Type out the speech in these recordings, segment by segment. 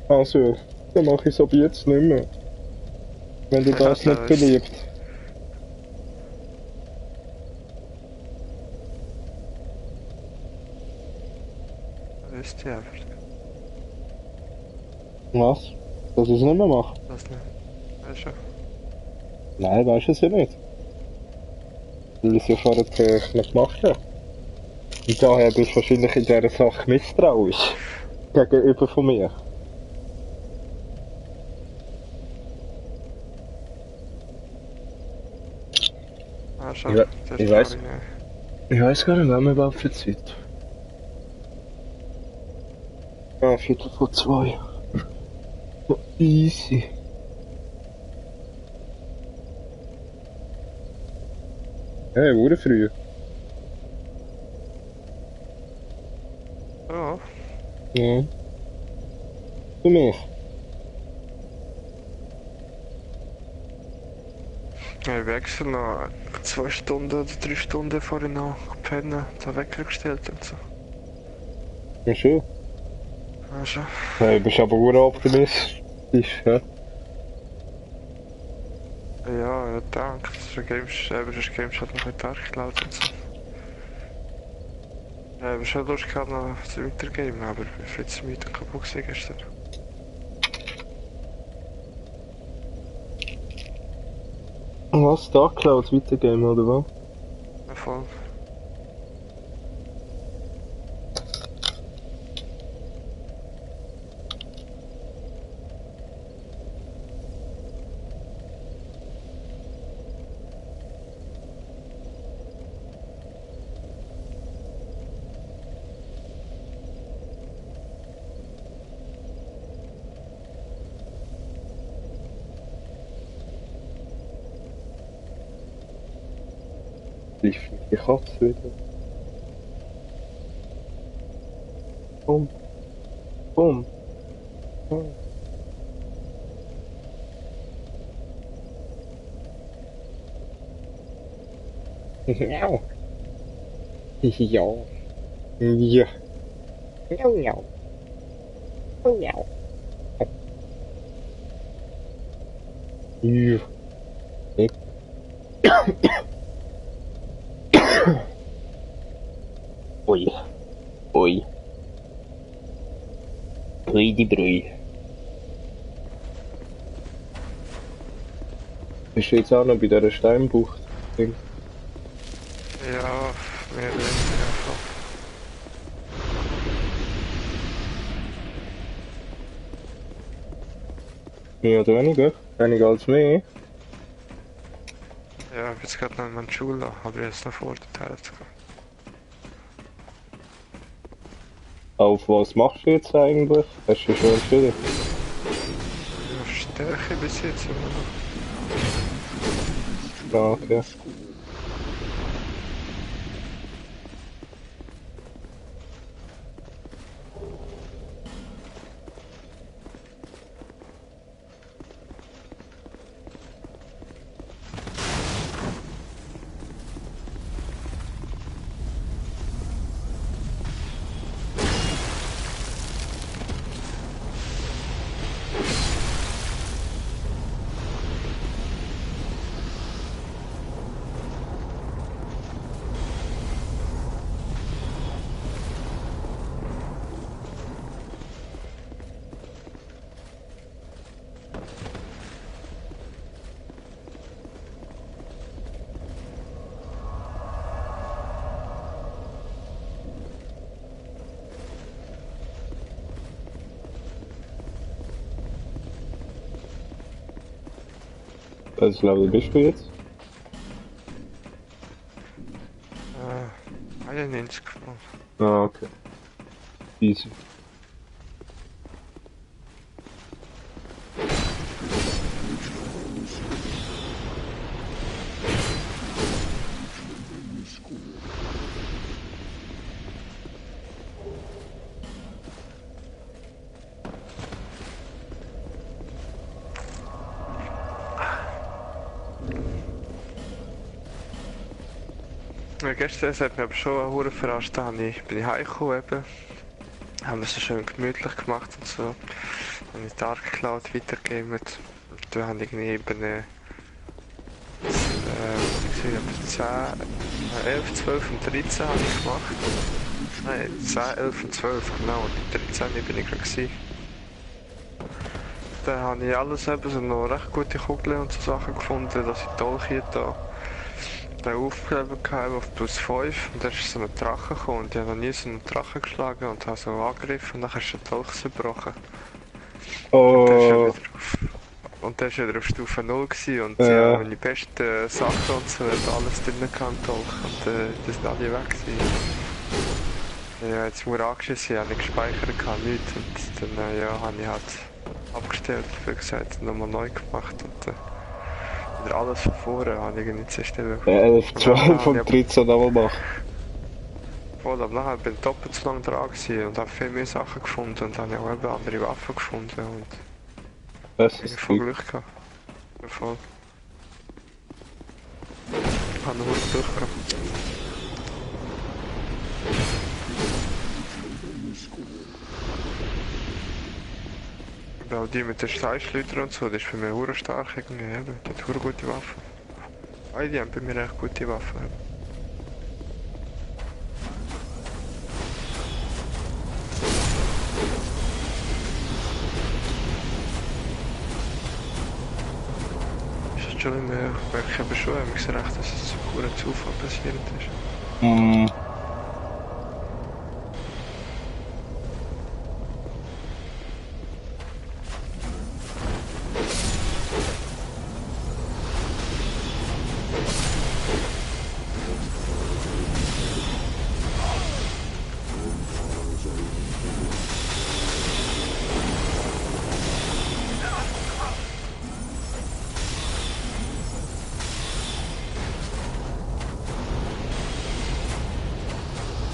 Also, dann mache ich es ab jetzt nicht mehr. Wenn dir das nicht beliebt. Wisst ihr einfach. Was? Dass ich es nicht mehr mache? Das nicht. Weißt du? Nein, weißt du es ja nicht. Weil ich es ja vorher noch gemacht habe. Und daher bist du wahrscheinlich in dieser Sache misstrauisch. Gegenüber von mir. Ah, Ich, schon. Das ich glaube weiß. ich nicht. Ich weiß gar nicht, wann wir überhaupt für Zeit. Ah, Viertel vor 2. Oh, easy. Hey, wurde früh. Ja. Ja. Für mich. Ja, ich wechsle noch 2 Stunden oder 3 Stunden vorher noch pennen, da weggestellt und so. Ja, schon. Ja, schon. Hey, bist aber optimistisch, ja? Ja, danke. Das Games hat noch nicht dargeklaut und so. Ja, ich habe schon Lust gehabt noch zu weitergeben, aber ich bin viel zu müde und kaputt gewesen gestern. Was? Dark Cloud weitergeben, oder was? Ja, voll. Ich finde die Katze wieder. Bumm. Bumm. Oh. Miau. Ja. Ja. Miau, miau. Miau, miau. Ja. Ik. Oei. Oei. Brui die Brui. Bist du jetzt auch noch bei dieser Steinbucht? Ja, mehr oder weniger voll. Mehr oder weniger? Weniger als mehr? Ja, ich habe jetzt gerade noch in meiner Schule, aber jetzt noch vor der Teil zu gehen. Auf was machst du jetzt eigentlich? Hast du schon entschieden? Ja, Stärke bis jetzt immer noch. Ah, okay. Welches Level bist du jetzt? 91. Ah, okay. Easy. Ja, gestern hat mich aber schon eine Hure verarscht. Bin ich heimgekommen eben. Haben wir es schön gemütlich gemacht und so. Habe ich Dark Cloud weitergegeben. Und da habe ich irgendwie eben ich sehe, 10, 11, 12 und 13 habe ich gemacht. Nein, 10, 11 und 12, genau. Und 13 bin ich gerade gewesen. Dann habe ich alles eben so noch recht gute Kugeln und so Sachen gefunden, dass ich Dolche da aufgegeben habe auf plus 5 und dann ist so ein Drache gekommen und ich habe noch nie so einen Drachen geschlagen und habe so angegriffen und dann ist der Dolch zerbrochen. Und dann ist er Oh, wieder auf, und dann ist er wieder auf Stufe 0 gewesen und ja, ja. meine besten Sachen und so hat alles drin gehabt, Dolch und das sind alle weg gewesen. Ja, jetzt muss ich angeschissen, ich habe nicht gespeichert, kann nichts und dann ja, habe ich halt abgestellt, wie gesagt, nochmal neu gemacht und wieder alles von vorne habe ich nicht zerstellen. 11, 12 und 13 nochmal machen. Voll, aber nachher bin ich doppelt so lange dran gewesen und habe viel mehr Sachen gefunden und habe auch eben andere Waffen gefunden und Das ich ist voll gut. Glück gehabt. Ja, voll. Ich habe noch gut durchgehabt. Weil die mit den Steinschleudern und so, das ist für mich hure stark irgendwie, eben. Die hat hure gute Waffen. Beide haben bei mir echt gute Waffen. Eben. Ist das schon immer, ich merke eben schon, ich sehe recht, dass es so hure Zufall passiert ist. Mm.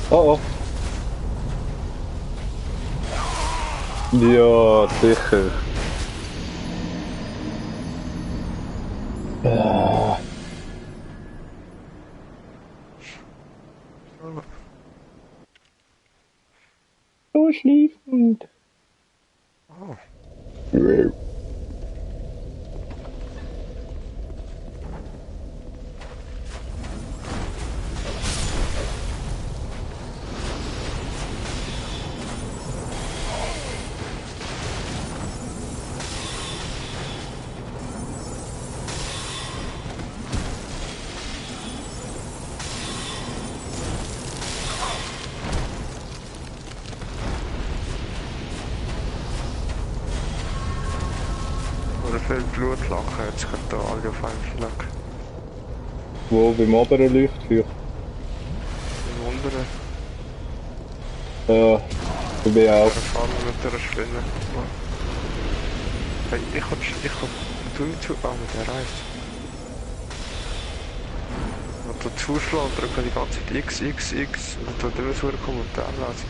Oh oh. Ja, sicher. Ah, so schliefend. Oh. Oder viel Blut lachen, jetzt gerade da alle auf einen Schlag. Wo beim oberen Leuchtfeuer? Im unteren, Ja, ich bin auch. der Falle mit der Spinne. Hey, ich hab, du, mit der Reis. Und da zuschlagen und drücken die ganze Zeit X, X, X und dann immer so einen Kommentar lesen.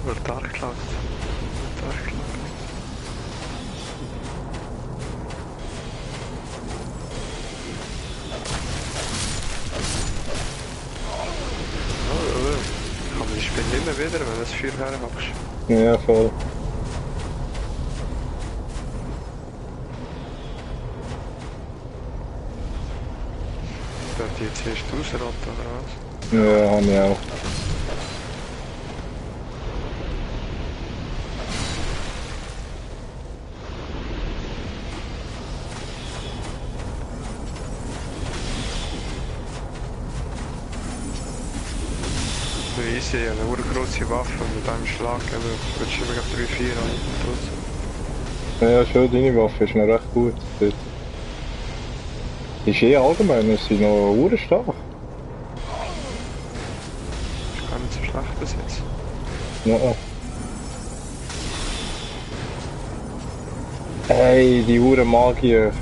Oder Dark Cloud. Dark Cloud. Oh, oder? Kann man die Spinne immer wieder, wenn du das Feuer hermachst. Ja, voll. Dann die zuerst rausraten oder was? Ja, habe ich auch. So easy, eine urgroße Waffe mit einem Schlag, aber du willst immer auf 3-4 an. Ja, schon, deine Waffe ist noch recht gut. Dort. Ist eh allgemein, ist sie noch urstark. Ist gar nicht so schlecht bis jetzt. Ja. Hey, die Hure Magier.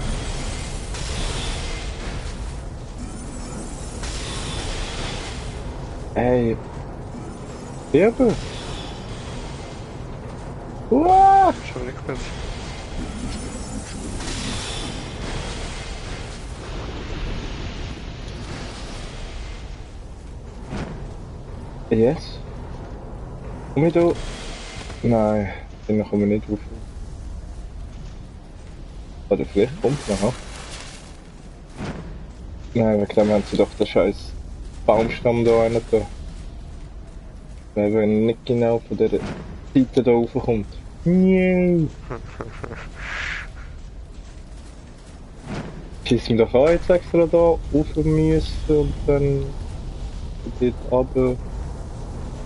Hey. Eben. Uah! Schon nicht gut. Yes. Komm ich da? Nein, dann kommen wir nicht rauf. Oder vielleicht kommt es noch. Nein, wegen dem haben sie doch den scheiß Baumstamm da rein da. Weil wenn er nicht genau von der Seite da raufkommt. Nee. Schießen wir doch an, jetzt extra da rauf müssen und dann dort runter.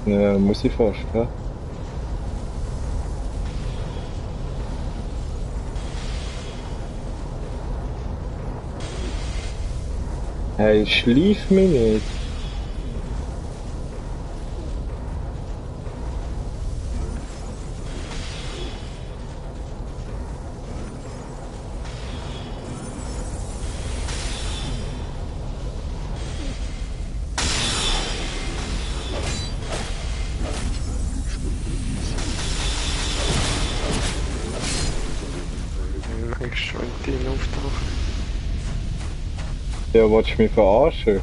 Ja, muss ich fast, ja. Hey, schlief mich nicht. Manchmal schon die auftauchen. Ja, willst du mich verarschen?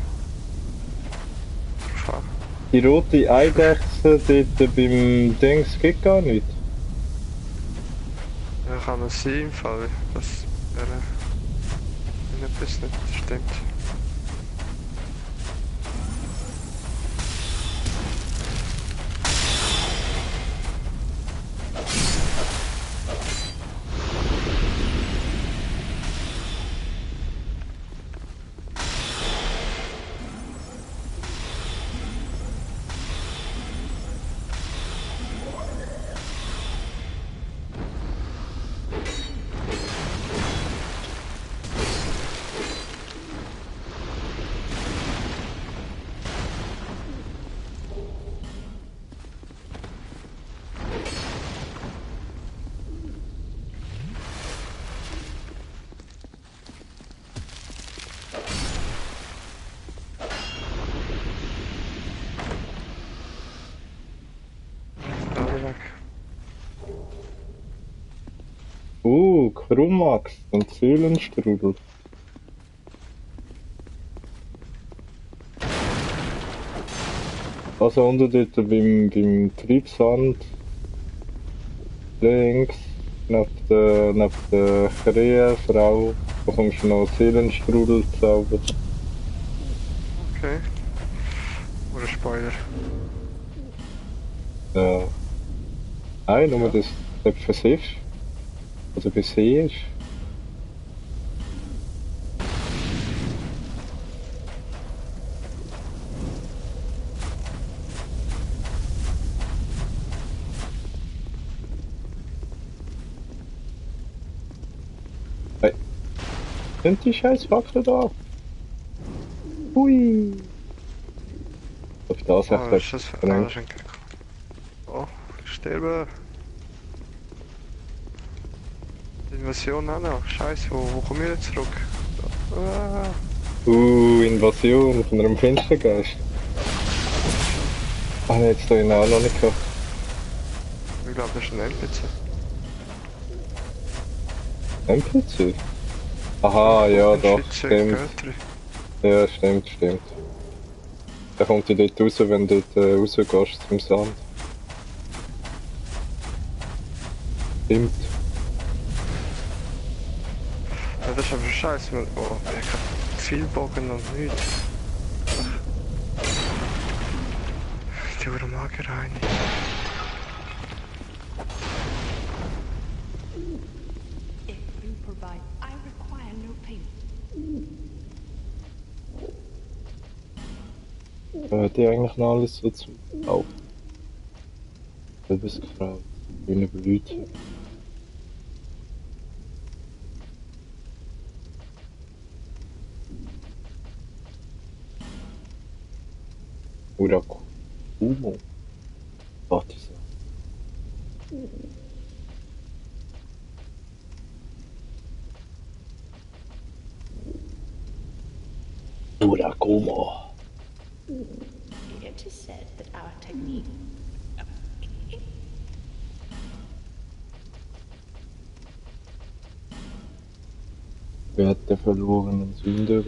Fuck. Die rote Eidechse dort beim Dings geht gar nicht. Ja, kann es sein im Fall. Das wäre... wenn etwas nicht stimmt. Alle weg. Krumax und Seelenstrudel. Also unter dort beim Treibsand links neben der Krähenfrau bekommst du noch Seelenstrudel gezaubert. Okay. Oder Spoiler. Ja. Nein, nur dass du nicht versiehst. Oder besiehst. Hey. Sind die scheiß Fakten da? Hui. Auf das Oh, echt was ist das für... Ah, etwas das ist ein Gecko. Oh, ich sterbe. Die Invasion auch noch. Scheiße, wo kommen wir jetzt zurück? Ah, Invasion von einem Finstergeist. Ah, nee, jetzt da ich ihn auch noch nicht gehabt. ich glaube, das ist ein NPC. NPC? Aha, ja, doch, Schütze, stimmt. Götter. Ja, stimmt. Der kommt ja dort raus, wenn du dort rausgehst zum Sand. Stimmt. Ja, das ist aber scheiße. Oh, ich hab viel Bogen und nichts. Die Uhr Mager rein. If you provide, I require no payment. Hat die eigentlich noch alles so zu... Oh. Etwas gefragt. Wie eine Blüte. Urakumo. Warte so. Urakumo. It is said that our technique. Wer hat der verlorenen Sünder?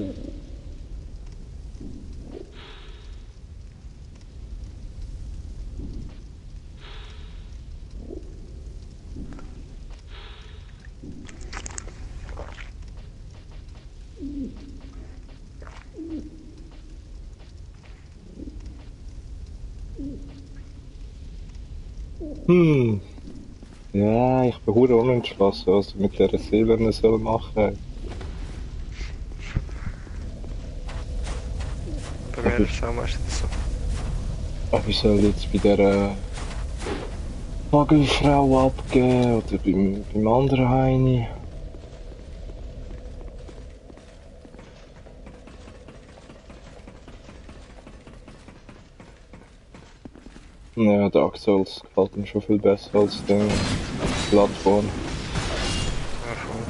Hm. Ja, ich bin hure unentschlossen, was ich mit dieser Seele soll machen. Bei mir ist es auch meistens so. Aber ich soll jetzt bei dieser Vogelfrau abgeben oder beim anderen Heini. Ja, Dark Souls gefällt mir schon viel besser als der Bloodborne. Ja, voll.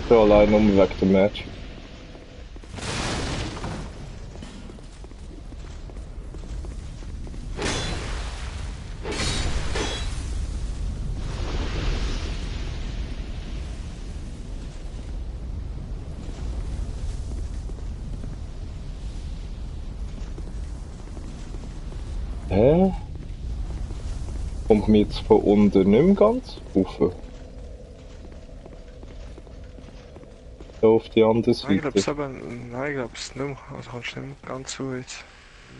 So allein nur wegen dem Match. Hä? Kommt mir jetzt von unten nicht mehr ganz rauf? So auf die andere Nein, ich glaube es Seite. aber, nein, ich glaube es nicht mehr. Also kannst du nicht mehr ganz so jetzt,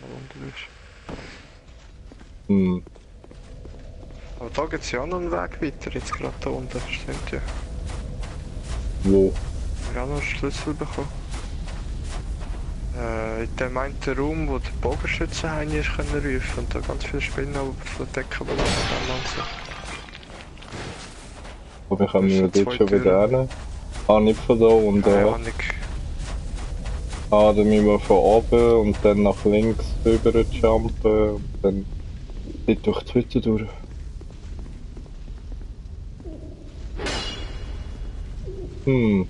wenn du unten bist. Hm. Aber da gibt es ja auch noch einen Weg weiter, jetzt gerade da unten, stimmt ja. Wo? Wir haben noch einen Schlüssel bekommen. In dem einen Raum, wo der Bogenschütze rein ist, können rufen und da ganz viele Spinnen auf der Decke beladen und so. Aber wir kommen Das ja sind dort zwei schon wieder Türen. hin. Ah, nicht von da und Ja, da. Ah, dann müssen wir von oben und dann nach links rüber jumpen und dann dort durch die Hütte durch. Hm.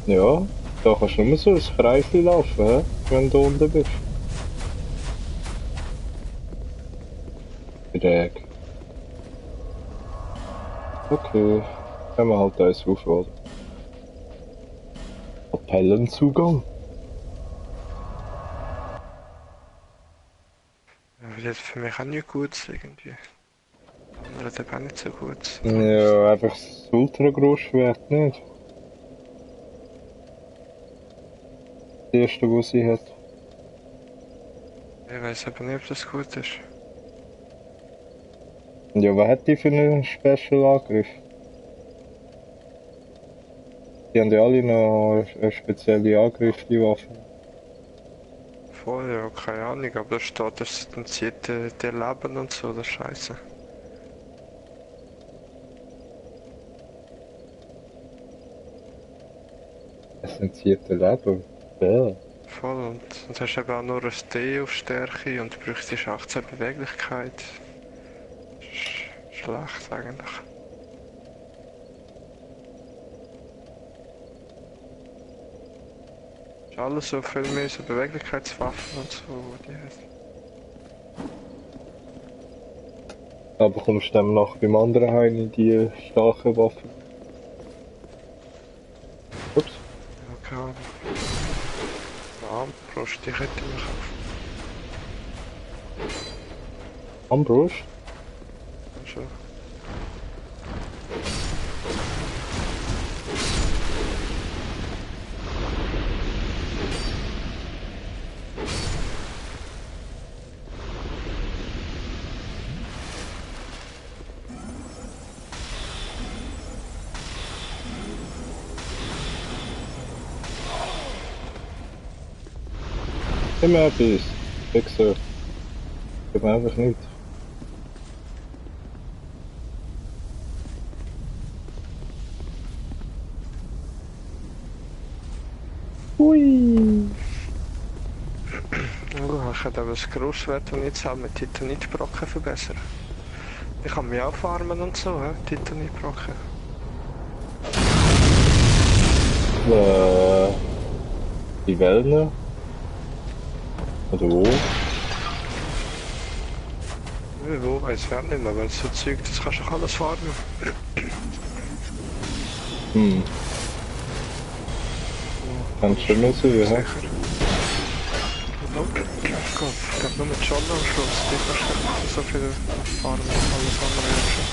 Ja. Da kannst du nur so ein Kreisel laufen, hä? Wenn du unten bist. Schräg. Okay. Können wir halt eins aufholen. Appellenzugang. Ja, das ist für mich auch nicht gut irgendwie. Andere hat auch nicht so gut. Ja, einfach das Ultra-Großschwert nicht. Das erste, was sie hat. Ich weiß aber nicht, ob das gut ist. Ja, was hat die für einen Special-Angriff? Die haben ja alle noch eine spezielle Angriff, die Waffen. Voll, ja, keine Ahnung, aber da steht, das zieht der Leben und so, das ist scheiße. Essenzierte Leben. Ja. Voll, und hast eben auch nur ein D auf Stärke und du bräuchtest 18 Beweglichkeit. Schlecht eigentlich. Ist alles so viel mehr so Beweglichkeitswaffen und so, die hat. Aber kommst du dann noch beim anderen Heini die starken Waffen? Ups. Ja, keine Ahnung. Armbrust, die könnte ich kaufen. Armbrust? Also, Immer etwas. Fixer. Gib mir einfach nichts. Hui. oh, ich hätte aber das Grossschwert, das ich jetzt habe, mit Titanitbrocken verbessern. Ich kann mich auch farmen und so, Titanitbrocken. Die Wellen. Oder wo? Wo weiß ich auch nicht mehr, weil so Zeug, das kannst du auch alles fahren. Hm. Kannst du nur sehen, hä? Sicher. Nope. Gott, ich glaube nur mit John am Schluss. Die kannst du nicht so viel fahren wie alles andere jetzt schon.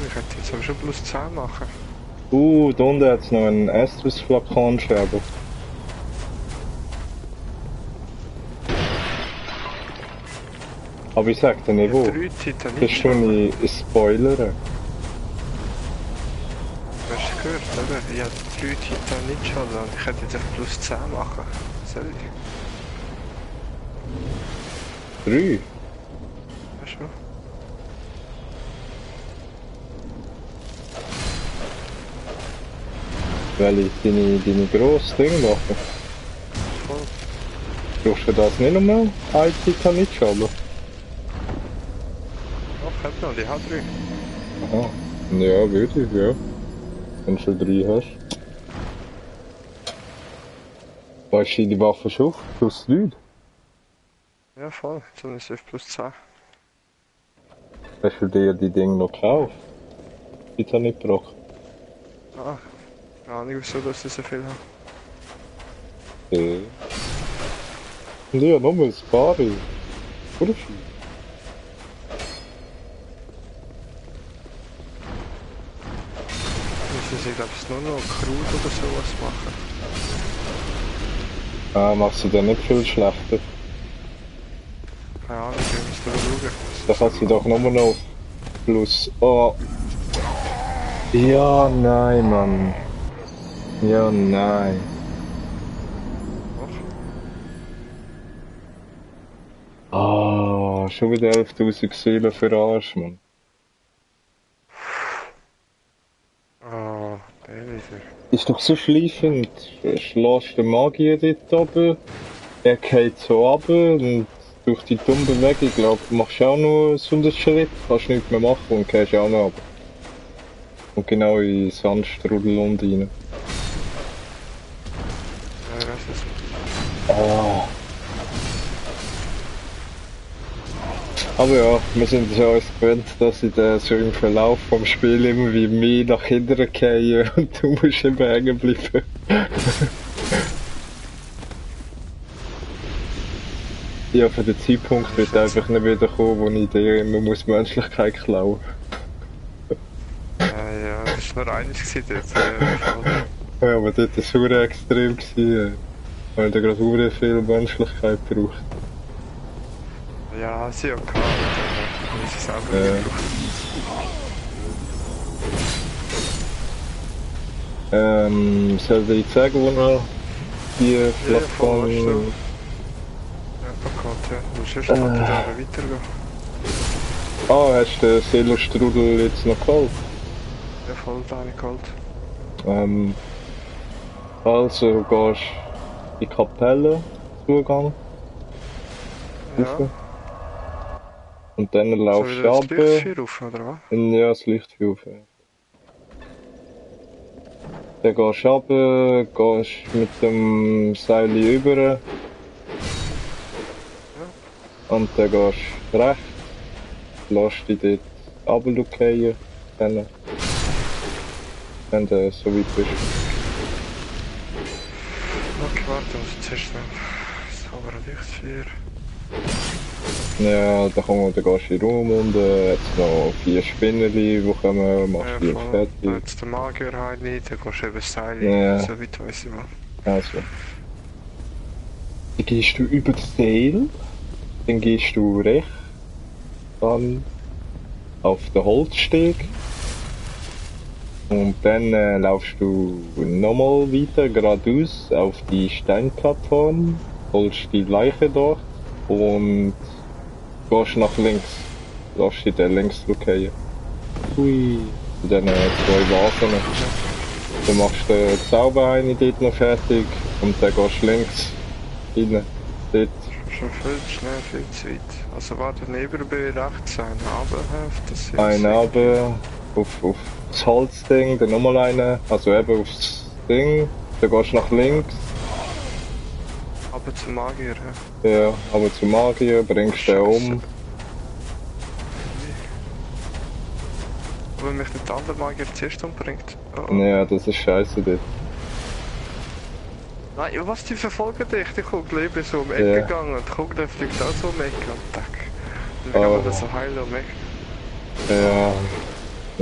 Ich hätte jetzt aber schon plus 10 machen. Da unten hat es noch einen Estus-Flakonscherber. Aber ich sag dir nicht wo. 3 Titanit. Das ist schon ein Spoiler. Hast du gehört, oder? Ich habe 3 Titanit schon und ich hätte jetzt echt plus 10 machen. Soll ich? 3? Weißt du? Weil ich deine grosse Dinge mache. Voll. Brauchst du das nicht nochmal? Ein Titanit-Schaber? Doch, hat noch, die hat 3. Aha. Ja, würde ich, ja. Wenn du schon 3 hast. Weißt du die Waffe schon? Plus 3? Ja, voll. Dann ist es plus 10. Hast du dir die Dinge noch gekauft? Titanit-Brock. Ah, keine Ahnung, wieso dass ich so viel habe. Okay. Und ja, nochmal ein paar. Oder viel? Müssen sie, glaube ich, nur noch Krut oder sowas machen. Ah, machst du dann nicht viel schlechter? Keine Ahnung, wir müssen da schauen. Da kannst du doch nochmal noch plus. Oh. Ja, nein, Mann. Ja, nein. Doch. Ah, schon wieder 11.000 Seelen für Arsch, Mann. Ah, der wieder. Ist doch so schleifend. Schlägst den Magier dort oben, er geht so runter und durch die dumme Bewegung, glaub, machst du auch noch so einen Schritt, kannst nichts mehr machen und gehst auch noch runter. Und genau in den Sandstrudel und rein. Ja, ich weiß es. Ah. Aber ja, wir sind ja uns gewöhnt, dass ich so im Verlauf vom Spiel immer wie mehr nach hinten gehe und du musst eben hängen bleiben. Ja, für den Zeitpunkt wird einfach nicht wieder kommen, wo ich dir immer muss Menschlichkeit klauen. Ja, das war nur eines gewesen dort. Ja, aber dort war es sehr extrem gewesen, weil da gerade sehr viel Menschlichkeit braucht. Ja, sie auch gehabt, aber ich es auch Ja. nicht gebraucht. Soll ich sagen, wo noch die voll, Flakon... weißt du. Ja, bekannt, ja. Du musst erst mal da weitergehen. Ah, hast du den Seelenstrudel jetzt noch geholt? Ja, voll da nicht geholt. Also gehst in die Kapelle, Zugang. Ja. Rauf. Und dann So laufst du wieder das runter. Lichtfeuer rauf, oder was? Ja, das Lichtfeuer auf. Dann gehst du runter, gehst mit dem Seil über. Und dann gehst du rechts, lässt dich dort runterfallen, dann, wenn du so weit bist. Okay, warte, muss ich zuerst noch das Lichtfeuer. Ja, dann gehst du in den Raum und jetzt noch 4 Spinnerli, die kommen, machst Ja, die voll. fertig. Dann jetzt der Magier halt nicht, dann gehst du eben das Seil, Ja. so weit weiss ich mal. Also. Dann gehst du über das Seil, dann gehst du rechts, dann auf den Holzsteg und dann laufst du nochmal weiter geradeaus auf die Steinplattform, holst die Leiche dort und gehst nach links. Lass dich dann links fallen. Hui. Und dann 2 Vasen. Dann machst du den Zauber eine dort noch fertig und dann gehst du links rein. Dort. Schon viel schnell, viel zu weit. Also warte, neben bei rechts ein Abendheft, das ist... Einen runter auf das Holzding, dann nochmal einen, also eben aufs Ding, dann gehst du nach links. Aber Aber zum Magier, ja. Ja, aber zum Magier bringst du den um. Aber wenn mich nicht der andere Magier zuerst umbringt. Oh. Ja, das ist scheiße dort. Nein, was, die verfolgen dich? Die Kugel, ich bin so um die Ecke gegangen und die Kugel fliegt auch so um die Ecke und tack. Dann kann man das so heilen um die Ecke. Ja.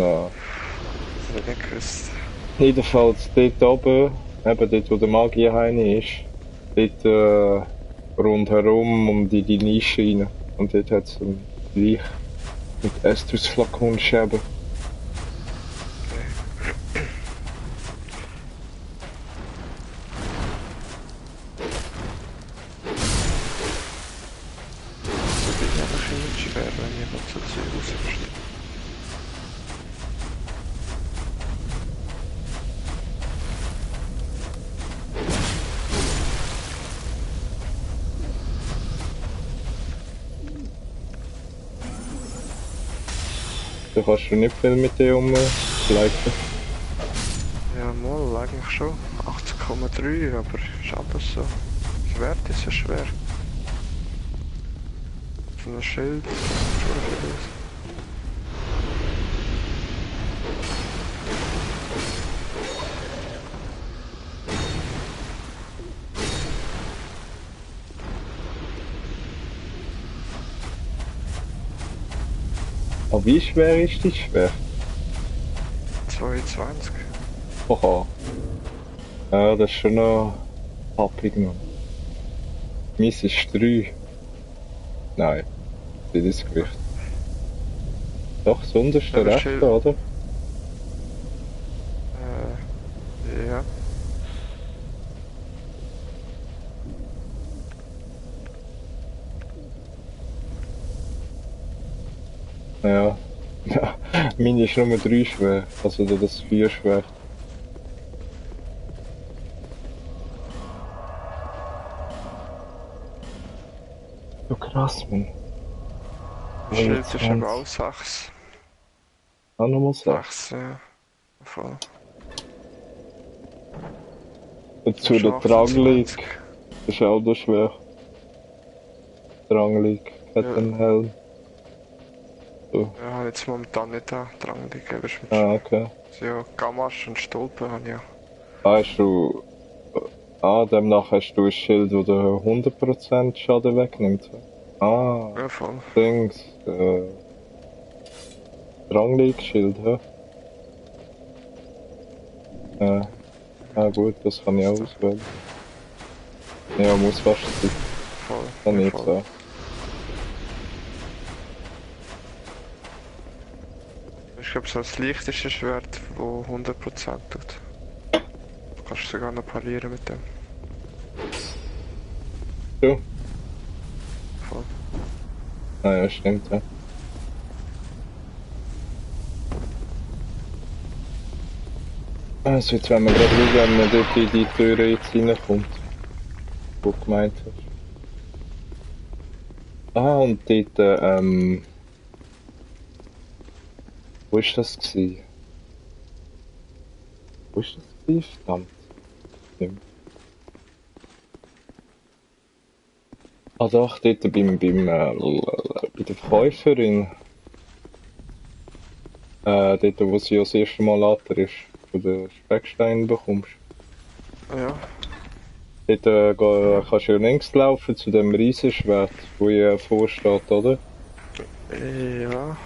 Ja. Das hab ich nicht gewusst. Jedenfalls dort oben, eben dort wo der Magierhain ist, dort rundherum um die Nische rein. Und dort hat es einen Teich mit Estus-Flakonscherben. Das ist ja wahrscheinlich schwer, wenn ich so Zeug rausverstehe. Da kannst du nicht viel mit dir umleiten. Ja, mal, eigentlich schon. 80,3, aber ist alles so. Das Wert ist ja schwer. So ein Schild, schon viel aus. Aber wie schwer ist das schwer? 22. Oha. Ja, das ist schon noch happig noch. Meins ist 3. Nein, das ist das Gewicht. Doch, das unterste Ja, das rechte, Schild. oder? Ja. Ja. Ja, meine ist nur 3 schwer, also das 4 schwer. So krass, Mann. Das Schild ist aber auch 6. Auch nochmal 6. 6, ja. Voll. Dazu der Dranglig. Das ist auch noch schwer. Dranglig, Kettenhelm. So. Ja, jetzt momentan nicht da dran liegen. Ah, okay. Ja, Gamasch und Stolpen habe ich ja. Hast du. Demnach hast du ein Schild, das dir 100% Schaden wegnimmt. Ah, Ja, voll. Dings. Dranglig-Schild, hä? Ah gut, das kann ich auch auswählen. Ja, muss fast sein. Voll. Kann ja, ich voll. sagen. Ich glaube, so das leichteste Schwert, das 100% tut. Du kannst sogar noch parieren mit dem. So? Voll. Ah ja, stimmt, ja. Also jetzt werden wir gerade schauen, wenn man dort in die Türe jetzt reinkommt. Wo du gemeint hast. Ah, und dort, wo ist das gewesen? Wo ist das gewesen? Verdammt. Stimmt. Ah doch, dort bei der Verkäuferin. Dort, wo sie das erste Mal later ist, wo du Speckstein bekommst. Ja. Dort kannst du ja links laufen zu dem Riesenschwert, wo hier vorsteht, oder? Ja.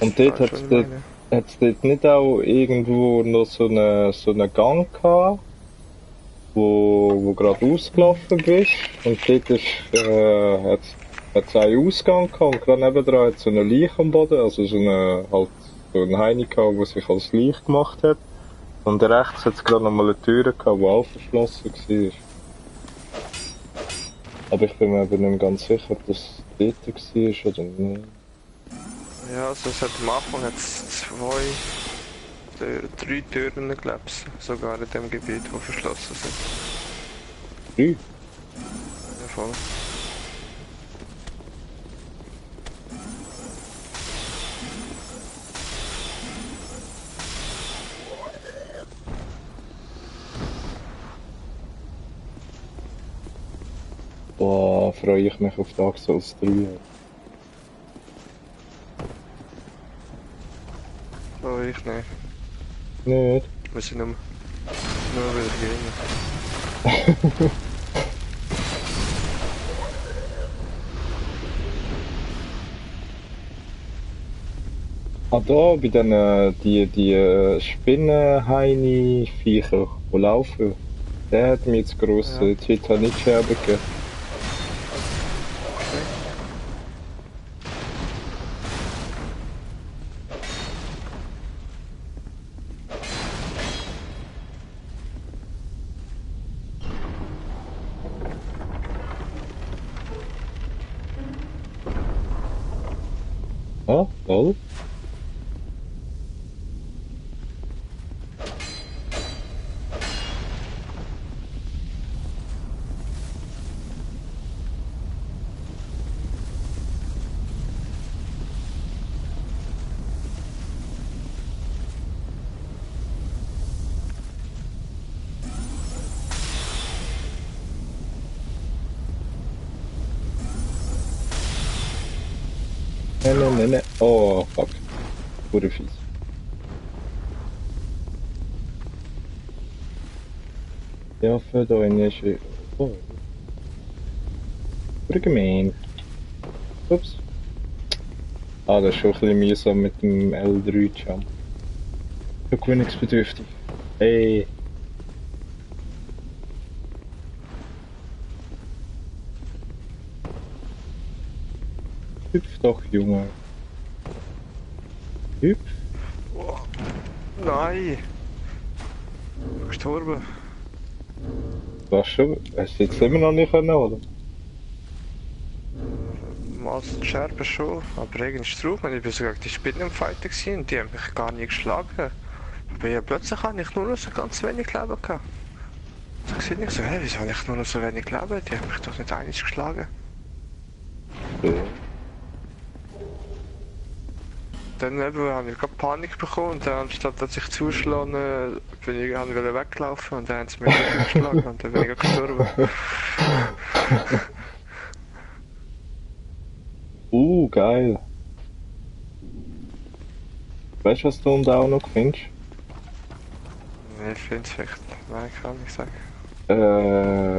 Und dort hat es dort nicht auch irgendwo noch so eine Gang gehabt, wo gerade ausgelaufen bist. Und dort hat es einen Ausgang gehabt und gerade nebendran hat es so eine Leiche am Boden, also so eine Heini gehabt, die sich als Leiche gemacht hat. Und rechts hat es gerade nochmal eine Tür gehabt, die auch verschlossen war. Aber ich bin mir eben nicht mehr ganz sicher, ob das dort war oder nicht. Ja, also es hat am Anfang hat's 3 Türen, glaube ich, sogar in dem Gebiet, die verschlossen sind. 3? Ja, voll. Boah, freue ich mich auf Dark Souls 3. Oh, ich nicht. Nicht? Muss ich nur wieder gehen. Ah, da, bei den, die Spinnenheini-Viecher, die laufen. Der hat mir jetzt Ja, grosse Titanicenscherben gegeben. okay. Ah, toll. Ne. Oh, fuck. Wurde fies. Ja, für da in ist. Oh. Wurde gemein. Ups. Ah, das ist schon ein bisschen mühsam mit dem L3-Jump. Schon gewöhnungsbedürftig. Hey. Hüpf doch, Junge. Hüpf. Oh, nein! Gestorben. Was schon? Hast du jetzt immer noch nicht können, oder? Mal die Scherben schon, aber irgendwie drauf. Ich bin sogar gegen die Spinnen im Fighter gewesen und die haben mich gar nicht geschlagen. Aber ja, plötzlich habe ich nur noch so ganz wenig Leben gehabt. So gesehen ich so, hä, wieso habe ich nur noch so wenig Leben? Die haben mich doch nicht einiges geschlagen. Ja. Dann eben, habe ich gerade Panik bekommen und dann, anstatt dass ich zuschlage, habe ich weglaufen und dann haben sie mich wirklich geschlagen und dann bin ich gestorben. Geil. Weißt du, was du da auch noch findest? Nee, ich finde es echt, nein, kann ich sagen.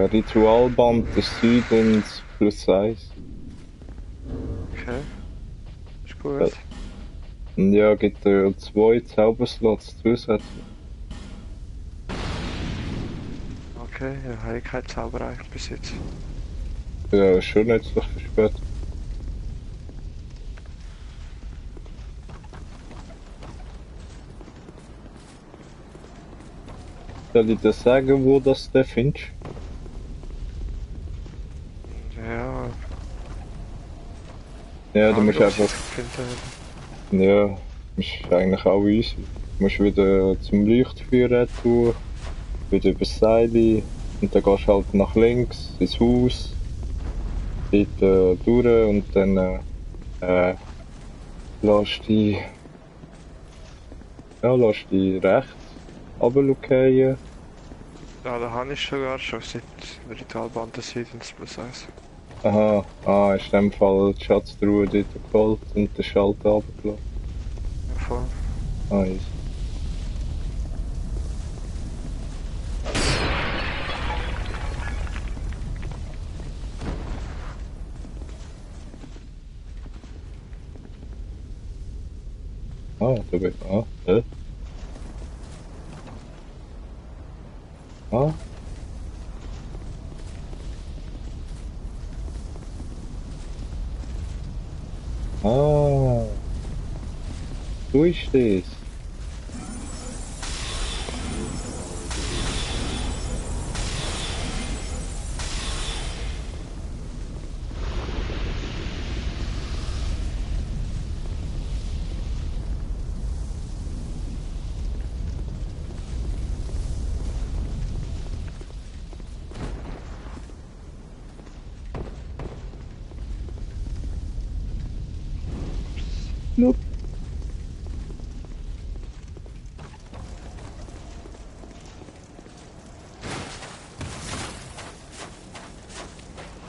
Ritualband des Südens +1. Okay, ist gut. Und ja, gibt 2 Zauberslots zusätzlich. Okay, ja, habe ich keine Zauberei bis jetzt. Ja, schon nützlich für später. Soll ich dir sagen, wo das der findest? Ja, Ja, du musst einfach. finden. Ja, ist eigentlich auch easy. Du musst wieder zum Leuchtfeuer tun, wieder über Seile und dann gehst du halt nach links ins Haus, dort durch und dann lässt dich, lässt dich rechts runterfallen. Ja, da habe ich sogar schon seit Ritualband des Südens +1. Aha, ist in dem Fall die Schatztruhe dort geholt und den Schalter runtergelassen. Ja, voll. Ah, easy. Ah, da bin ich. Ah. Ah. So ist das. Nope.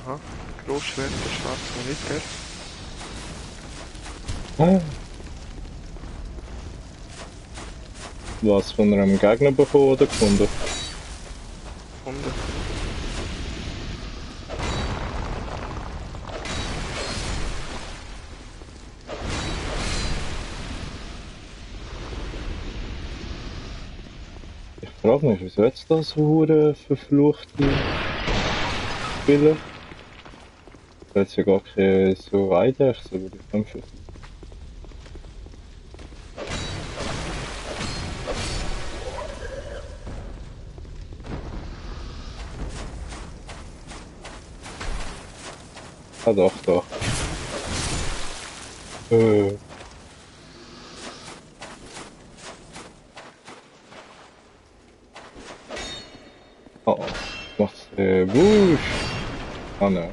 Aha, Großschwert, der schwarze Ritter. Ah. Was von einem Gegner bekommen oder gefunden? Hunde. Ich frage mich, wieso jetzt da so hure verfluchte Spieler? Da hat ja gar keine so Eidechse, würde ich kämpfen. Ah doch, doch. Äh. Oh, macht's Wusch. Ah nein.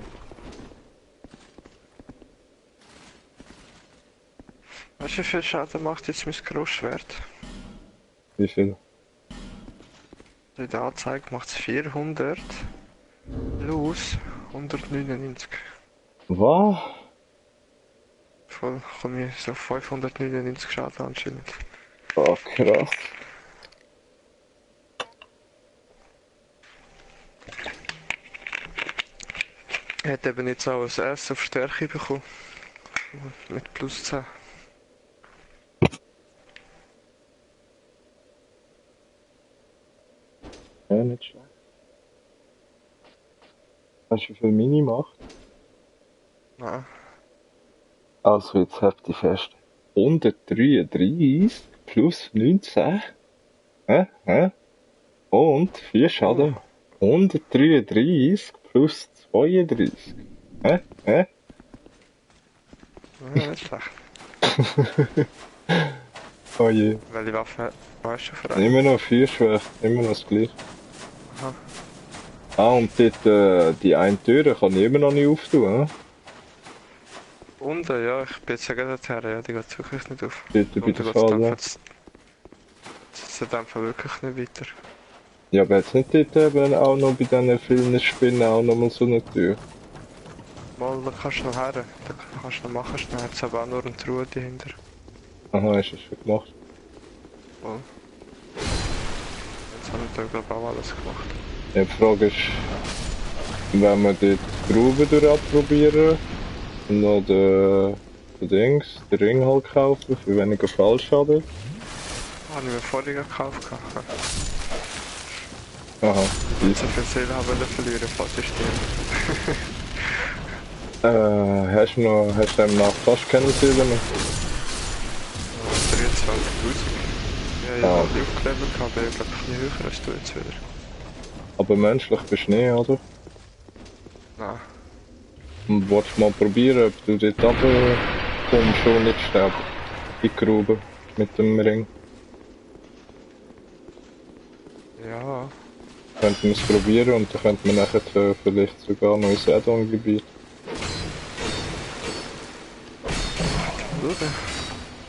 Weißt du, wie viel Schaden macht jetzt mein Großschwert? Wie viel? In der Anzeige macht es 400 plus 199. Was? Voll komme ich so auf 599 Schaden anscheinend. Oh, krass. Er hat eben jetzt auch ein S auf Stärke bekommen. Mit plus 10. Ja, nicht schlecht. Weißt du, wie viel Mini macht? Nein. Also, jetzt habt ihr fest. 133 plus 19. Hä? Und 4 Schaden. 133 plus 32. Hä? Ja, nicht schlecht. Oh je. Welche Waffe weißt du für einen? Immer noch 4 schwer. Immer noch das gleiche. Aha. Ah, und dort, die eine Tür kann ich immer noch nicht auftun, hä? Unten, ja, ich bin jetzt ja gerade her, ja, die geht wirklich nicht auf. Dort bei Unten der geht Falle. es in dem Fall wirklich nicht weiter. Ja, aber jetzt nicht dort eben auch noch bei diesen vielen Spinnen auch noch mal so eine Tür. Mal, da kannst du noch her, da kannst du noch machen, schnell hat es aber auch nur eine Truhe dahinter. Aha, hast du das schon gemacht? Mal. Jetzt habe ich da glaube ich auch alles gemacht. Ja, die Frage ist, wenn wir dort die Grube durchprobieren und noch den Ring halt kaufen für weniger Fallschaden. Habe ich mir vorher gekauft. Aha, Wenn so viel Seele haben wollen verlieren, falls ich stehe. hast du dem nach fast keine Seele mehr? 23.000. Ja, ich Ah. habe die aufgelevelt, aber ich glaube ich nicht höher als du jetzt wieder. Aber menschlich bist du nicht, oder? Nein. Und willst du mal probieren, ob du dort runterkommst und nicht sterben? In die Grube mit dem Ring. Ja. Könnten wir es probieren und dann könnten wir nachher vielleicht sogar noch ins Add-on-Gebiet. Schauen.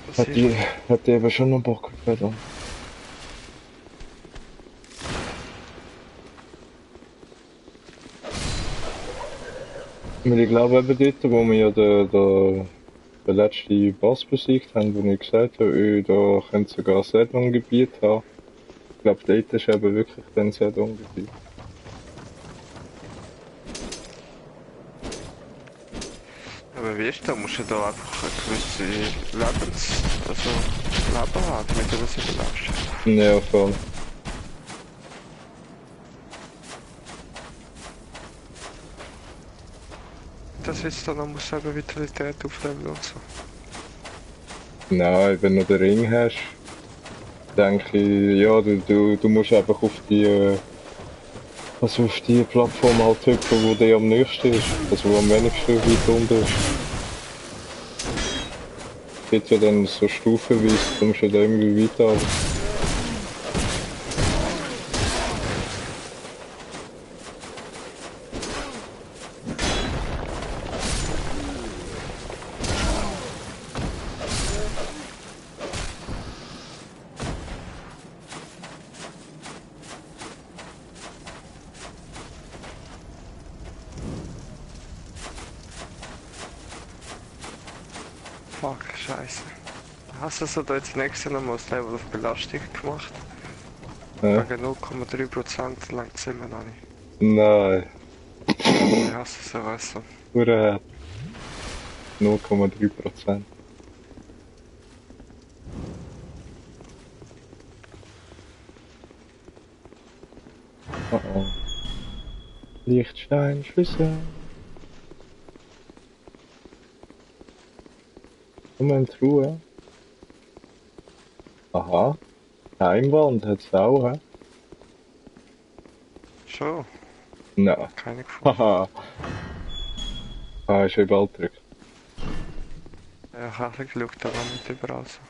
Was Hat ist? die eben schon noch Bock auf Add-on. Weil ich glaube eben dort, wo wir ja den letzten Boss besiegt haben, wo ich gesagt habe, da könnte sogar ein Add-on-Gebiet haben. Ich glaube, dort ist eben wirklich dann das Add-on-Gebiet. Aber wie ist das? Musst du da einfach eine gewisse Leben haben, damit du das überlebst? Ja, voll. Das jetzt dann muss eben Vitalität aufleveln und so. Nein, wenn du den Ring hast, denke ich, ja, du musst einfach auf auf die Plattform halt hüpfen, wo der am nächsten ist, also wo am wenigsten weit unten ist. Es gibt ja dann so stufenweise, du musst ja da irgendwie weiter. fuck, scheiße. Hast du so da jetzt nächstes nochmal das Level auf Belastung gemacht? Ja. Wegen 0,3% langt es immer noch nicht. Nein. Ja, hast du so, weißt du. Nur 0,3%. Oh oh. Lichtstein, Schlüssel. Moment, Ruhe. Aha. Heimwand hat's auch, hä? Schon, Nein. keine gefunden. Haha. Ah, ist überall gedrückt. Ja, ich habe geschaut, aber nicht überall so.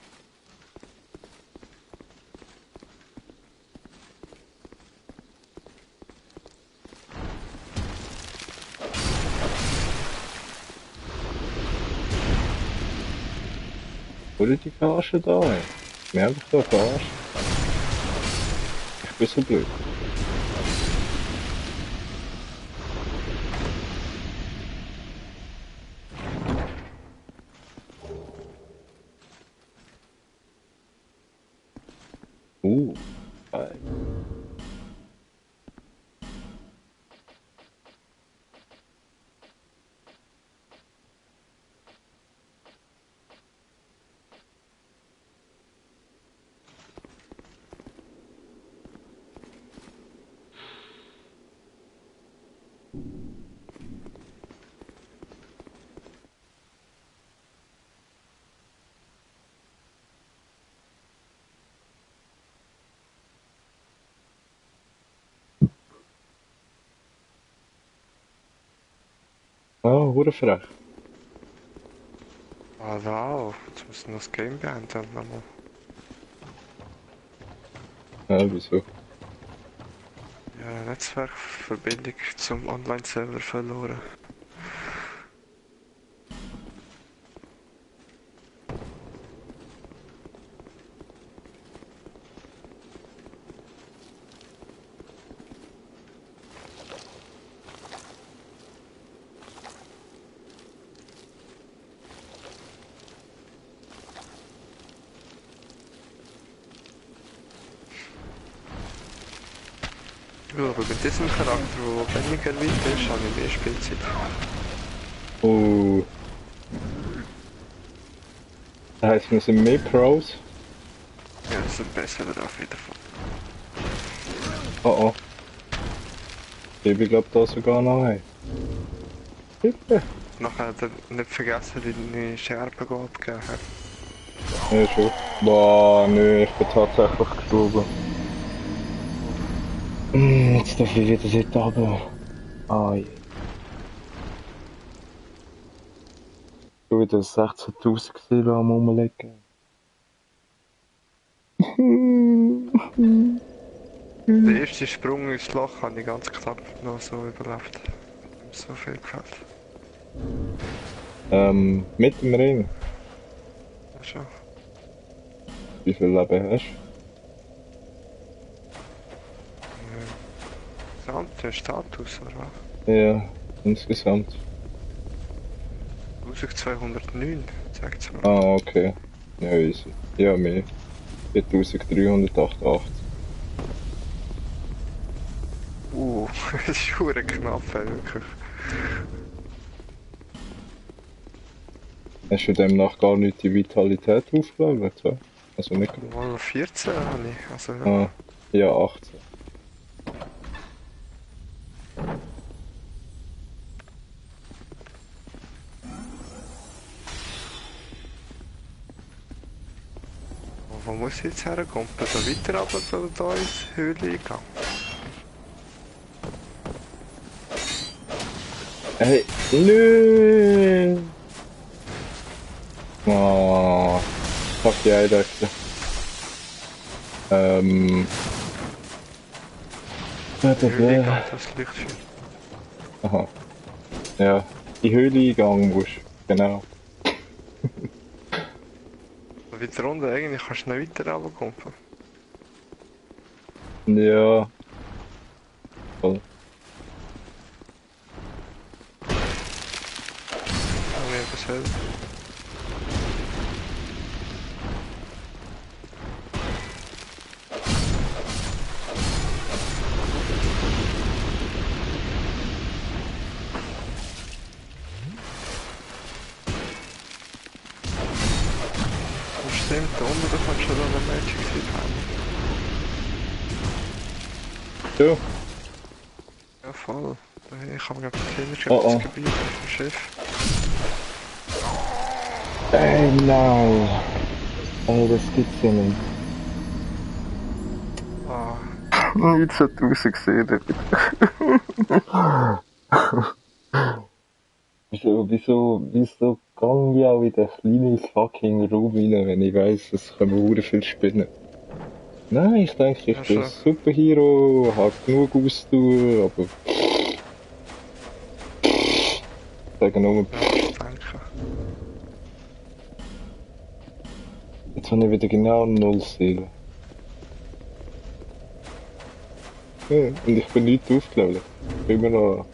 Wurde die Verarsche da, ey? Wir haben dich da verarscht. Ich bin so blöd. Geil. Ah, hure frech. Ah, wow, jetzt müssen wir das Game beenden nochmal. Ja, wieso? Ja, Netzwerkverbindung zum Online-Server verloren. Ja, aber mit diesem Charakter, der weniger weit ist, habe ich mehr Spielzeit. Oh. Das heisst, wir sind mehr Pros. Ja, das ist besser auf jeden Fall. Oh oh. Ich glaube da sogar noch ein. Bitte. Nachher hat er nicht vergessen, deine Scherben abgegeben. Ja, schon. Boah, nö, ich bin tatsächlich gestorben. Jetzt darf ich wieder dort runter. Ah, je. Schon wieder 16.000 Kilo am Rumlegen. Der erste Sprung ins Loch habe ich ganz knapp noch so überlebt. Nicht so viel gefällt. Mit dem Ring. Ja, schon. Wie viel Leben hast Gesamter Status, oder was? du? Ja, insgesamt. 1209, sagt es mir. Ah, okay. Ja, easy. Ja, mehr. 4388. Das ist schon knapp, ey, wirklich. Hast du demnach gar nicht die Vitalität aufgeladen? So? Also nicht gerade. Mal 14 habe ich, also ja. Ah, ja, 18. Wo muss ich jetzt herkommen? Da weiter runter oder da ins Höhle eingehen? Hey, nö! Oh, fuck die Eidechse. Die Höhle eingehen, das Lichtchen. Aha. Ja, die Höhle eingegangen musst. Genau. Weiter runter, eigentlich kannst du noch weiter runterkommen. Ja. Voll. Aber ich was da unten, da kannst du schon eine Magic Seed haben. Ja. Ja, voll. Ich habe glaube ich Kinder, Oh, das oh. Gebiet auf dem Schiff. Ey, nein. Ey, das gibt's ja nicht. Ah, Jetzt hat rausgesehen, David. wieso gang ich auch in den kleinen fucking Raum rein, wenn ich weiss, es kommen hure viel Spinnen? Nein, ich denke, ich ja bin ein schon. Superhero, habe genug Ausdauer, aber... Sagen nur, Ja, kannst du denken. jetzt habe ich wieder genau 0 Seelen. Ja, und ich bin nicht aufgelevelt. Ich bin immer noch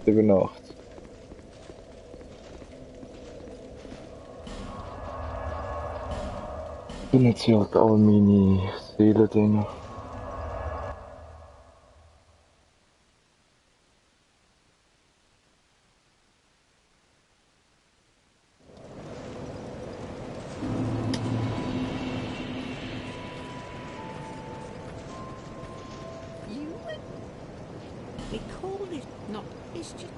87. Dann jetzt sind halt alle meine Seelen drin. You? We call it not. It's just.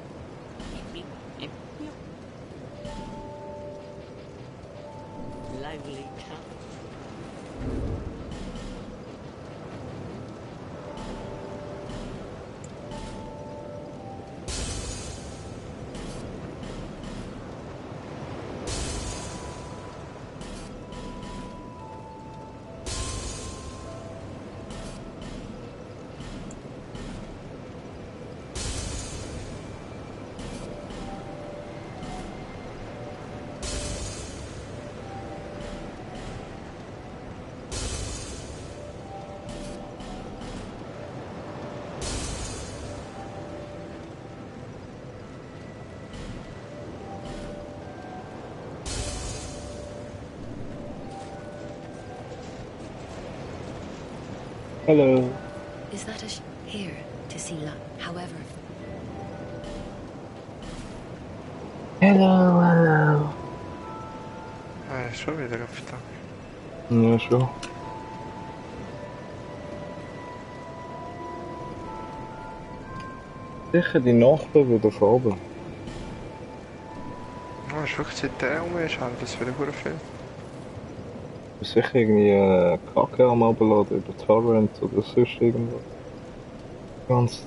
Lively town. Hello. Is that here to see luck? However, Hello, hello. Ah, schon wieder Kapitän. Ja, schon. Sicher die Nachbarn wieder von oben. Ah, ist wirklich seit der um ist, haben das wieder gut viel. Sicher irgendwie Kacke am Abladen über Torrent oder sonst irgendwas. Ganz.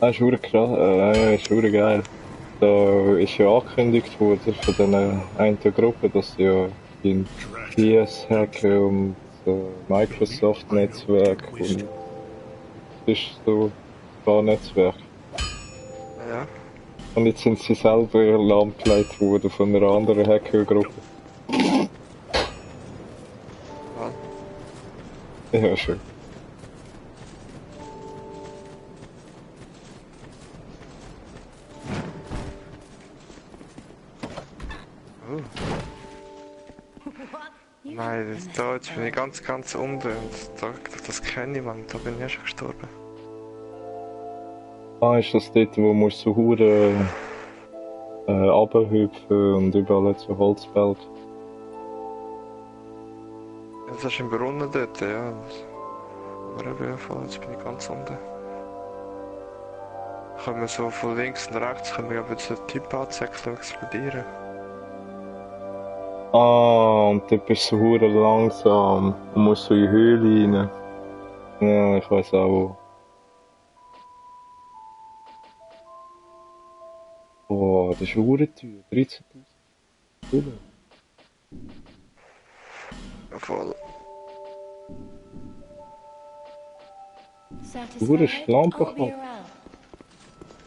Ah, ist verdammt krass, ist verdammt geil. Da ist ja angekündigt worden von dieser einen Gruppe, dass sie ja in PS hacken und Microsoft-Netzwerk und das ist so ein Netzwerk. Ja. Und jetzt sind sie selber lahmgelegt worden von einer anderen Hackergruppe. Was? Ja, schön. Oh. What? Nein, da jetzt bin ich ganz unten und das kenne ich, man. Da bin ich ja schon gestorben. Ah, ist das dort, wo musst du so hure runterhüpfen und überall hat so Holzbälge? Ja, das ist im Brunnen dort, ja. Aber eben, voll, jetzt bin ich ganz unten. Können wir so von links und rechts, können wir jetzt den Typ anzeigen, explodieren. Ah, und dort bist du so hure langsam und musst so in die Höhle rein. Ja, ich weiss auch. Boah, das ist hure teuer. 13.000 Euro. Ja, voll. Hure satisfied? Schlampe I'll be halt.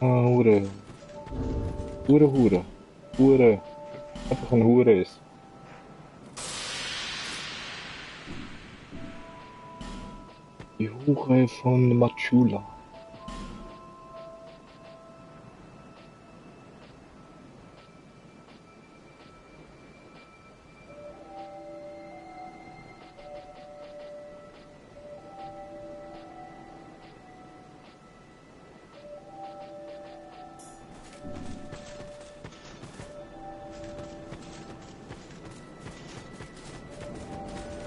around. Ah, hure. Hure. Einfach ein Hure ist. Die Hure von Machula.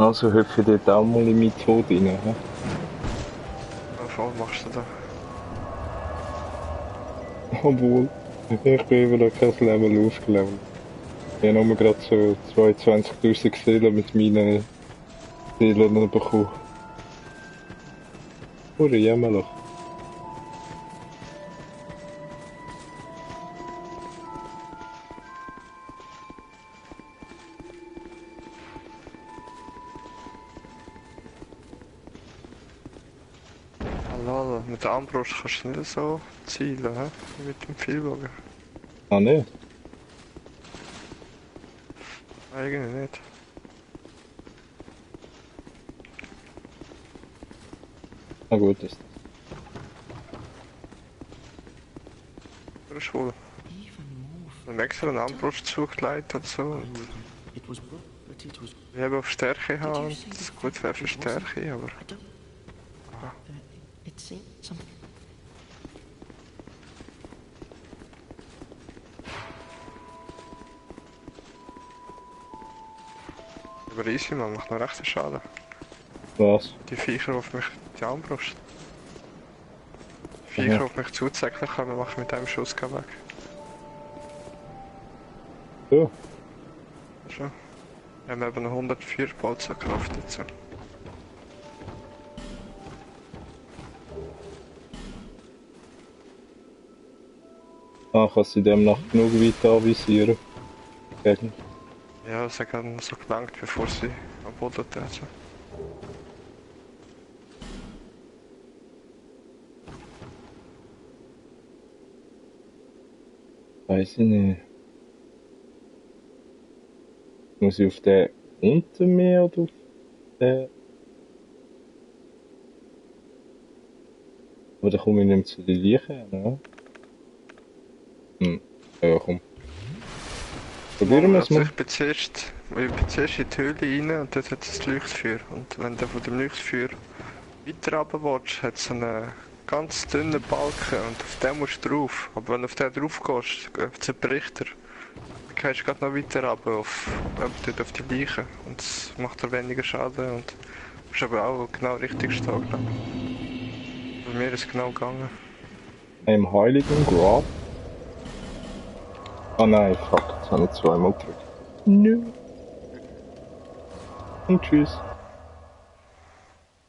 Also hüpfe ich dort auch mal in meinen Tod rein. He? Was voll machst du da? Obwohl, ich bin immer noch kein Level aufgelevelt. Ich habe nur gerade so 22.000 Seelen mit meinen Seelen bekommen. Oder jämmerlich. Lol, mit der Armbrust kannst du nicht so zielen, hä? Wie mit dem Pfeilbogen. Ah ne? Eigentlich nicht. Na gut, ist Das ist wohl. Ein extra einen Armbrustzug geleitet oder so. Und It was broke, but it was. ich habe auf Stärke haben und das ist gut wäre für Stärke, aber. I don't. It seemed something. Aber easy, man macht noch recht einen Schaden. was? Die Viecher, die auf mich die Armbrust. Die Viecher, die auf mich zuzeigen können, mache ich mit einem Schuss weg. So. Schon. Wir haben eben 104 Bolzenkraft dazu. Ah, kann sie dem nach genug weit anvisieren. Gegen. Ja, es hat gerade so gelangt, bevor sie am Boden täten. Weiß ich nicht. Muss ich auf den unter mir oder auf den? Aber da komme ich nicht mehr zu den Leichen, ne? Ja, komm. Probieren wir es Also mal. ich bin zuerst in die Höhle rein und dort hat es das Leuchtfeuer. Und wenn du von dem Leuchtfeuer weiter runter willst, hat es einen ganz dünnen Balken und auf den musst du drauf. Aber wenn du auf den drauf gehst, zerbricht er. Dann gehst du gerade noch weiter runter dort auf die Leiche. Und es macht dir weniger Schaden und du bist aber auch genau richtig stark. Bei mir ist es genau gegangen. Im Heiligen Grab. Ah nein, fuck, jetzt habe ich zweimal gedrückt. Nö. Und tschüss.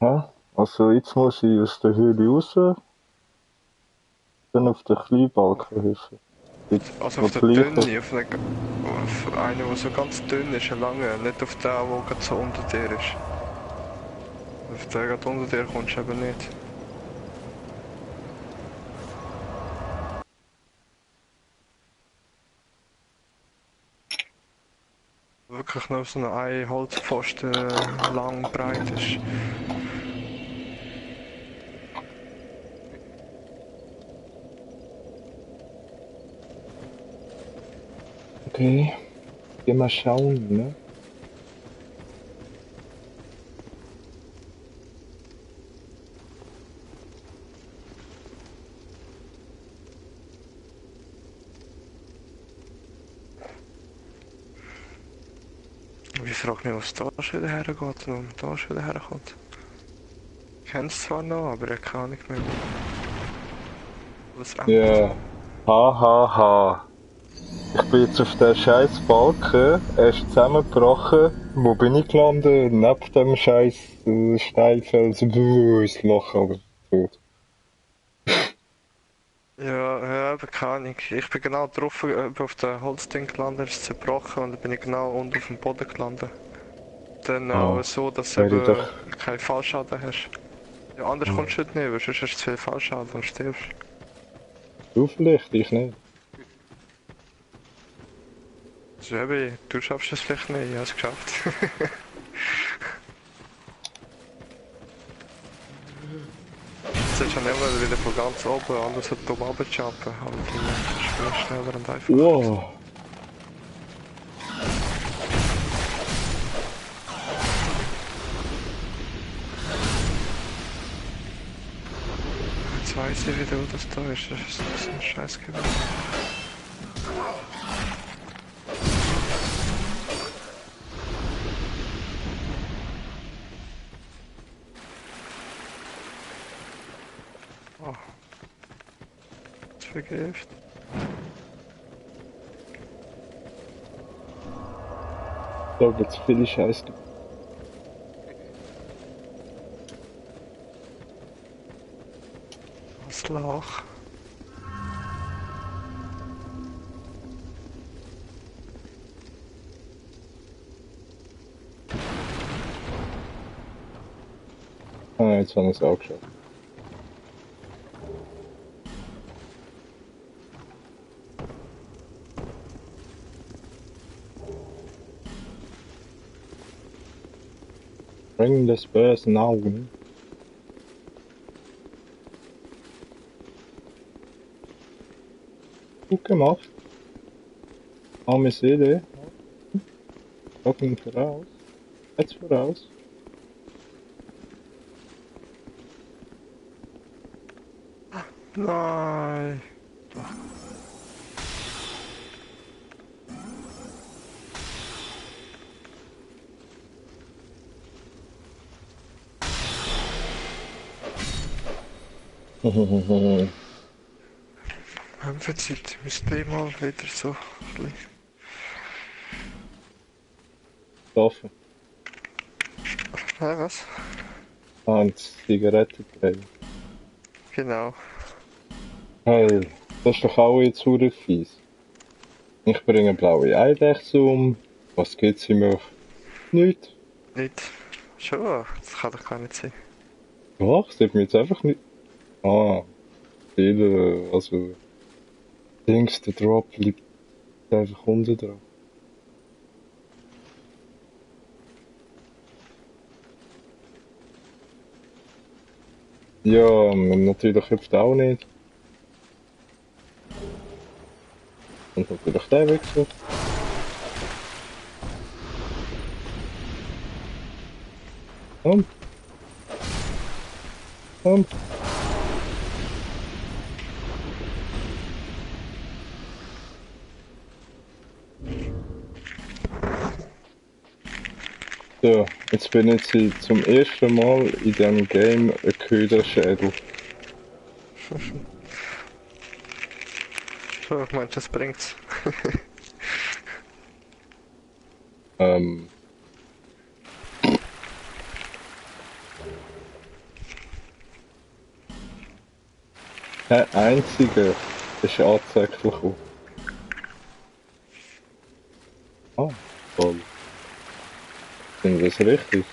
Hä? Also jetzt muss ich aus der Höhle raus, dann auf den Kleinbalken hüpfen. Also auf der dünnen, auf einen, der so ganz dünn ist, ein langer, nicht auf den, der gerade so unter dir ist. Auf den gerade unter dir kommst du eben nicht. Wirklich nur so ein Holzpfosten lang breit ist. Okay, gehen wir schauen, ne? Ich frage mich, was da schon wieder hergeht und da schon wieder herkommt. Ich kenne es zwar noch, aber ich kann nicht mehr. Was Ja. Ha. Ich bin jetzt auf der scheiß Balken, er ist zusammengebrochen. Wo bin ich gelandet? Neben dem scheiß Steinfelsen. Ins Loch, aber tot. Ja, aber keine Ahnung. Ich bin genau drauf, auf dem Holzding gelandet, ist zerbrochen und dann bin ich genau unten auf dem Boden gelandet. Dann auch so, dass du wäre eben doch- keinen Fallschaden hast. Ja, anders kommst du nicht mehr, weil sonst hast du zu viel Fallschaden und stirbst. Du vielleicht, ich nicht. Also eben, du schaffst es vielleicht nicht, ich habe es geschafft. Jetzt sollst du nicht mehr wieder von ganz oben alles so dumm runterjumpen, aber dann ist es vielleicht schneller und einfacher. Wow. Jetzt weiss ich wieder, wo das da ist, das ist so ein Scheiß gewesen. Oh. Vergift. Da gibt's viele Scheiße. Das Loch. Ah, jetzt haben wir es auch geschafft. Bring the Spurs now. Gut gemacht. Arme Seele. Locken voraus. Jetzt voraus. Nein. Verzeiht, müsste ich mal wieder so ein bisschen... Offen. Was? Ah, und Zigaretten drehen. Genau. Hey, das ist doch auch jetzt verdammt fies. Ich bringe blaue Eidechse um. Was gibt's ihm auf? Nichts. Nicht. Schon? Das kann doch gar nicht sein. Doch, sieht mir jetzt einfach nicht. Ah, jeder, also. Dings, der Drop liegt einfach unten drauf. Ja, natürlich hüpft auch nicht. Und natürlich der Wechsel. Und. Und. So, jetzt bin ich zum ersten Mal in diesem Game ein Köderschädel. So, ich meine, das bringt's. Kein einziger ist angezeigt gekommen. Ah, toll. Sind das richtig?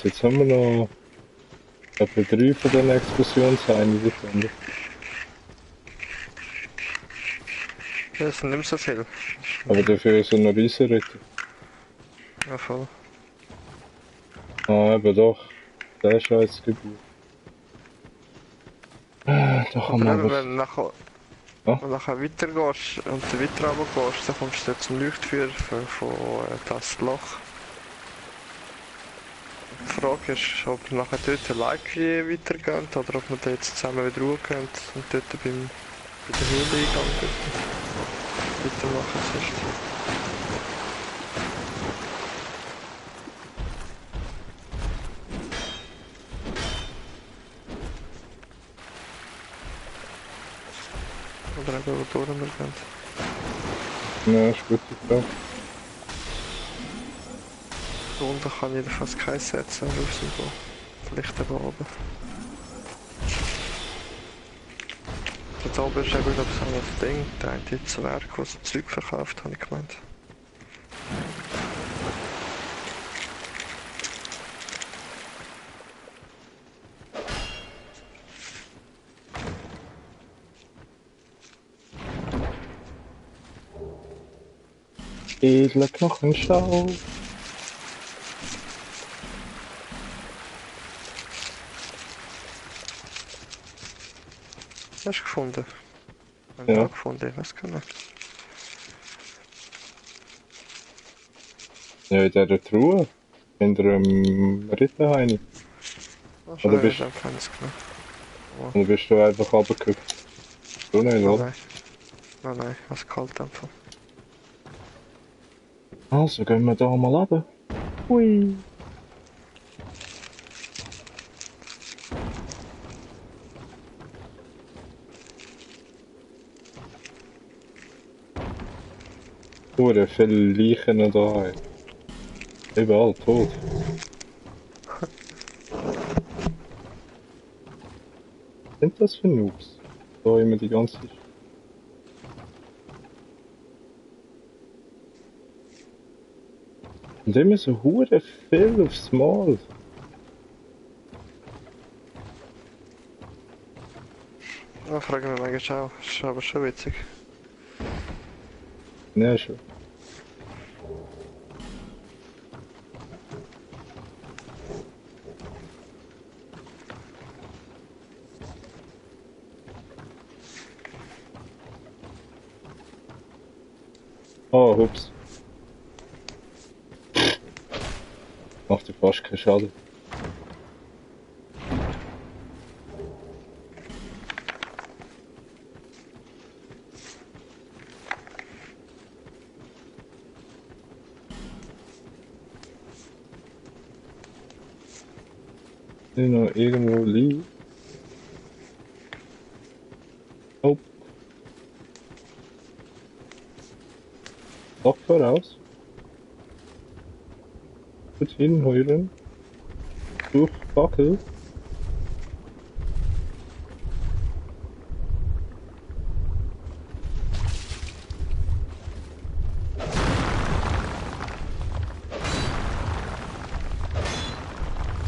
Jetzt haben wir noch etwa 3 von diesen Explosionsheinen gefunden. Das sind nicht mehr so viel. Aber dafür ist er noch Riesenritter. Ja, voll. Ah, eben doch. Der Scheißgebiet. Da kann man Aber aber... wenn du nachher, Ja? wenn du nachher weitergehst und weiter runtergehst, dann kommst du zum Leuchtfeuer von das Loch. Die Frage ist, ob wir nachher dort alleine weitergehen oder ob wir da jetzt zusammen wieder hochgehen und dort bei der Höhleneingang weitermachen sonst. Oder eben wo durch wir gehen. Ja, ist gut geklappt. Da unten kann ich fast kein setzen, aber auf so vielleicht eben oben. Da oben ist eben glaube ich so ein Ding, der eine Zwerg, der so Zeug verkauft, habe ich gemeint. Edler Knochenschau. Hast du gefunden? Haben Ja. wir auch gefunden, ich weiß gar nicht. Ja, in dieser Truhe. Hinter dem Ritterheini. Ach, Oder ja, bist- dann kann ich es genau. Und bist du einfach runtergehüpft? Du nicht, oder? Nein. Nein, was kalt einfach. Also gehen wir da mal runter. Hui. Hure viele Leichen noch da. Überall tot. Was sind das für Noobs? Da immer die ganze Zeit. Und immer so hure viel aufs Mal. Ja, frage mich manchmal auch. Ist aber schon witzig. Ja, schon. Oh, hups. Macht dir fast keinen Schaden. Die noch irgendwo liegen. Oh. Kopf voraus. Gut hinheulen. Durch Fackel.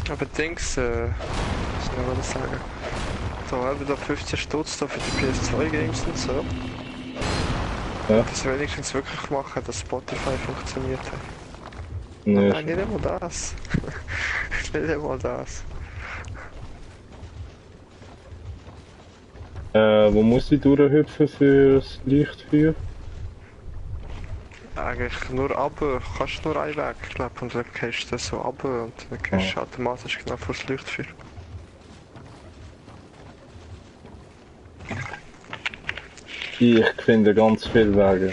Aber Dings, was soll ich noch sagen? Da haben wir 15 Stutz da für die PS2 Games und so. Ja. Das wenigstens wirklich machen, dass Spotify funktioniert hat. Nee, Nein, nicht einmal das. Nicht einmal das. wo muss ich durchhüpfen für das Lichtfeuer? Eigentlich nur runter, kannst nur einen Weg, glaube ich, und dann gehst du so runter und dann gehst du automatisch genau vor das Leuchtfeuer. Ich finde ganz viele Wege.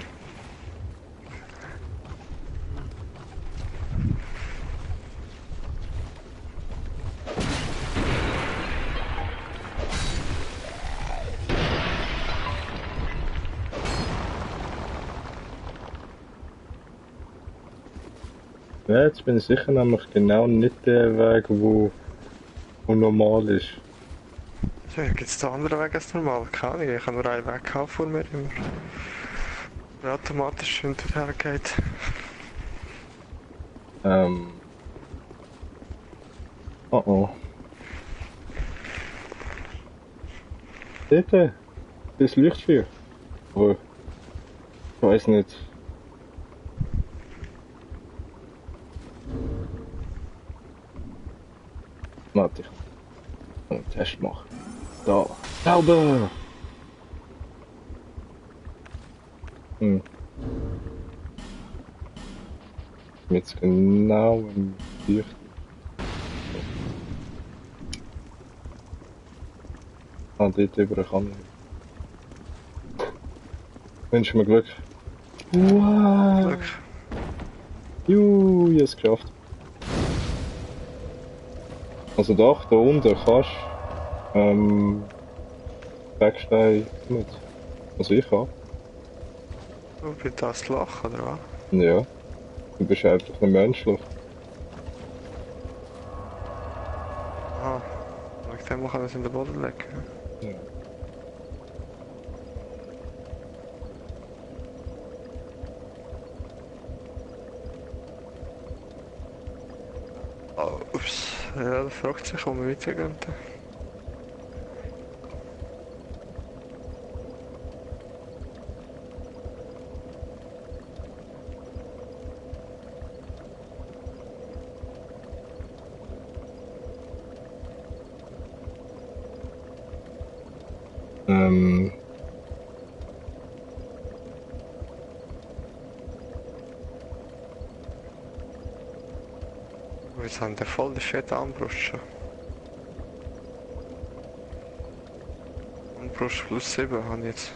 Ja, jetzt bin ich sicher nämlich genau nicht der Weg, wo normal ist. Ja, gibt es da andere Wege als normal? Keine Ahnung, ich habe nur einen Weg gehabt vor mir immer. Der automatisch hinterhergeht. Oh oh. Dort, das Lichtfeuer. Oh, ich weiß nicht. Warte, ich kann einen Test machen. Da. Sauber! Jetzt genau im Licht. Ah, dort über kann ich. Wünsche mir Glück. Wow! Glück. Juhu, ich hab's geschafft. Also da unten kannst Backstein mit. Also ich hab. Du bist das Loch, oder was? Ja. Du bist einfach ein menschlich. Ah, wegen dem kann man es in den Boden legen. Ja. Oh, ups. Ja, da fragt sich, ob wir weitergehen. Wir sind der voll der fette Armbrust schon. Armbrust plus 7 habe ich jetzt.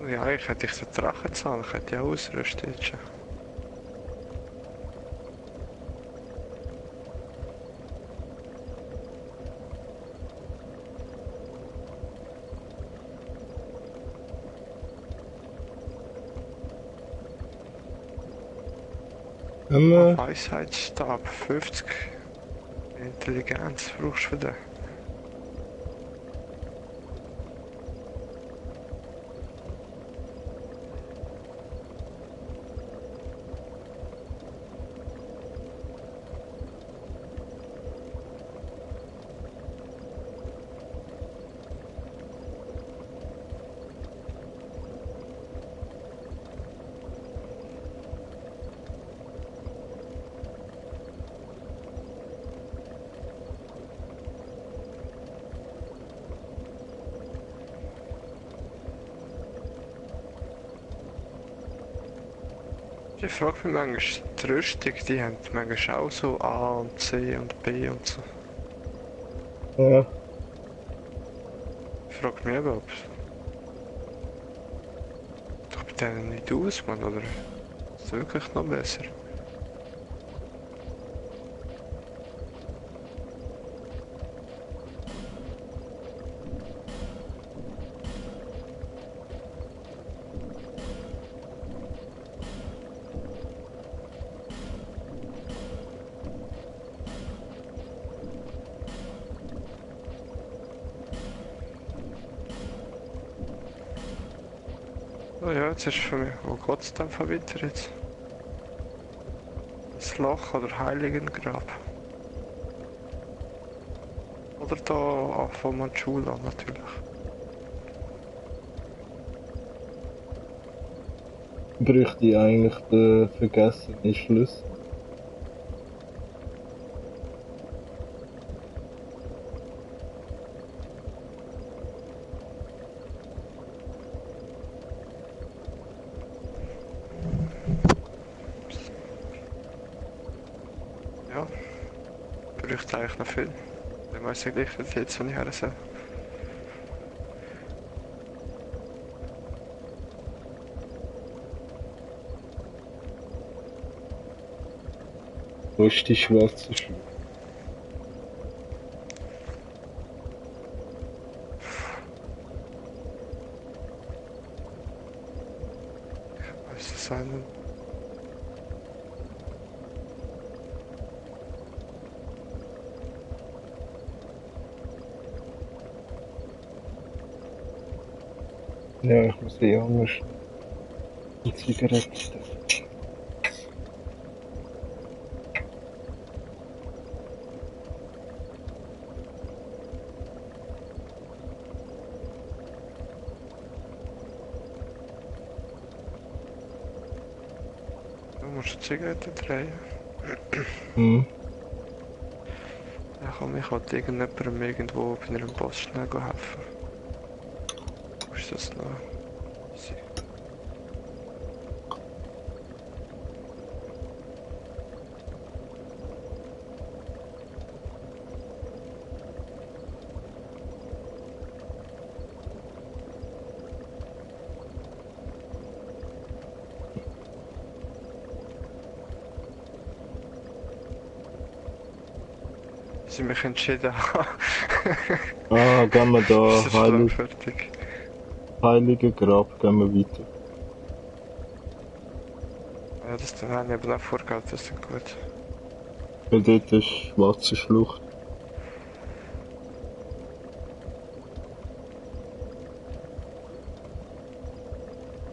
Ja, eigentlich hätte ich so Drachenzahn, ich hätte ja ausrüsten jetzt schon. Weisheitsstab, 50. Intelligenz brauchst du für den. Ich frage mich manchmal, die Rüstung, die haben manchmal auch so A und C und B und so. Ja. Ich frage mich eben, ob es doch bei denen nicht aus, Mann, oder ist es wirklich noch besser? Oh ja, jetzt ist für mich, wo geht's denn von weiter jetzt? Das Loch oder Heiligengrab? Oder da von Manchula natürlich. Bräuchte ich eigentlich den vergessenen Schlüssel. Ja, bräuchte eigentlich noch viel. Dann weiß ich nicht, jetzt, wenn ich her soll. Wo ist die schwarze Schuhe? Weiß es sein. Ja, ich muss eh anders die Zigaretten stecken. Du musst die Zigarette drehen. Hm. Ja, komm, ich wollte irgendjemandem irgendwo bei einem Boss schnell helfen. Wo ist das noch? Sie- Sie mich entschieden haben. Ah, gehen wir Ist da, das schon fertig? Heilige Grab, gehen wir weiter. Ja, das dann habe ich aber auch vorgehabt, das ist gut. Weil dort ist schwarze Schlucht.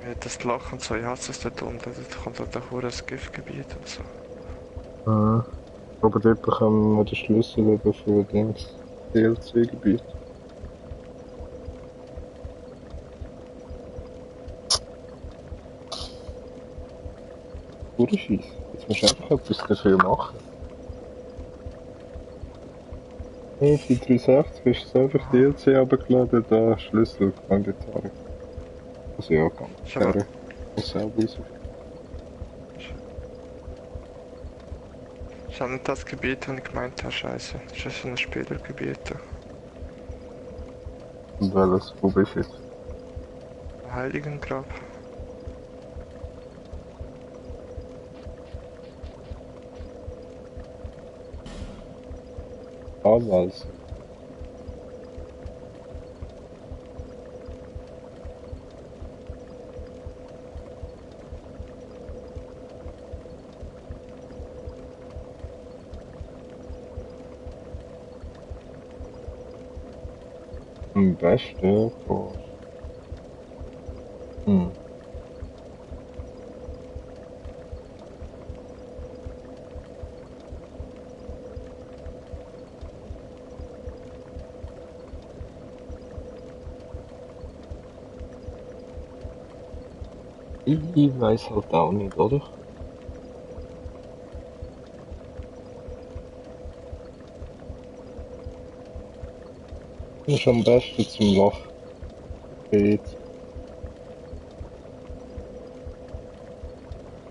Ja, das Loch und so, ich hasse es dort unten, dort kommt halt auch ein Giftgebiet und so. Ah. Aber dort bekommen wir den Schlüssel eben für das DLC-Gebiet. Pure Scheiße. Jetzt musst du einfach etwas dafür machen. Hey, für 360 ist es einfach DLC runtergeladen, da Schlüssel kann ich zeigen. Also ja, kann ich Schau mal. sagen. Muss selber rausfinden. Das ist auch nicht das Gebiet, das ich gemeint habe, scheiße. Das ist so ein Spielergebiet. Und welches? Wo bist du jetzt? Heiligengrab. Damals. Am besten vor. Hm. Ich weiß halt auch nicht, oder? Ist am besten zum Loch. Geht.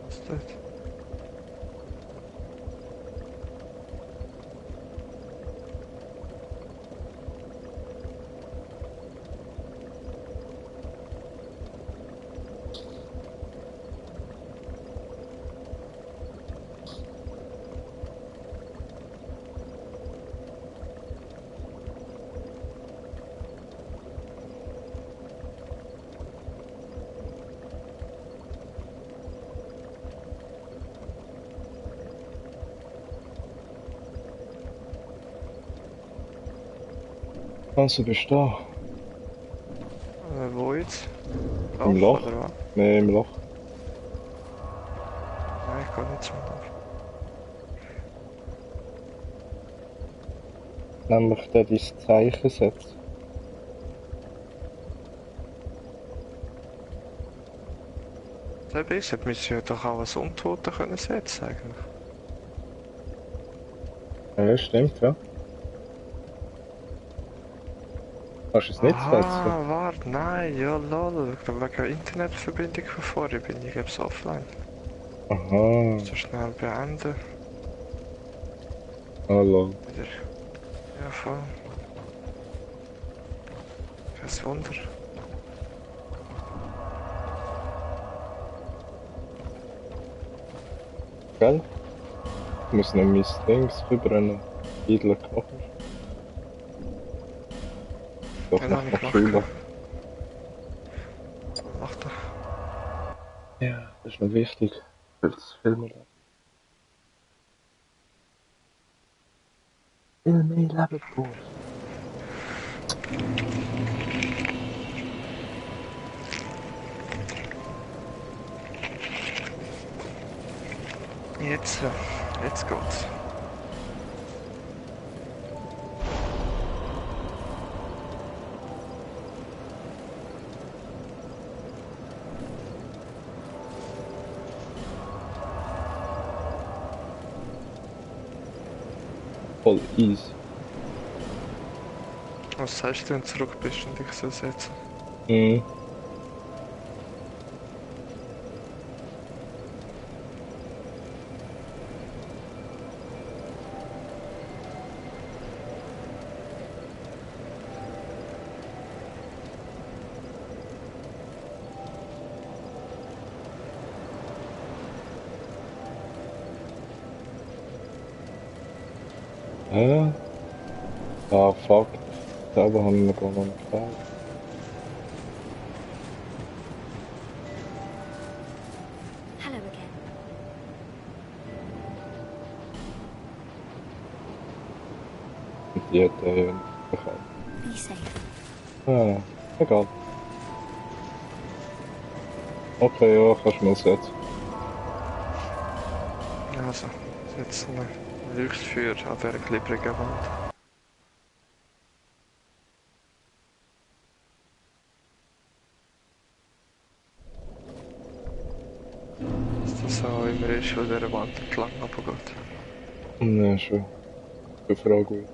Was ist das? Also bist du da? Wo jetzt? Im Loch? Oder was? Ne, im Loch. Nein, ich kann nicht zum Lauf. Nämlich da dein Zeichen setzen. Der Bishop müsste ja doch auch als Untoter können setzen eigentlich. Ja, stimmt, ja. Kannst du es nicht setzen? Warte, nein, ja lol. Ich glaube wegen der Internetverbindung von vorher bin ich jetzt offline. Aha. So schnell beenden. Hallo. Wieder. Ja, voll. Kein Wunder. Gell? Ich muss noch mein Dings verbrennen. Idle Knochen. Doch Ja, noch hab ich nach gemacht. Schule. Mach doch. Ja, das ist noch wichtig. Für das Filmen. Viel mehr Leben braucht. Jetzt geht's. Voll easy. Was sagst du, wenn du zurück bist und ich so setzen? Mhm. Hä? Ah, fuck. Selber haben wir gar nicht gefragt. Hello again. Und die hat er ja nicht bekommen. Be safe. Ah, egal. Okay, ja, kannst du mal setzen. Also, jetzt ein Leuchtfeuer an dieser klebrigen Wand. Dass das auch immer ist, wo dieser Wand entlang runtergeht. Ja, schon. Befragung.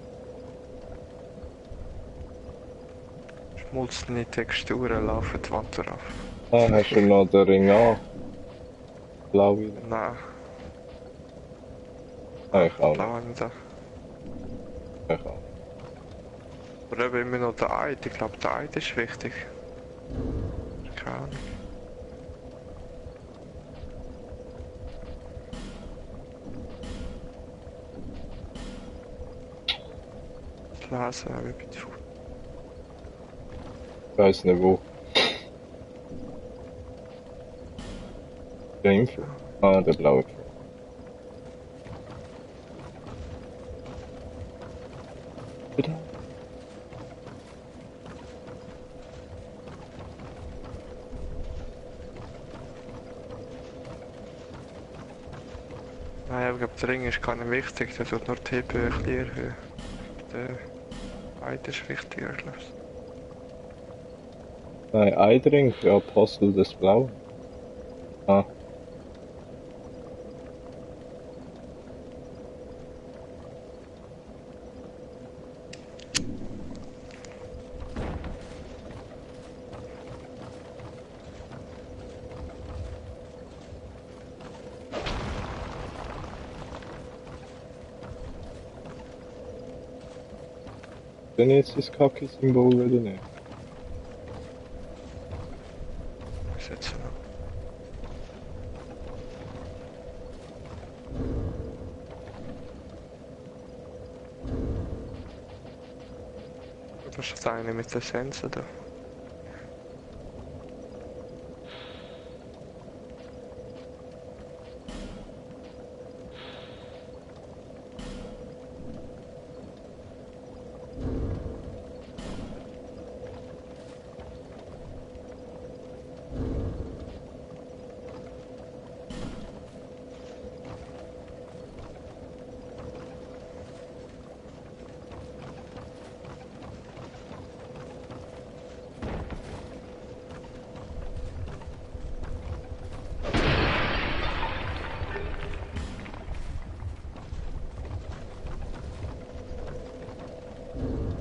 Schmolzene Texturen laufen die Wand drauf. Ah, hast du noch den Ring an? Blau wieder. Nein, Ah, ich auch da nicht. habe ich da. Ich auch. Aber eben immer noch der Eid. Ich glaube, der Eid ist wichtig. Keine Ahnung. Das Lesen habe ich bitte. Ich weiss nicht wo. Der Info? Ah, der blaue. Bitte? Nein, aber ich glaube, der Ring ist gar nicht wichtig, der tut nur die TP ein bisschen erhöhen. Der Weiter ist wichtiger, glaube ich. Nein, Eidring für Apostel des Blauen. Ah. Denn jetzt das Kacke-Symbol wieder nicht. Ist jetzt noch. Das ist eine mit der Sense da.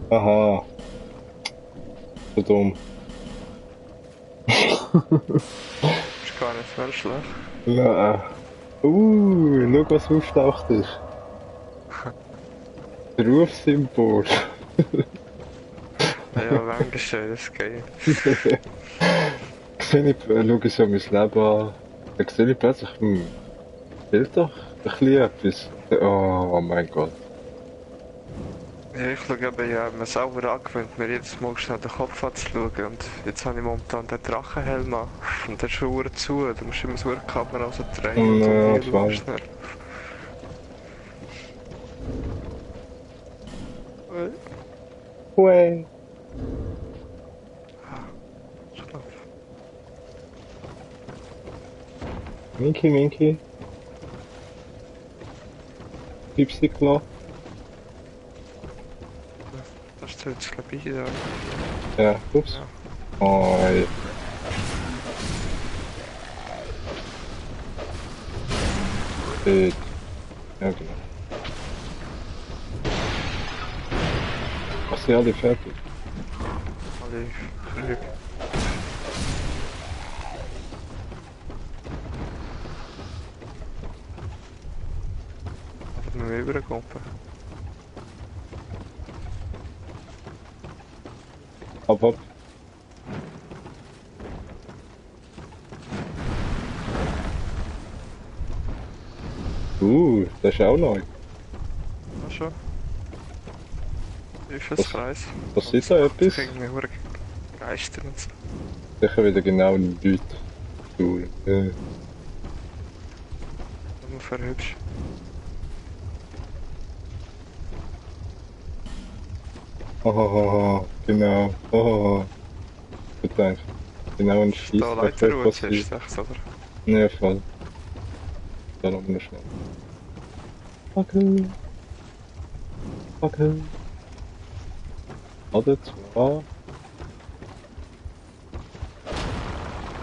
Aha. So dumm. Ist gar nicht menschlich. Nein. Schau was auftaucht ist. Das Rufsymbol. Ja, manchmal schön, das ist geil. Sehe ich, schau ich so mein Leben an. Dann sehe ich plötzlich, fehlt doch ein bisschen etwas. Oh mein Gott. Ja, ich schaue eben, ich habe mir selber angewöhnt, mir jedes Mal schnell den Kopf anzuschauen. Und jetzt habe ich momentan den Drachenhelm an. Und der ist schon verdammt zu. Du musst immer so eine Kamera so drehen und Ja, dann voll. schnell. Hui. Schlaf. Minky. Pipsi klar. Das ist jetzt, glaube ich, da. Ja, ups. Ja. Oh, ey. Ja, genau. Ach, sind alle fertig? Alle früh. Aber nur übergekommen. Ab. Das ist auch neu. Ach schon. Ist das Kreis? Was ist da etwas? Ich irgendwie nur Geister und so. Sicher wieder genau nichts. Du. Nur verhübsch. Hahaha, genau. Hahaha. Verdammt. Genau ein Schieß. Da Leiterruhe zuerst, sagst du, oder? Ne, voll. Da noch mal schnell. Fackel. Oder zwei.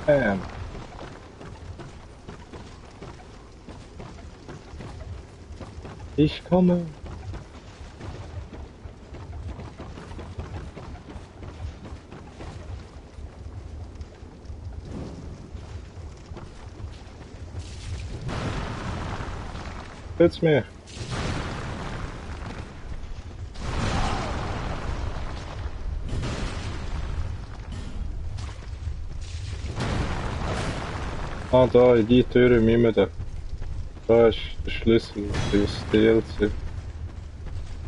Bam. Ich komme. Jetzt mehr. Ah, da, in die Tür im Immen. Da ist der Schlüssel fürs DLC.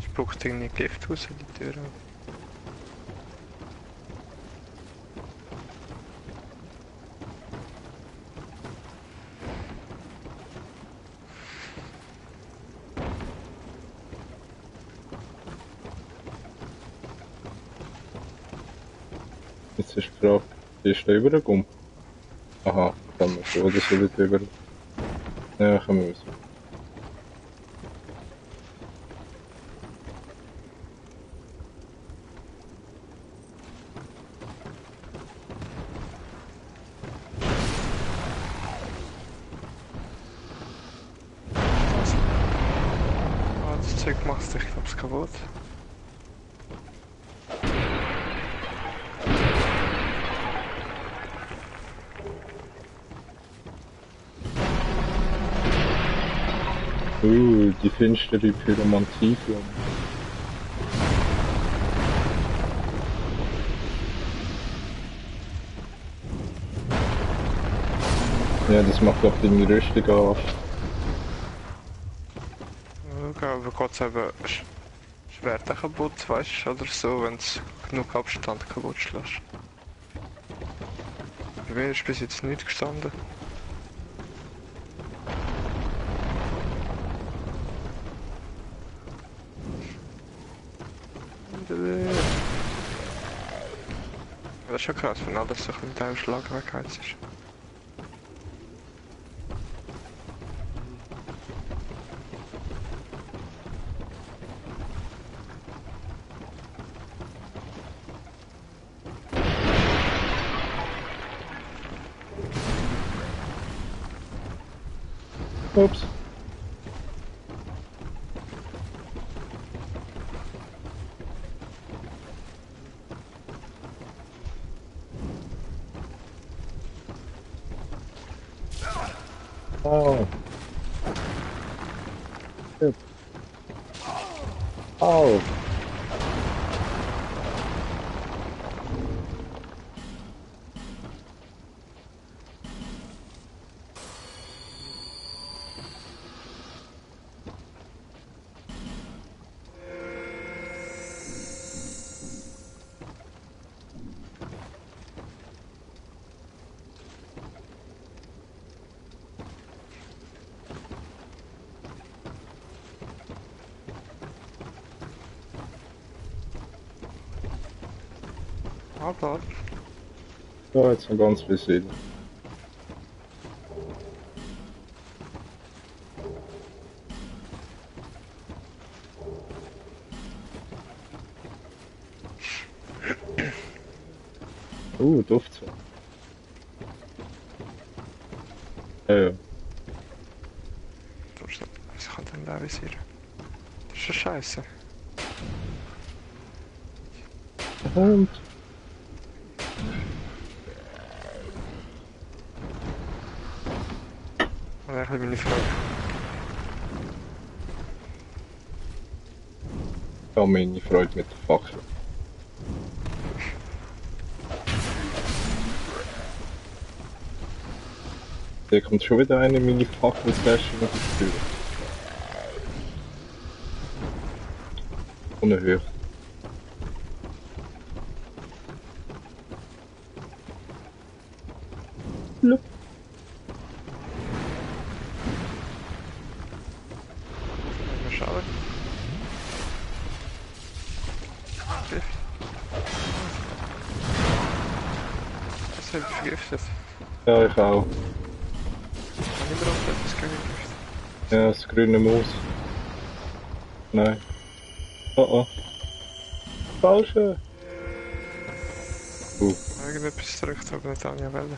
Spuckt irgendwie Gift raus in die Tür. Jetzt ist die Frage, wie ist der übergekommen? Aha, kann man so oder so nicht über. Ja, können wir so. Fahrzeug machst, ich glaub's kaputt. Die finstere Pyromantie. Ja, das macht auch deine Rüstung auf. Okay, aber geht's eben Schwerter kaputt, weißt du, oder so, wenn es genug Abstand kaputt schlägt. Bei mir ist bis jetzt nichts gestanden. Das ist schon krass, wenn alles so mit einem Schlag weggeheizt ist. Ups. Oh. Yep. Oh. Aber Ja, jetzt noch ganz bisschen. Duft. Ja. was kann denn da visieren? Das ist schon scheiße. Und? Das ist eigentlich meine Frage. Ja, meine Freude mit der Fackel. Da kommt schon wieder eine meine Fackelflasche mit der Tür. Ohne Höhe. Look. Mal schauen. Gift. Das habe ich vergiftet. Ja, ich auch. Kann ich drauf etwas gegen Gift? Ja, das grüne Maus. Nein. Oh oh. Falsche. Irgendetwas drückt, aber nicht Anja Welle.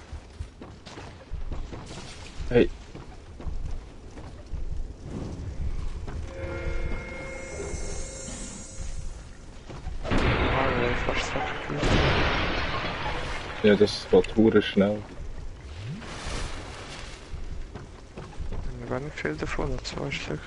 Hey. Ah, nee, fast abgekühlt. Ja, das geht hure schnell. Ich habe nicht viel davon, nur 2 Stück.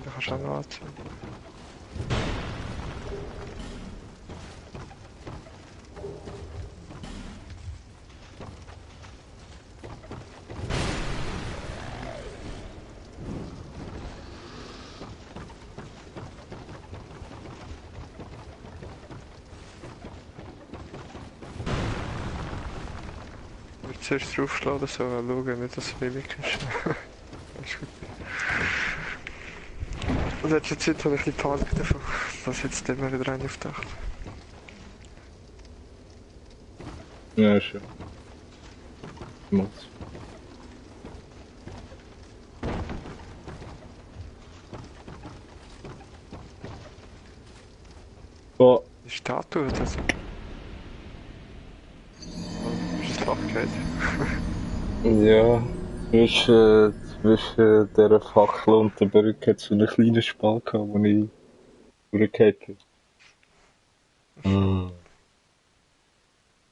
Da kannst du auch noch warten. Ich würde zuerst draufschlagen, so schauen, nicht dass es Mimik ist. Ist gut. In letzter Zeit habe ich ein bisschen Panik davon, dass jetzt immer wieder eine auftaucht. Ja, schön. Macht's. So, Die Statue, das. geht. Ja, zwischen dieser Fackel und der Brücke hat es so einen kleinen Spalt gehabt, wo ich durchgefallen bin.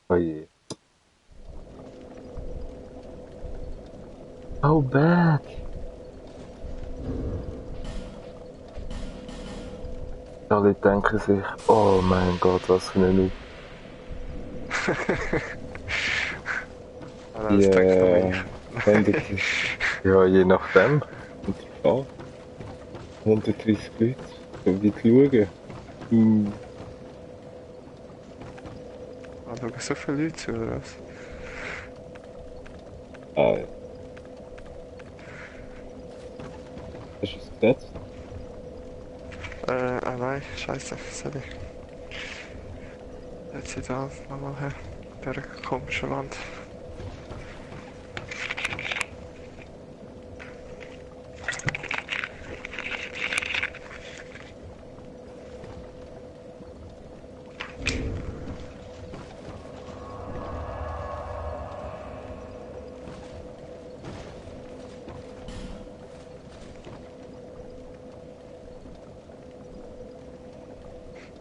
Oh je. Oh bad. Alle denken sich, oh mein Gott, was für eine Noob. Ja, das denkt man nicht. Ja, je nachdem. Und die Gefahr. 130 Leute. So wie schauen. Ah, da schauen so viele Leute zu, oder was? Ah, ja. Hast du es gesetzt? Nein, scheiße, sorry. Jetzt sieht da nochmal her. Der komische Wand.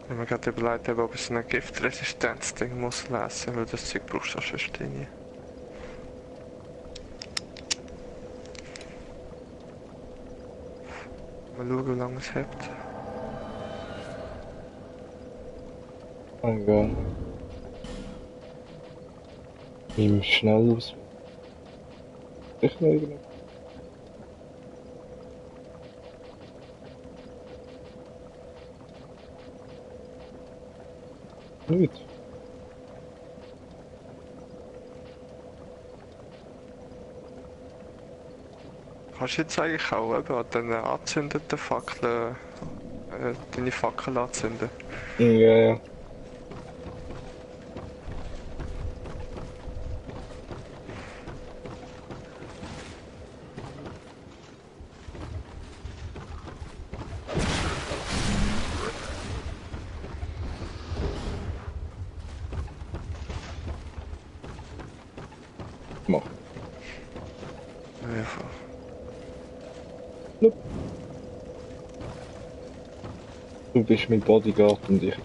Ich habe mir gerade überlegt, ob ich ein Giftresistenz-Ding muss lesen, weil das Zeug brauchst du sonst nie. Mal schauen, wie lange es hebt. Oh Gott. Im schnell aus. Ich noch irgendwas? Nicht. Kannst du jetzt eigentlich auch eben an den angezündeten Fackeln deine Fackel anzünden? Ja, ja. Mach. Ja, voll. Nope. Du bist mein Bodyguard und ich.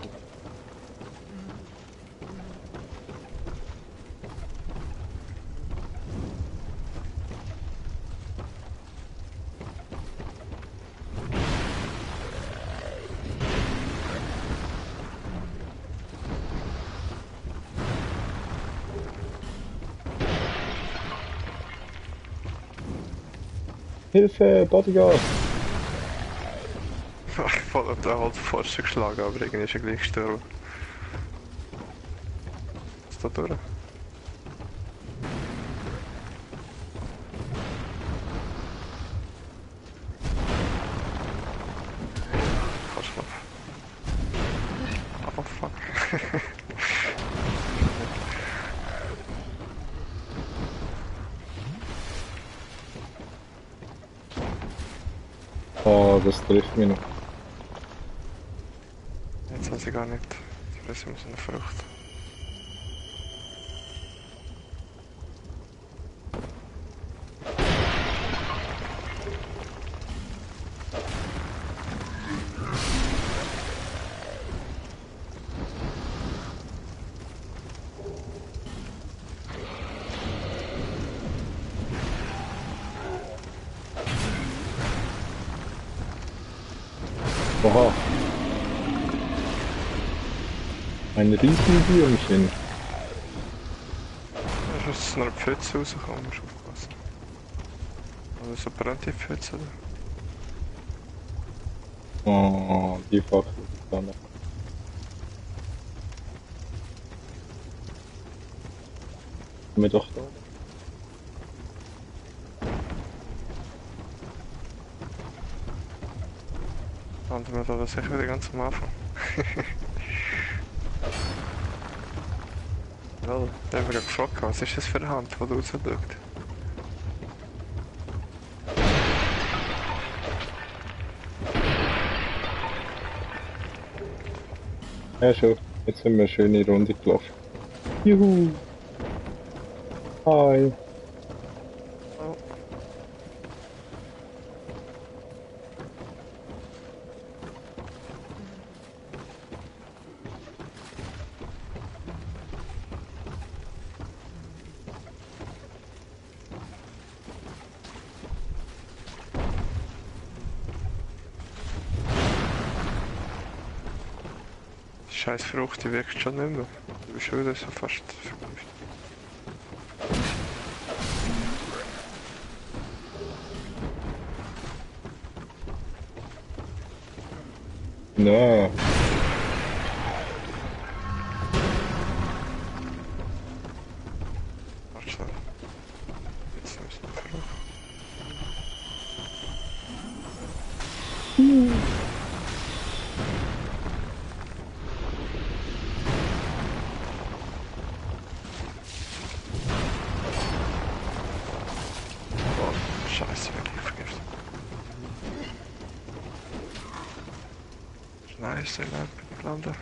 Hilfe, Bodyguard! Ich voll auf den Holzpfosten geschlagen, aber irgendwie ist er gleich gestorben. Was ist da durch? Arschloch. Oh fuck. Ah, das trifft mich noch. Jetzt weiß ich gar nicht. Ich weiß, ich muss eine Frucht. Oha. Ein Riesenbiomchen. Ich muss aus einer Pfütze rauskommen, musst aufpassen. Oder so brennt die Pfütze da. Oh, die Fackel ist da noch. Mir doch da. Landen wir da sicher wieder ganz am Anfang. Well, da haben wir gerade gefragt, was ist das für eine Hand, die rausschaut? Ja schon, jetzt haben wir eine schöne Runde gelaufen. Juhu! Hi. Oh. Die scheiß Frucht, die wirkt schon nicht mehr. Du bist schon wieder so fast vergiftet. Nein. Warte schnell. Jetzt ist es verloren. Oh, scheiße, werde ich vergiftet. Nice, der Lampe gelandet.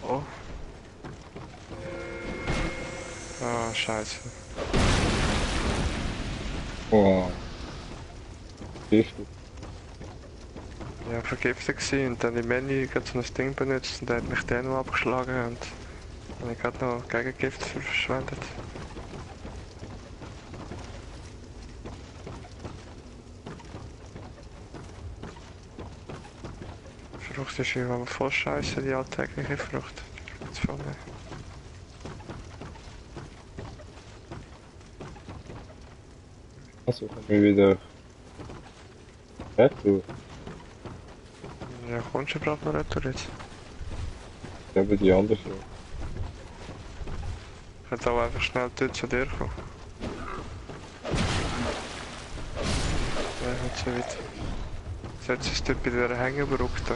Oh. Ah, scheiße. Oh. Richtig. Ja, vergiftet gewesen und dann im Menü gerade so ein Ding benutzt und der hat mich der noch abgeschlagen und dann habe ich gerade noch Gegengift verschwendet. Frucht ist immer voll scheiße, die alltägliche Frucht. Jetzt voll nicht. Also, kann ich wieder retour. Ja, kommst du gerade noch retour jetzt? Ich habe die andere schon. Ich könnte auch einfach schnell dort zu dir kommen. Ja, nicht so weit. Jetzt ist es dort bei dieser Hängebrücke da.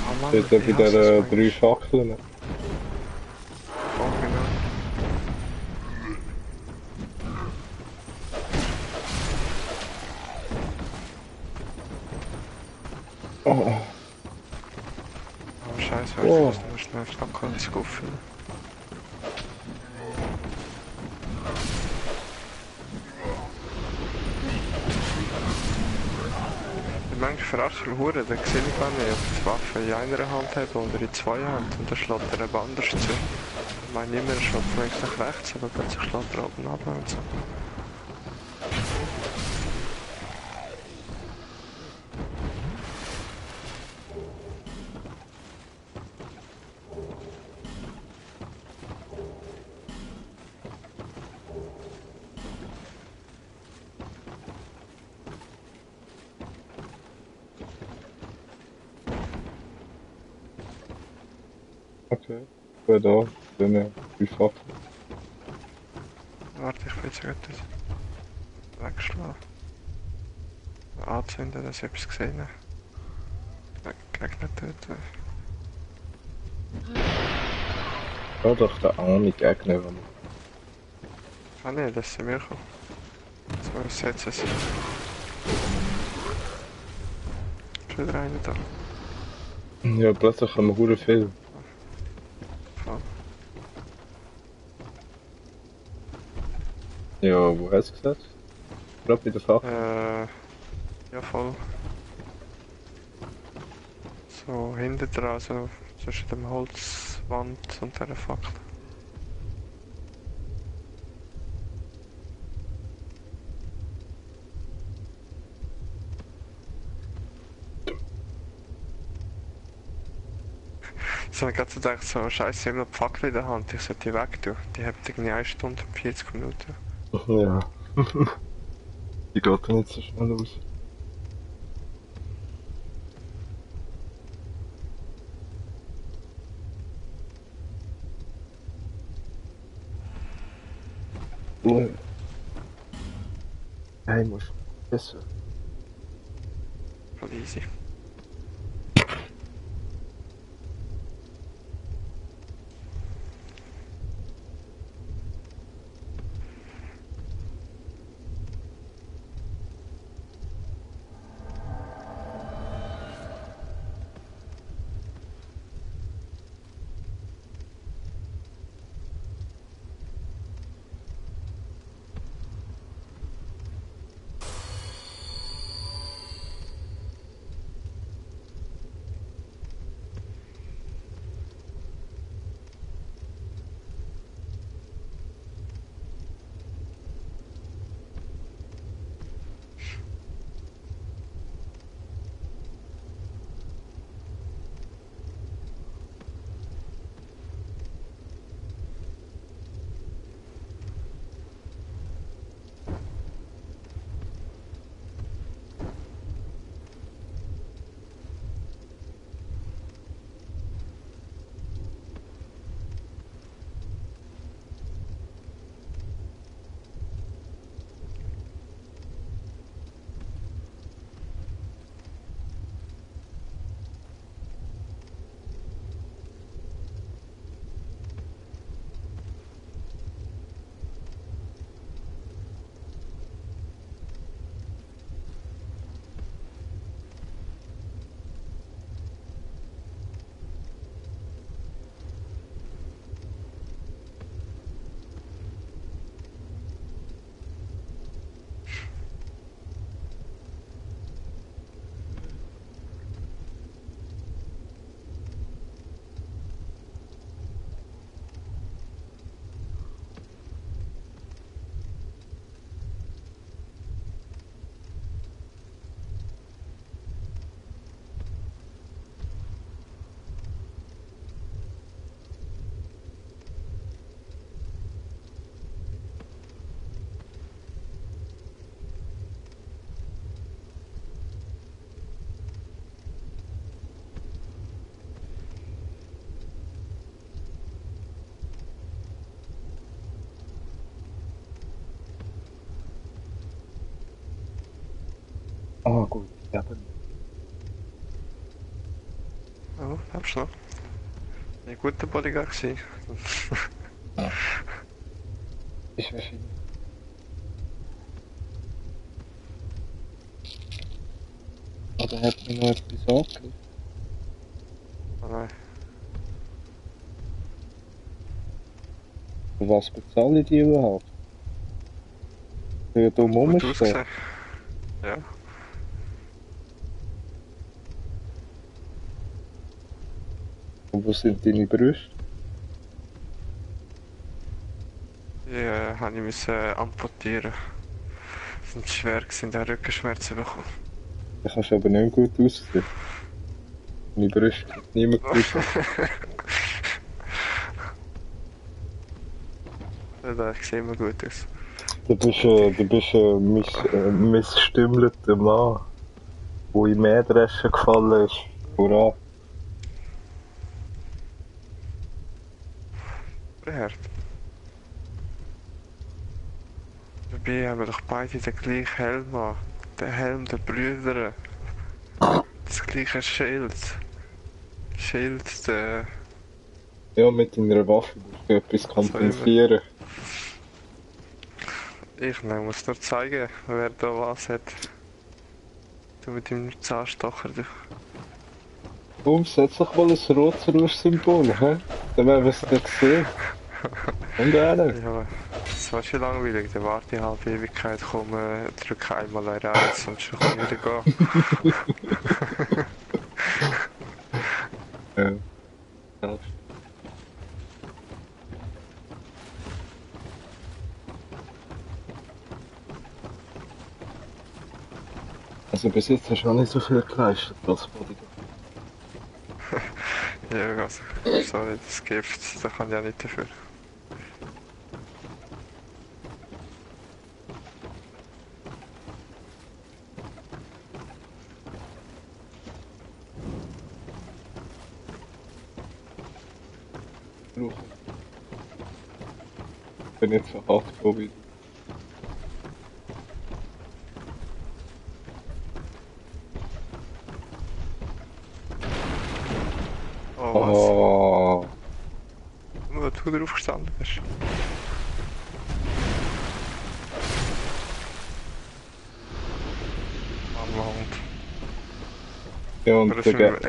Oh Mann, Dort bei ich hasse der es 3 Schachteln. Oh, genau. Oh. Oh, scheiße, Oh. ich muss noch schnell Stockholz kaufen. Manchmal verarscht du Hure, dann sehe ich gar nicht, ob ich die Waffe in einer Hand habe oder in zwei Händen und dann schlägt er eben anders zu. Ich meine immer, er schlägt von links nach rechts, aber plötzlich schlägt er oben ab und so. Okay. Gut, da. Dann 3 Schachteln. Warte, ich bin jetzt gerade weggeschlagen. Anzünden, dass ich etwas gesehen habe. Gegner töten. Ja, doch der arme Gegner. Ah ne, das sind wir gekommen. So, was jetzt ist. Ist wieder einer da. Ja, plötzlich haben wir hure viel. Voll. Ja, wo hast du gesetzt? Gerade bei der Fackel. Ja voll. So hinten dran, so zwischen dem Holzwand und der Fackel. So, ich hab gerade so gedacht, so scheiße, ich hab noch die Fackel in der Hand, ich sollte die weg tun. Die hat irgendwie 1 Stunde und 40 Minuten. Ja. Die geht nicht so schnell aus. Nein, muss besser. Voll easy. Ah, gut, eben. Oh, hab's noch. Ein guter Bodyguard gewesen. Ist wahrscheinlich. Oder hat mir noch etwas angegriffen? Oh nein. Für was bezahle ich die überhaupt? Für dumm Gut rumstehen? ausgesehen. Ja. Und wo sind deine Brüste? Die habe ich müssen amputieren. Es sind schwer gewesen, da Rückenschmerzen bekommen. Da kannst du aber nicht gut aussehen. Meine Brüste hat niemand gewusst. Da sieht immer gut aus. Du bist ein missstümmelter Mann, der in Mähdreschen gefallen ist. Hurra! Bert. Dabei haben wir doch beide den gleichen Helm an. Der Helm der Brüder. Das gleiche Schild. Schild der... Ja, mit deiner Waffe musst du etwas kompensieren. Ich muss nur zeigen, wer da was hat. Du mit dem Zahnstocher. Komm, setz doch mal ein rotes Rauschsymbol, hä? Dann werden wir es nicht sehen. Und einer. Ja, das war schon langweilig. Dann warte ich halbe Ewigkeit, komme, drücke einmal ein Reiz und schon kann ich wieder gehen. Ja. Ja. Also bis jetzt hast du auch nicht so viel geleistet als Bodyguard. Ja, also, sorry, das Gift, da kann ich ja nicht dafür. Ich bin nicht so hardcore wie du. Oh, was? Oh, Wo du drauf gestanden bist. Armer Hund. ja, Aber und das der war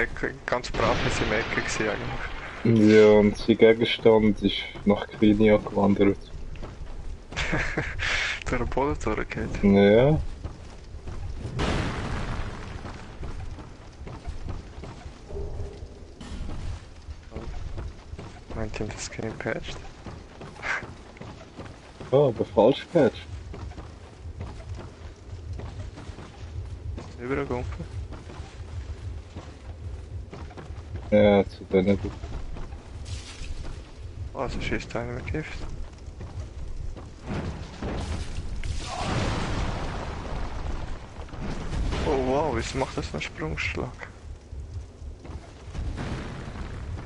ganz brav ist im Ecke gewesen eigentlich. ja, und sein Gegenstand ist nach Quinia gewandert. Durch den Boden durchgeht. Ja, Meint ihr das Game patched? ja, aber falsch gepatcht. Überall gumpen? Ja, zu denen. Oh, also schießt einer mit Gift. Oh wow, wieso macht das einen Sprungschlag?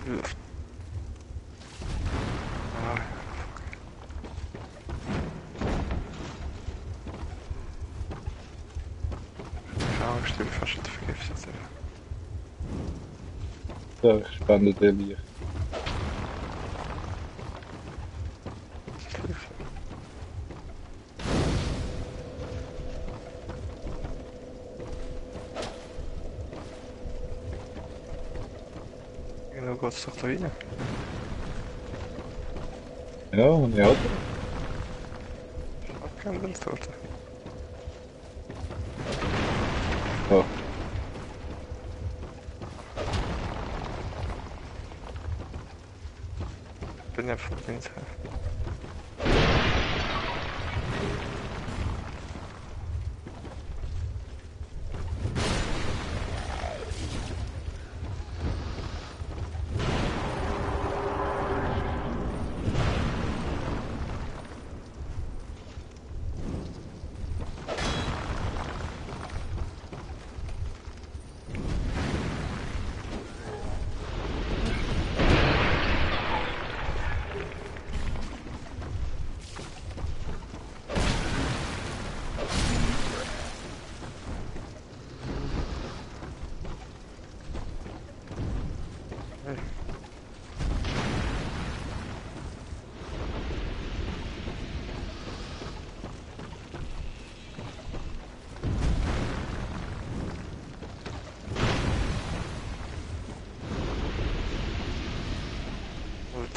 Luft. Ah, keine Angst, ich bin fast nicht vergiftet. Ja, ich spende dir Licht. Genau geht's doch da rein. Ja, und ja, Shotgun dort. ja. Bin ja von links.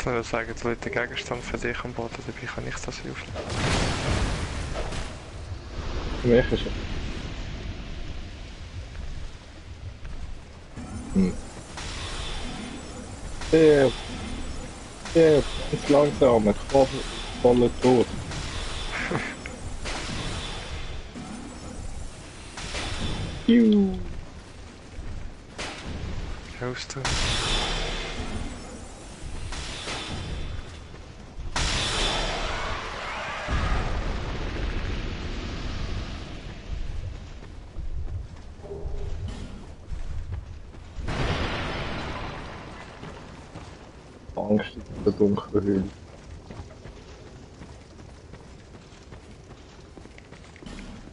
jetzt nur sagen, die Leute Gegenstand für dich am Boden, dabei kann ich das aufnehmen. Für mich ist es. Sehr, sehr, ganz langsam, voller Tod. Juhu. Hörst du? Angst in der dunklen Höhle.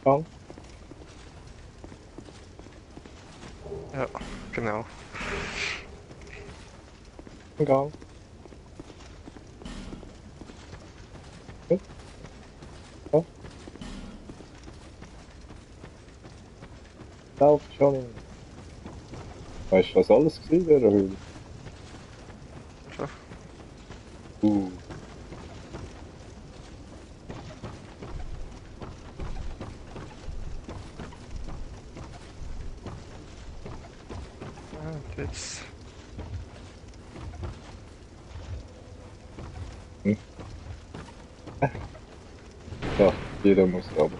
Gang, Ja, genau. Gang. Gut. Ja. Lauf schon. Weißt du, was alles gesehen in der Höhle? So. Uh. Und jetzt. Ja, jeder muss aber.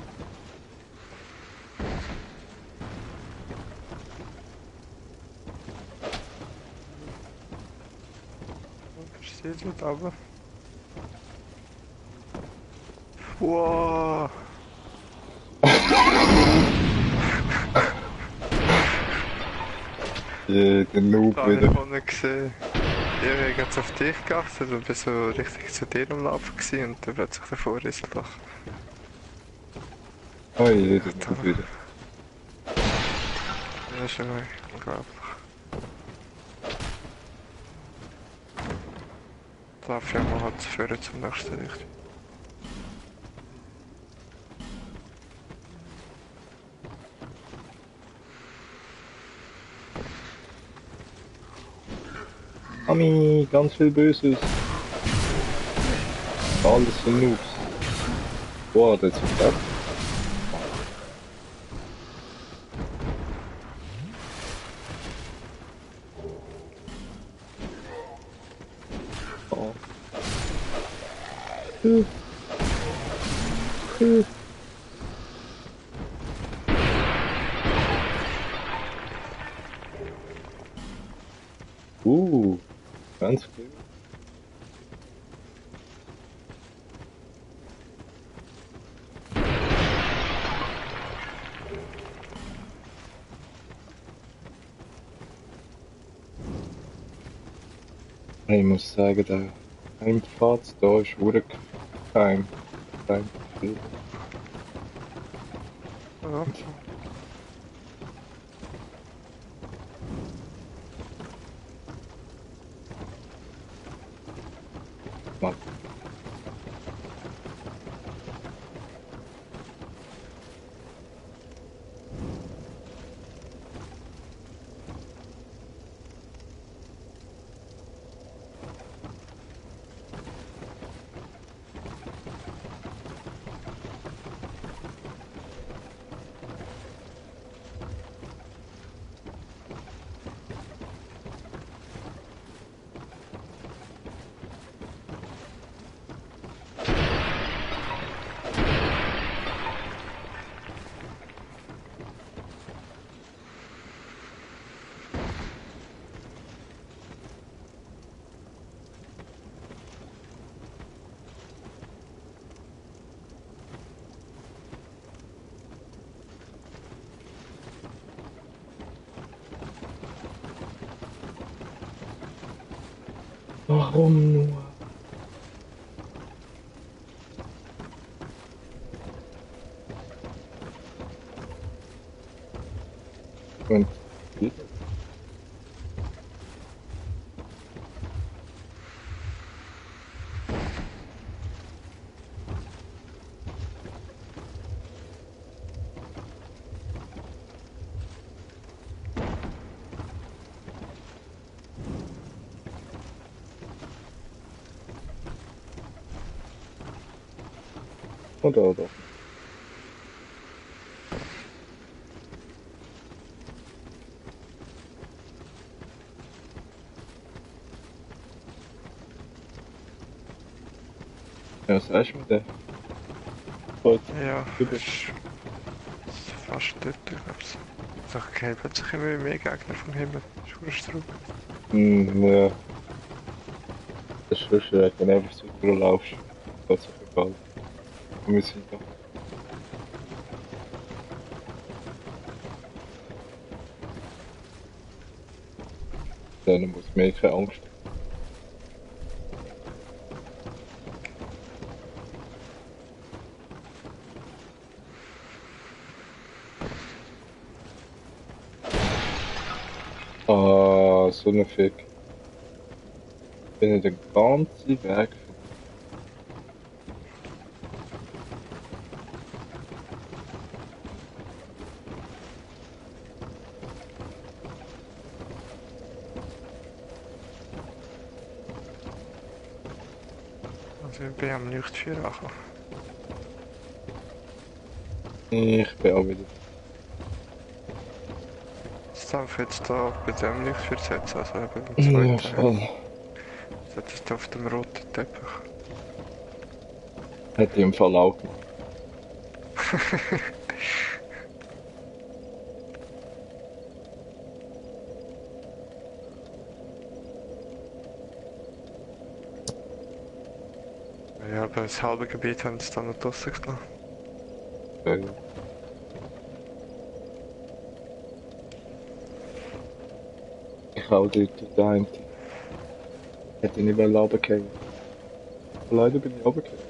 Versteht wird aber. Wow! Der Noob Da habe ich wieder. vorhin gesehen. Ich habe jetzt auf dich geachtet und bin so richtig zu dir am Laufen gewesen und dann plötzlich davor ist doch. Oh je, der Noob wieder. Ja, schon unglaublich. Darf ich mal halt führen zum nächsten Richtung. Mami, ganz viel Böses. Alles für Noobs. Boah, das ist das. Oh. Ganz viel. Ich muss sagen, der Heimpfad da ist wirklich kein Gefühl. Ja. Mann. Warum nur? Und Oder? Ja, was sagst du mit der? Heute Ja, über. ist fast dort, glaub's. So, okay, plötzlich immer mehr Gegner vom Himmel. Schurstrub. Ja. Das ist schon schräg, wenn du einfach so durchlaufst. Geht sich egal. Wir sind da. Dann muss man keine Angst haben. Ah, so ein Fick. Ich bin den ganzen Weg. Also ich bin am Leuchtfeuer angekommen. Ich bin auch wieder. Das darf jetzt da bei dem Leuchtfeuer setzen, also eben beim Ja, zweiten. voll. Setzt auf dem roten Teppich. Hätte ich im Fall auch gemacht. Ja, aber das halbe Gebiet haben sie dann noch draussen genommen. Ja. Ich auch dort daheim. Hätte ich nicht runtergefallen. Leider bin ich runtergefallen.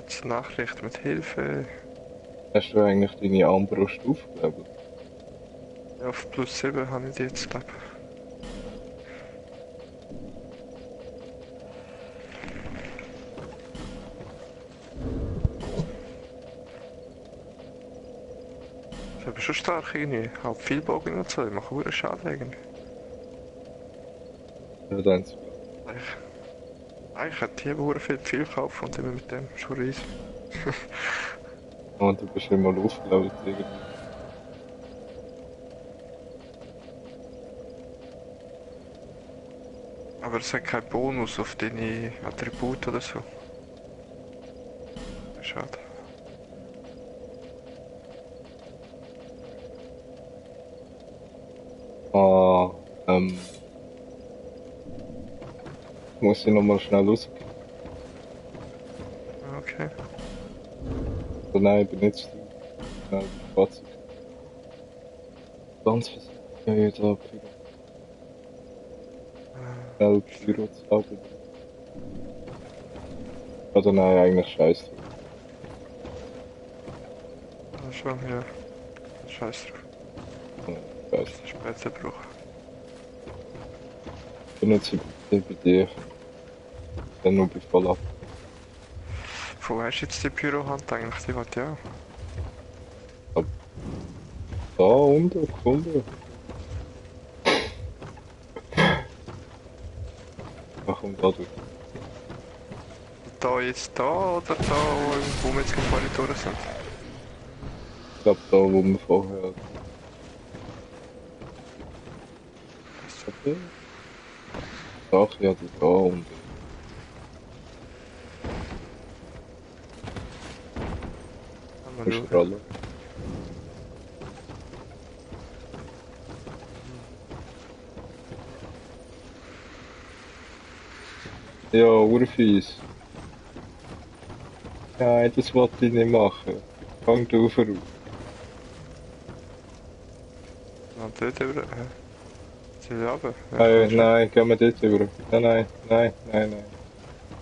Jetzt Nachricht mit Hilfe. Hast du eigentlich deine Armbrust aufgelevelt? Ja, auf plus 7 habe ich die jetzt, glaube ich. Ich bin schon stark irgendwie. Hab viel Bogen und so, ich mache guten Schaden irgendwie. Ja, dann Eigentlich hätte ich aber viel kaufen und immer mit dem schon riesig. und du bist immer aufgelevelt irgendwie. Aber es hat keinen Bonus auf deine Attribute oder so. Schade. Ah, muss ich nochmal schnell rausgehen? Okay. Oh nein, ich bin nicht schnell Fahrzeug. Ganz versucht. Ja, jetzt ab. Schnell Büro zu haben. Also nein, eigentlich scheiße. Das schon, ja. Scheiß drauf. Scheiße. Das ist später Bruch. Benutze ich bei dir. Dann nur bei Vollab. Von wo hast du jetzt die Pyrohand eigentlich? Die hat ja. Da unten gefunden. Ach, komm da durch. Da jetzt da oder da, wo wir jetzt gerade durch sind? Ich glaube da, wo wir vorher... Okay. Ach ja, die da unten. Mal schauen. Strahle. Ja, urfies. Nein, das wollte ich nicht machen. Fang du auf. Und dort über. Sind wir runter? Nein, gehen wir dort über. Nein.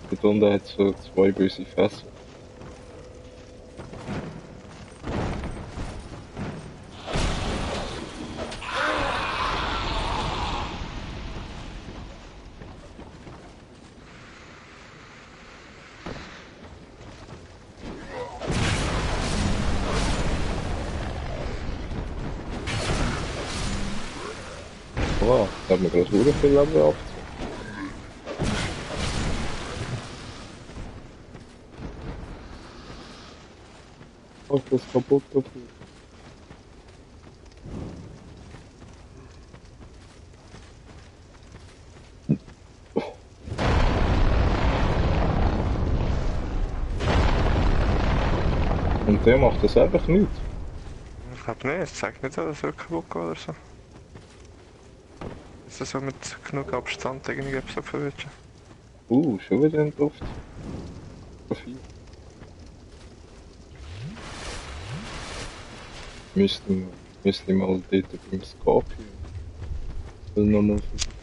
Dort unten hat es so zwei böse Fässer. Voilà, da hat mir gerade sehr viel Leben abgezogen. Oh, ist das kaputt dafür? Und der macht das einfach nicht. Ich glaube nicht, es zeigt nicht, dass es wirklich kaputt geht oder so. Ist das so mit genug Abstand irgendwie so verwirrt? Schon wieder in die Luft. Profil. Müsste mal dort beim Scorpion. Will nochmal versuchen.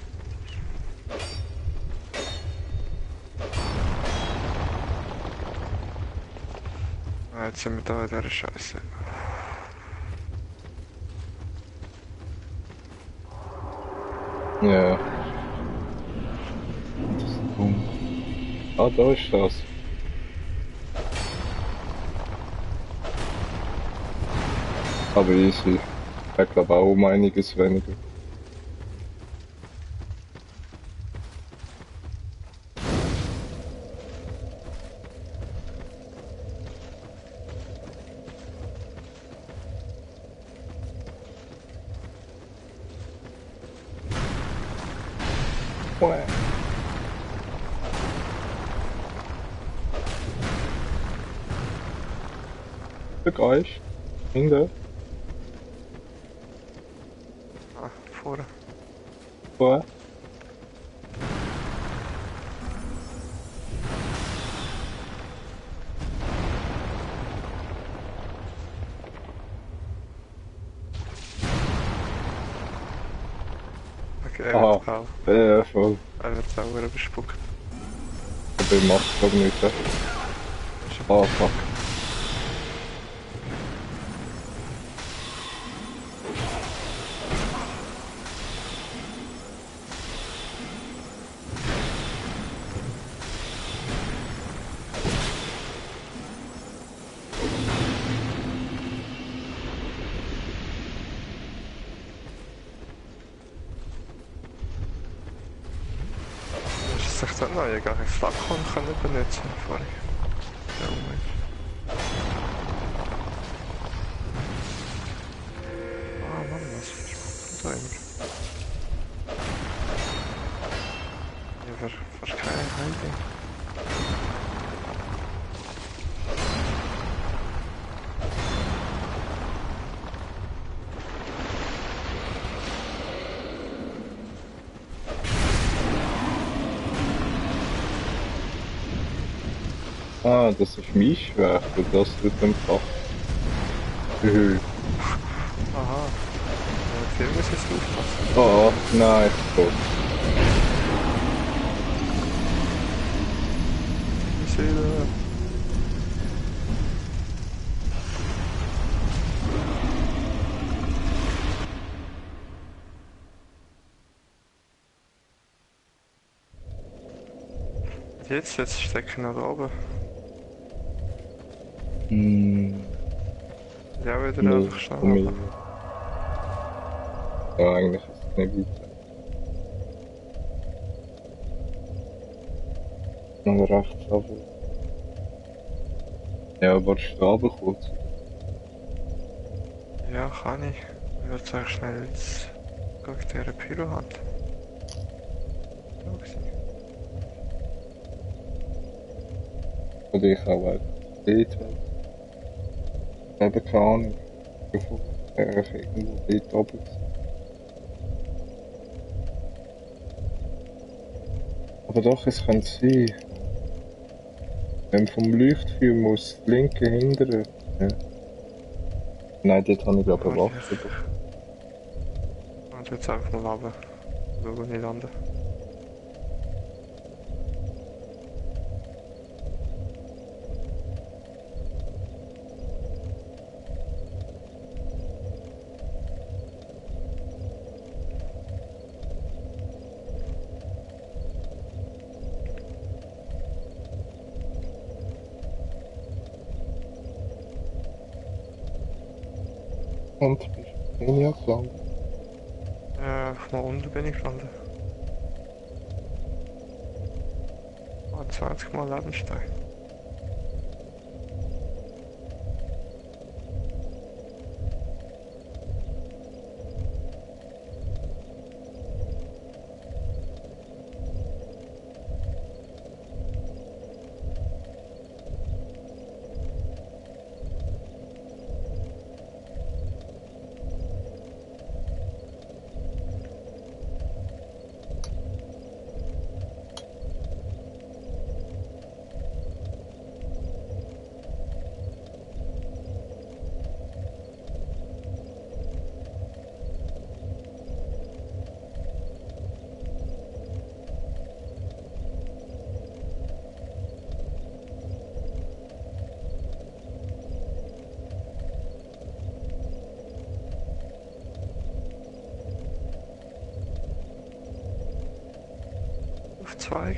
Ah, jetzt sind wir da in dieser Scheiße. Ja. Das ist dumm. Ah, da ist das. Aber easy. Ich glaube auch um einiges weniger. Der Geist. Hinter. Ah, vorne. Vorher. Okay, Aha. Voll. Er wird sauber bespuckt. Aber ich mach's glaube nicht. Ah, fuck. Ist sich dann neue gar nicht Flakon können benutzen vorher. Ja, Moment. Ah Mann, was ist da immer? Ich habe fast keine Heilung. Ah, das ist mein Schwert, und das wird einfach. Aha. Hier muss ich jetzt aufpassen. Oh, nein, tot. Ich sehe da. Jetzt stecken wir da oben. Ja, wieder Nee, einfach schnell Familie. runter. Ja, eigentlich ist es nicht weiter. Noch rechts runter. Ja, willst du da runter kurz? Ja, kann ich. Ich würde sagen, schnell jetzt gegen diese Pyrohand. Da gewesen. Oder ich auch einfach dort, weil. Eben keine Ahnung. Bevor ich irgendwo dort oben war. Aber doch, es könnte sein. Wenn vom Leuchtfeuer muss linke hindern. Ja. Nein, dort habe ich glaube eine Waffe bekommen. Und jetzt einfach mal runter. Schauen, wo ich lande. Und bist du in ja gelandet? einfach mal unten bin ich gelandet. 20 Mal Lebenstein. Zweig.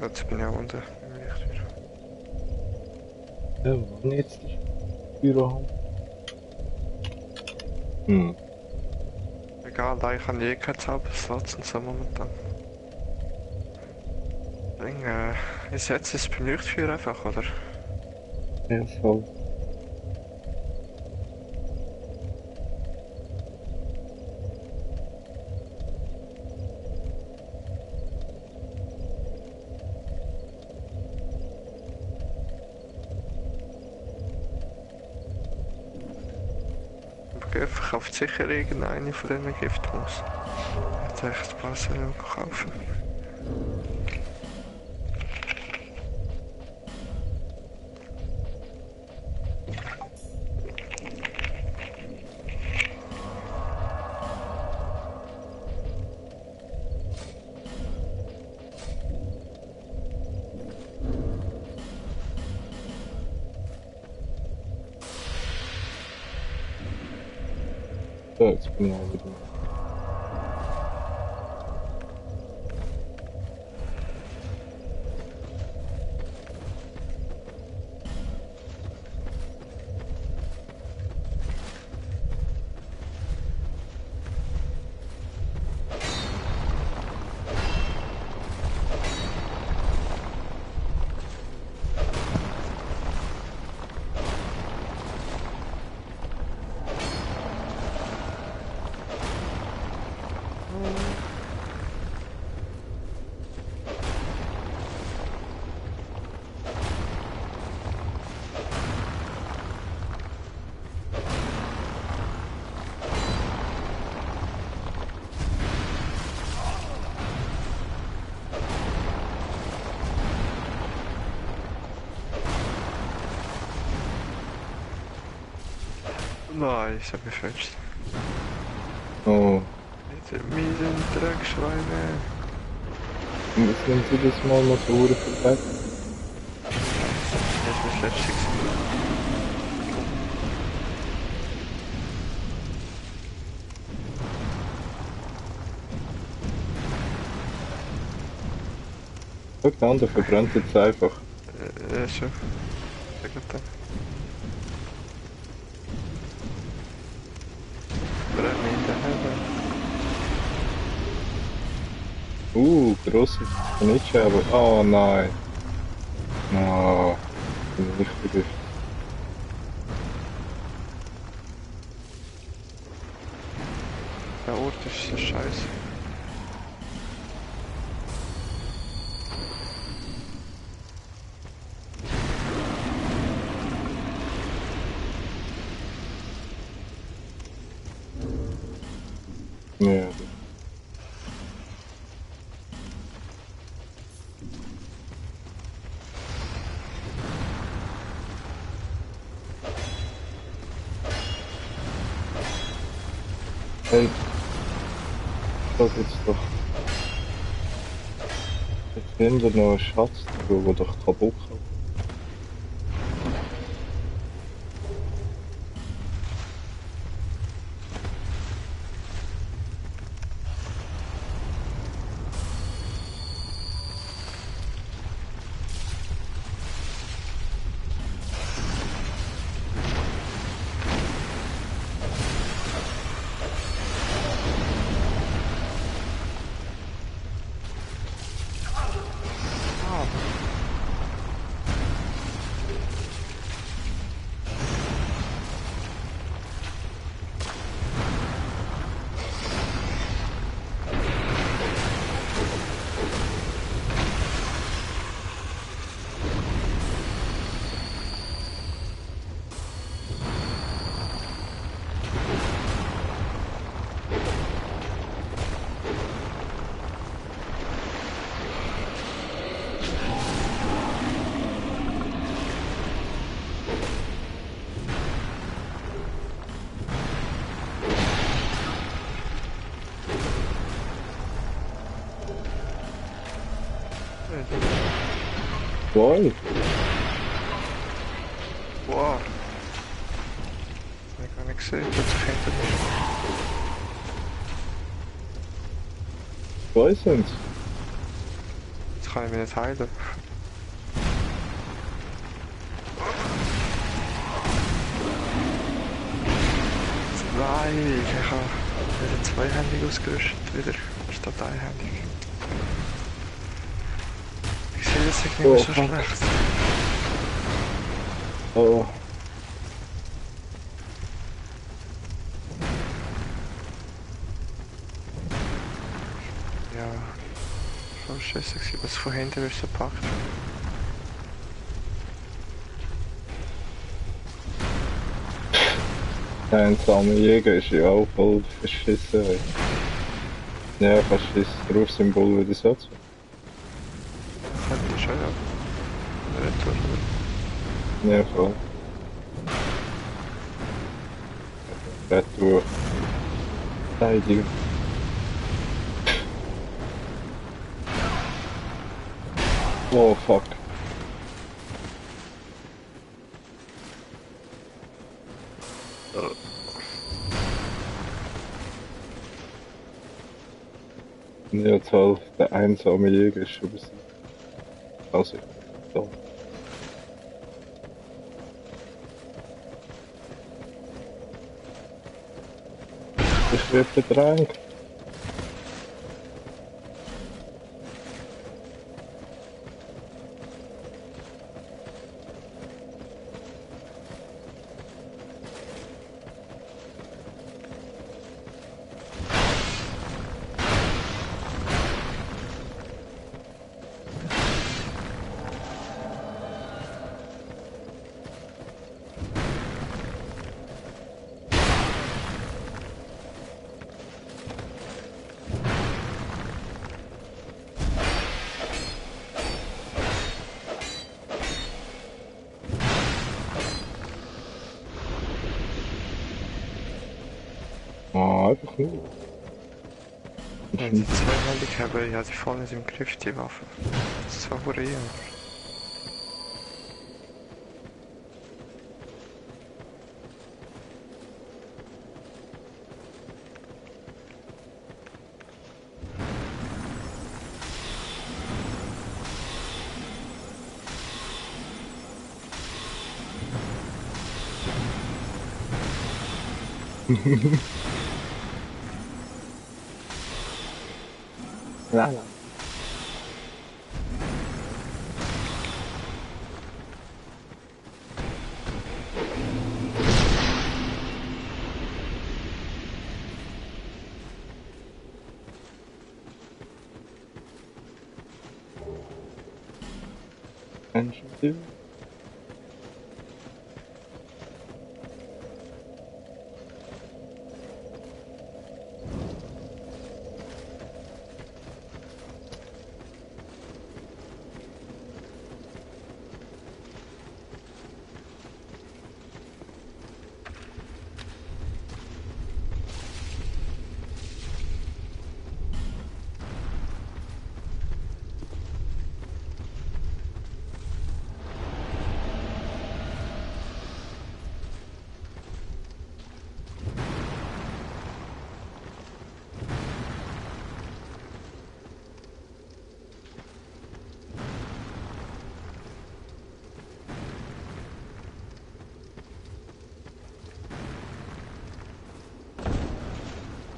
Jetzt bin ich auch unten im Licht wieder. Ja, wann jetzt das Büro haben? Hm. Egal, da ich habe eh keinen Zaubersatz und so momentan. Ich setze es beim Lichtfeuer einfach, oder? Ja, voll. Ich verkauft sicher irgendeine von diesen Giftmus. Ich hätte echt ein paar Sachen kaufen. So, jetzt bin ich auch wieder. Nein, ich hab mich falsch. Oh, Diese miesen Dreckschweine. und jetzt nimmt sie das mal noch so viel weg. Das ist das letzte gewesen. Schau, der andere verbrennt jetzt einfach. Ja, schon. Sehr gut dann. Brenne in der Hände. Grosse Granitscherbe. Oh nein. No, nicht vergiftet. Der Ort ist so scheiße. Ja. Hey, schau jetzt doch. Jetzt hinter noch ein Schatz, der doch kaputt kann. Wohl. Wow. Das habe ich gar nicht gesehen, plötzlich hinter mir. Wo sind sie? Jetzt kann ich mich nicht heilen. Ich habe wieder zweihändig ausgerüstet, wieder statt einhändig. Ich sehe das nicht mehr so schlecht. Oh. Ja, schon scheiße gewesen, was von hinten wirst du gepackt. Der einsame Jäger ist ja auch voll verschissen. Ja, fast das Rufsymbol wieder so zu. Könnte schon, ja. Retour, oder? Ja, voll. Retour. Verteidigung. Oh fuck. Ja, toll. Der einsame Jäger ist schon besiegt. Also, so. Ich werde bedrängt. Ah, einfach nur. Wenn sie zweihändig haben, ja, sie voll im Griff, die Waffe. Das ist favorieren. Nein, nein. Menschen.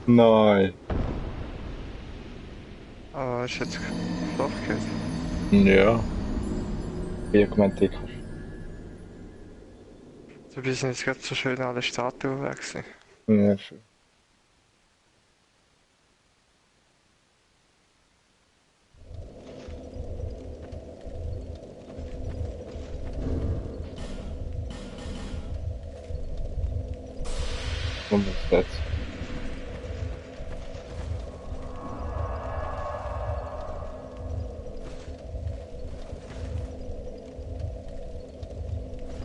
Nein. Aber ist jetzt flach gewesen. Ja. Ich gemeint, ich kann. So wir sind jetzt gerade so schön alle Statuen weg gewesen. Ja, schon. Und was jetzt?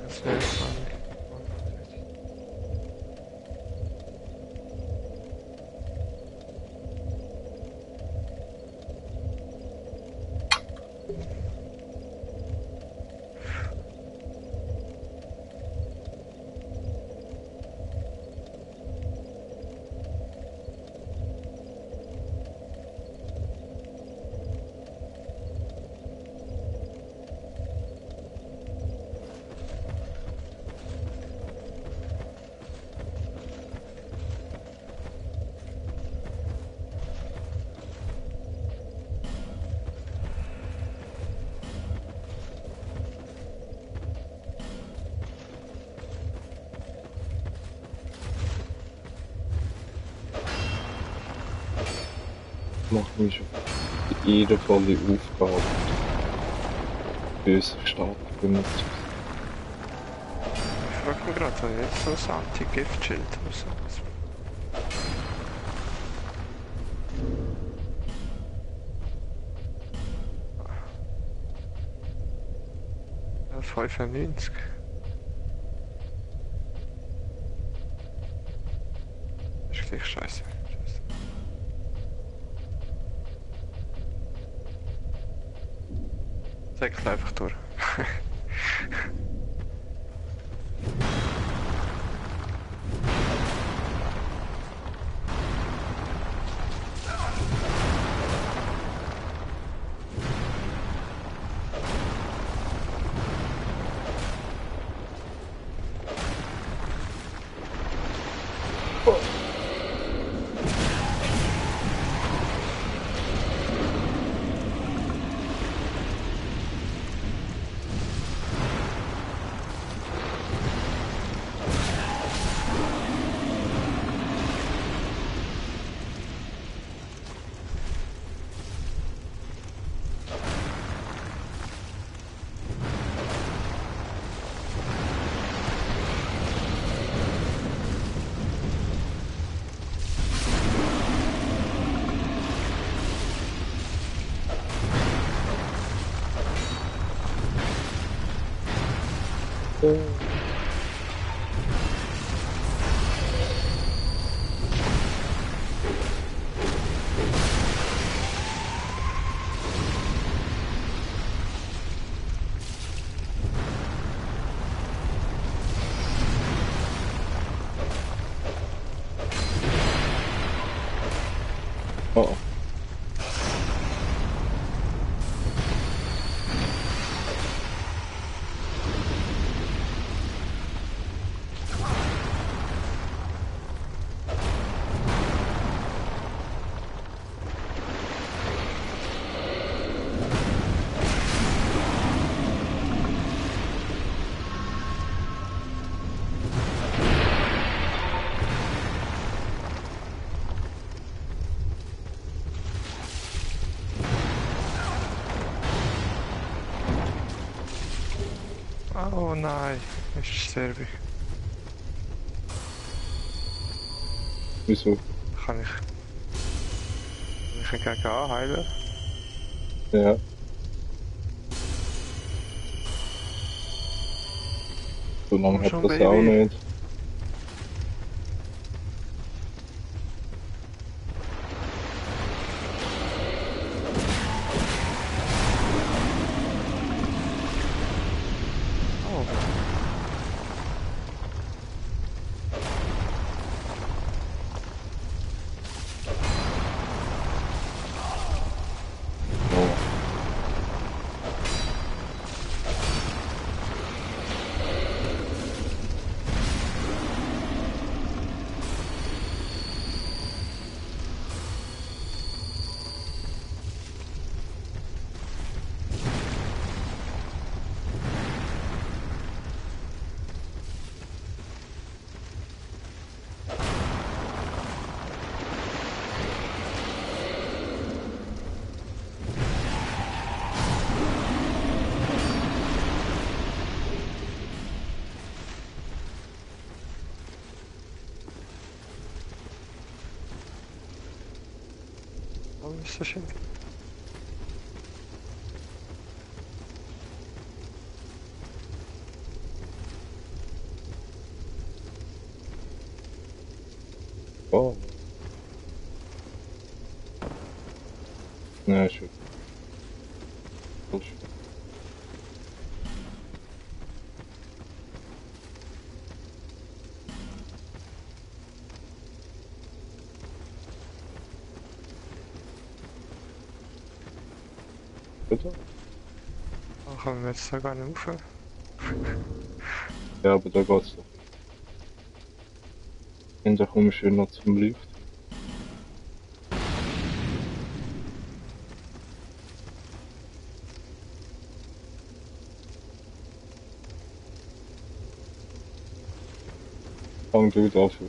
Das wäre spannend. Machen wir schon jede volle Aufgabe. Böse Staat benutzt. Ich frage mich gerade, habe ich jetzt so ein Anti-Gift-Schild oder so? Ja, 95. Das ist gleich scheiße. Säckelt einfach durch. Oh. Oh nein, das ist Serbi. Wieso? Kann ich ihn gegen anheilen? Ja. So lange Komm hat schon, das Baby. auch nicht. Oh, Oh. oh, ist so schön. Oh. Ja, schön. Voll schön. Bitte? Oh, kommen wir jetzt da gar nicht rauf? Ja, aber da geht's doch. Hinter komme ich schön noch zum Lift. Fang du dafür.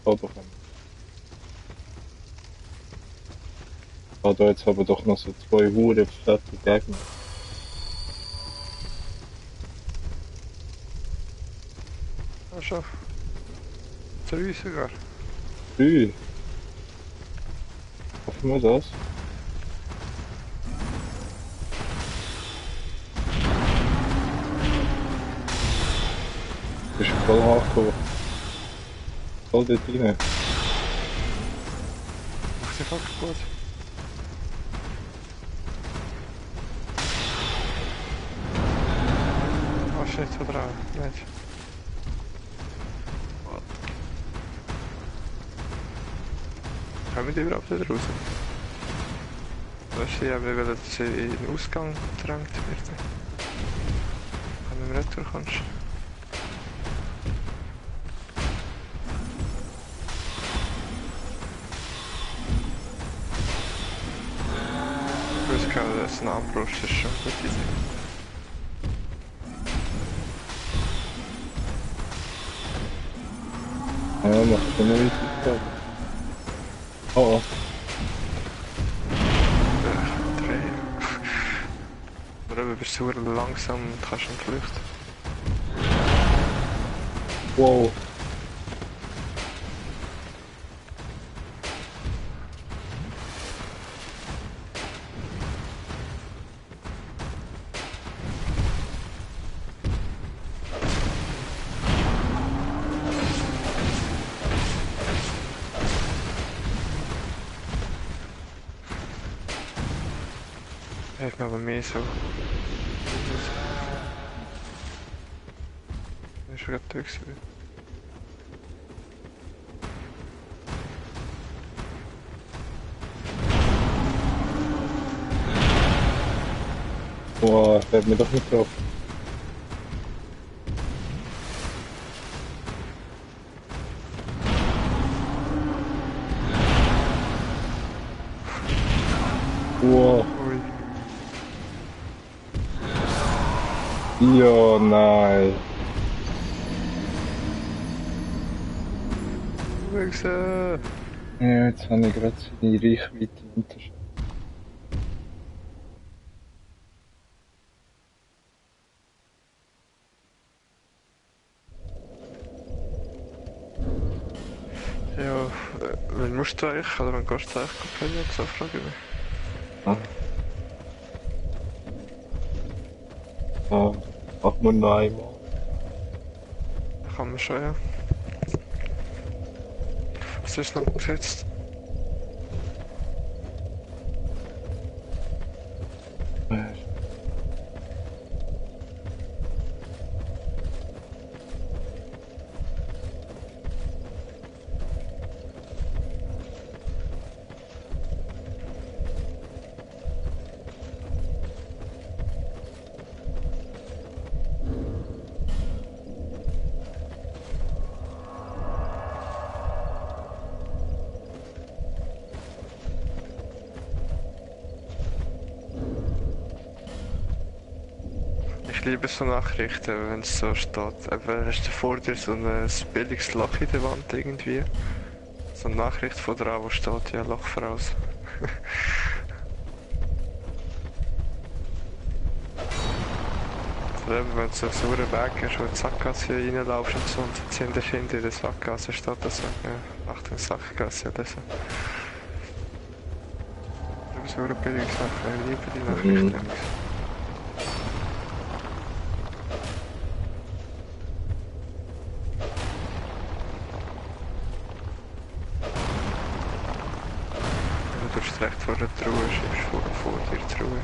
runterkommen. Ah, da jetzt aber doch noch so zwei hure fette Gegner. Ah, schon. 3 sogar. Drei. Hoffen wir das. Das ist voll hardcore. Voll dort rein. Macht die voll kaputt. Oh shit, so dran. Nicht. Können wir die überhaupt wieder raus? Weißt du, ich habe will, dass sie in den Ausgang gedrängt werden. Wenn du im Retour kommst. Ich weiß gar nicht, dass es ein Armbrust ist schon eine gute Idee. Ja, macht schon eine Weise. Oh, oh. Drehen. Oder du bist so langsam und kannst nicht flüchten. Wow. Heeft me aber mehr so. Ist schon gerade durch gewesen. Boah, der hat mir doch nicht drauf. Wow. Ui. Ja, nein. Wichse! Ja, jetzt habe ich gerade seine Reichweite unterschätzt. Ja, wenn musst du eigentlich, oder wenn gehst du eigentlich komplett, so frage ich mich. Ah. Ja, machen wir noch einmal. Kann man schon, ja. Was ist noch gesetzt? Ich liebe so Nachrichten, wenn es so steht. Eben, hast du vor dir so ein billiges Loch in der Wand irgendwie? So eine Nachricht von der, wo steht, ja, Loch voraus. Oder eben, wenn du so auf so einen Weg hast, wo du in die Sackgasse reinlaufst und so, und jetzt hinter in der Sackgasse steht das so, ja, Achtung, Sackgasse oder so. Aber so eine billige Sache, ich liebe die Nachrichten. Du bist recht vor der Truhe, schiebst vor dir die Truhe.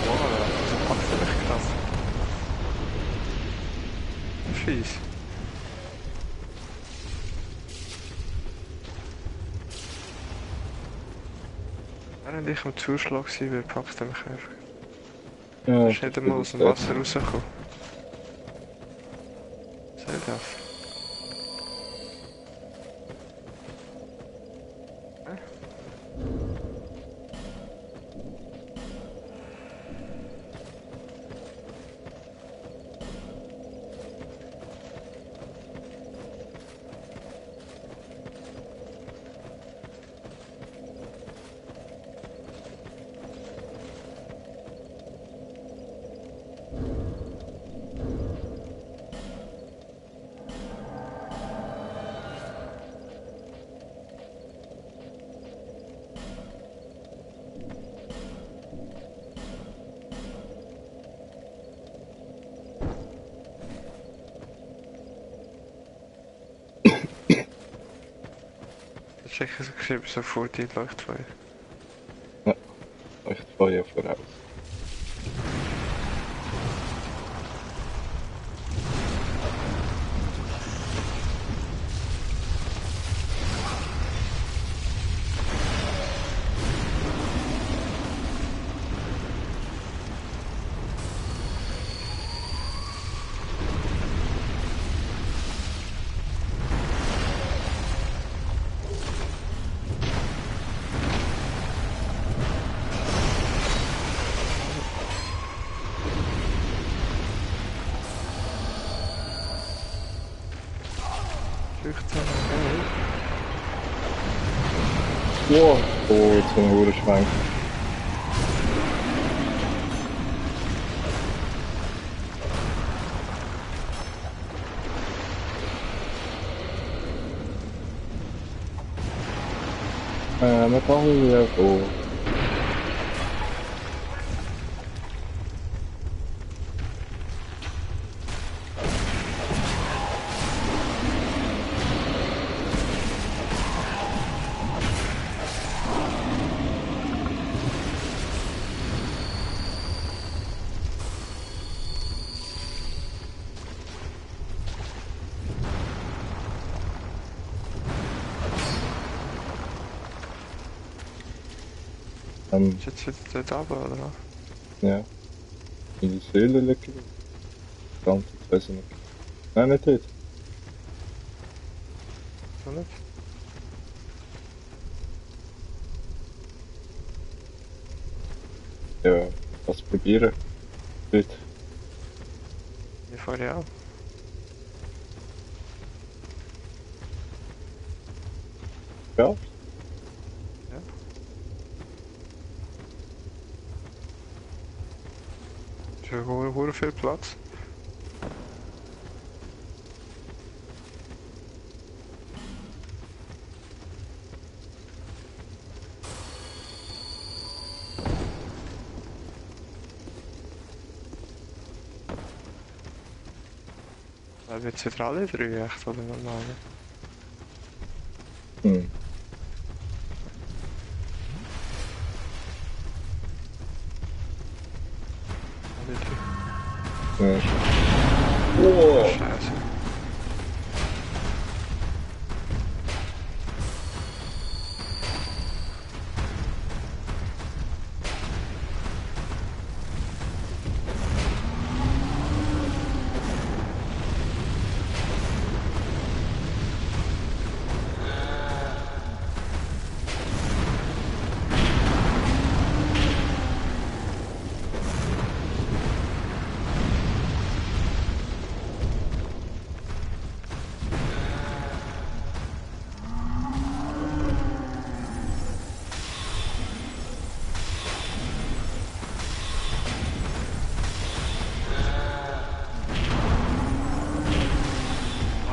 Wow, das packt echt krass. Fies. Während ich am Zuschlag war, packst du mich einfach. Ja, Ist nicht einmal aus dem Wasser rausgekommen. Was soll das? Sicher geschrieben, so vor die Leuchtfeuer. Ja, Leuchtfeuer voraus. Wow, oh, jetzt kommt ein guter Schwank. Medaille, oh. Ist jetzt wieder dort runter, oder was? Ja. In die Säule liegen. Verdammt, jetzt weiß ich nicht. Nein, nicht dort. So nicht? Ja, was probieren. Dort. Hier vorne auch. Ja. Ist ja hure viel Platz. Weil wir jetzt alle drei echt, oder normal? Hm. Alle drei. Ja. Wow. Scheiße.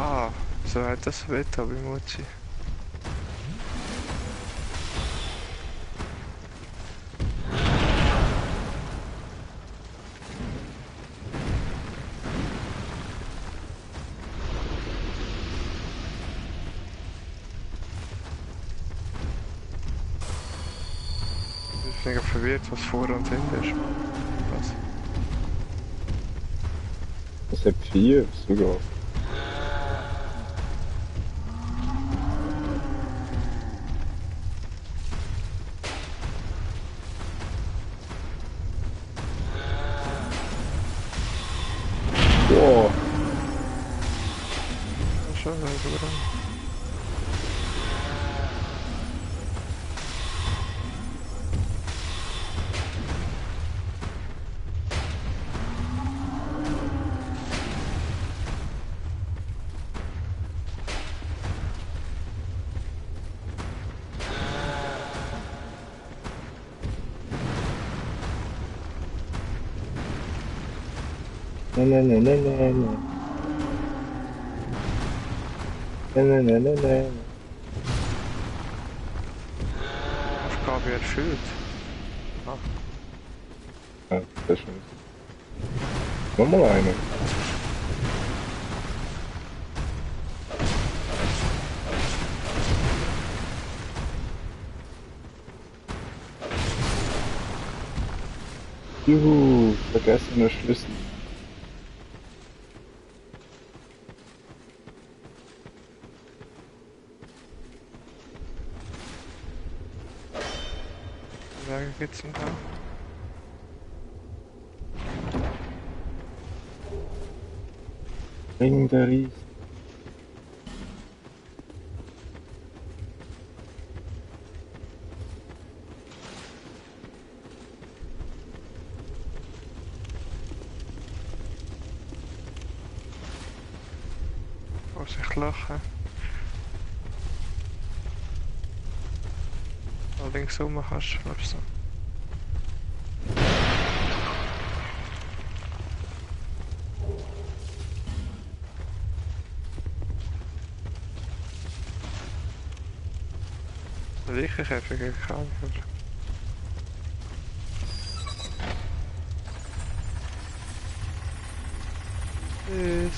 Ah, so hat das Wetter bei Mochi. Ich bin verwirrt, was vor und hinter ist. Was? Das hat 4 sogar. Nein, nein, nein, nein, nein, nein. Nein, nein, nein, nein, nein. Aufgabe erfüllt. Ah, Ja, sehr schön. Nochmal eine. Juhu, vergessener Schlüssel. wer geht's denn da? Ring der Ries. Vorsicht lachen. Allerdings rum kannst du, glaubst du. Sicher heftiger kann, aber... Tschüss.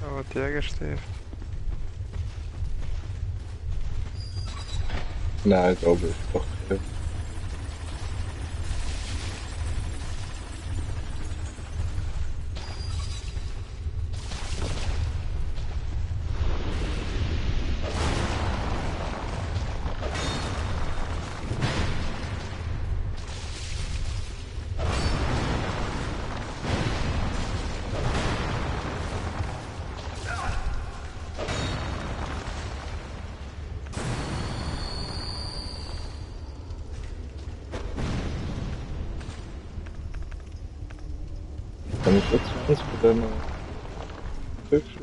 Oh, die Jägerstift. Nein, glaube ich doch. Kann ich jetzt was für deine Hilfe?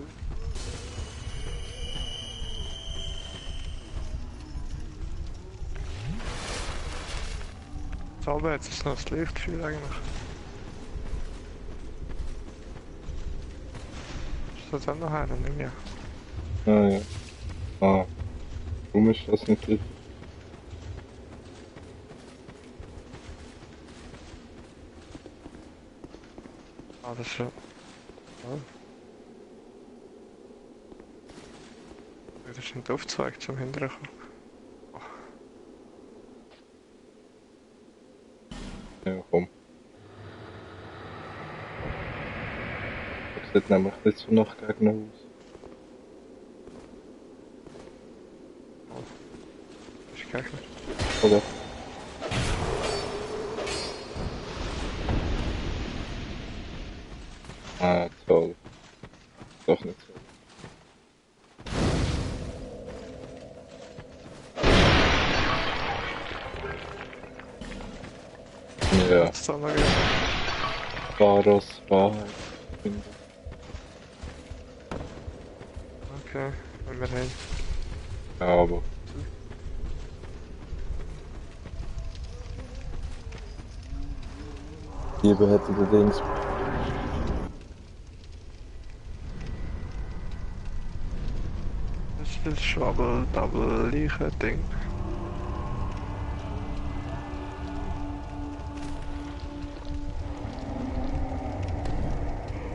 Sauber, jetzt ist noch das Licht viel eigentlich. Ist das auch noch einer? Nicht mehr. Ah ja. Ah. Warum ist das nicht richtig? Ah, das ist schon... Oh. Das ist ein Aufzweig zum Hinteren kommen. Ja, komm. Das sieht nämlich nicht so nach Gegner aus. Das ist Gegner. Oder? Ah, toll. Doch nicht so. Ja, Jetzt da noch gehen. Varos Wahrheit. Finde ich. Okay, wenn wir hin. Ja, aber. Liebe hätte der Dings. Das ist das Schwabbel-Double-Leichen-Ding.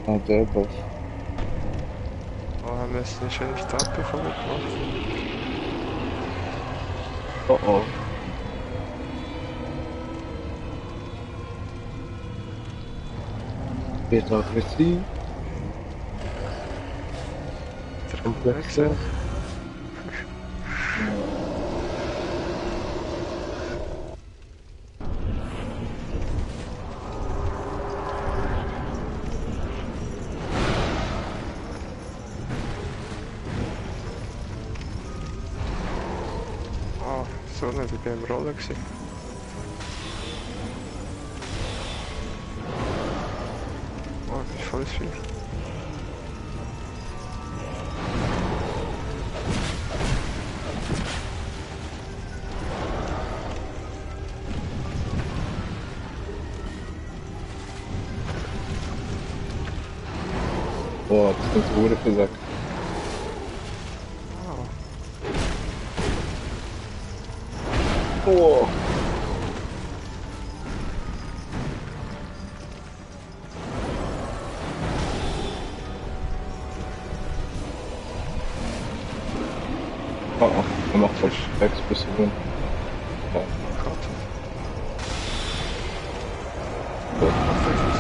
Ah, der Boss. Oh, haben wir jetzt eine schöne Start bekommen gemacht. Oh oh. Wird aggressiv. Der Komplexer. Ah, so nicht, ich bin im Rollen gewesen. Oh, das ist voll viel. Das wurde gesagt. Oh. Oh. Oh, er macht falsch Explosionen. Ja. Gott. So. Was ist das?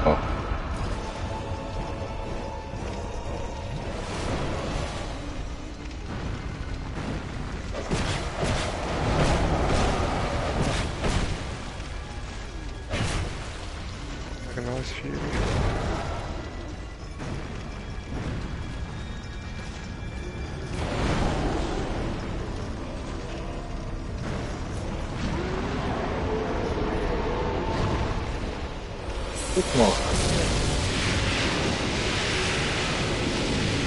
Oh. Ja, genau, ist schwierig. Gut gemacht.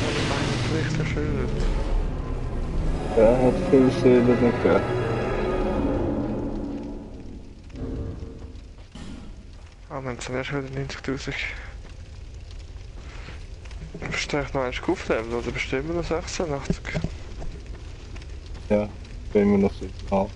Aber meine Pflicht erfüllt. Er hat viel Seele nicht gehabt. Ah, wir haben zuerst wieder 90.000. Verstärkt noch eins aufnehmen oder bestimmen wir noch 86? Ja, wenn wir noch so haben.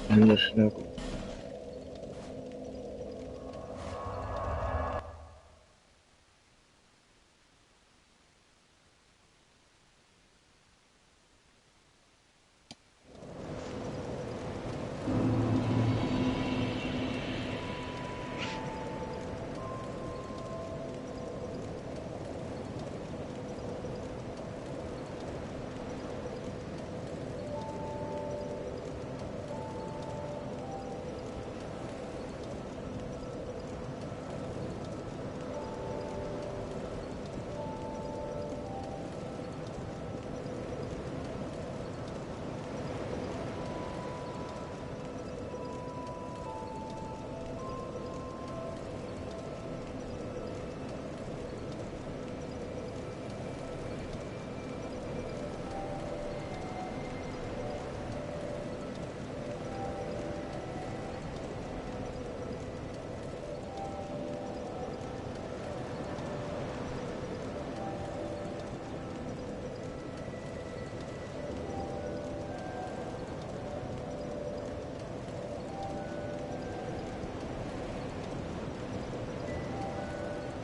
Das ist schnell gut.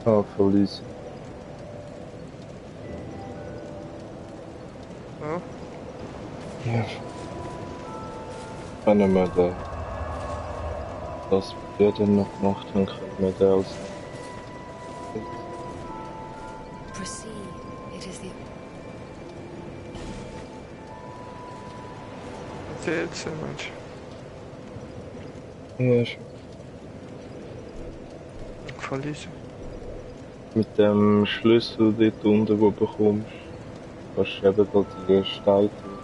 Ah, voll easy. Ja. Ja. Können wir da das wir dann noch gemacht haben, können wir da als Proceed. It is the DLC, Mensch. ja, schon. Voll easy. Mit dem Schlüssel dort unten, den du bekommst, kannst du eben da die Steine tun.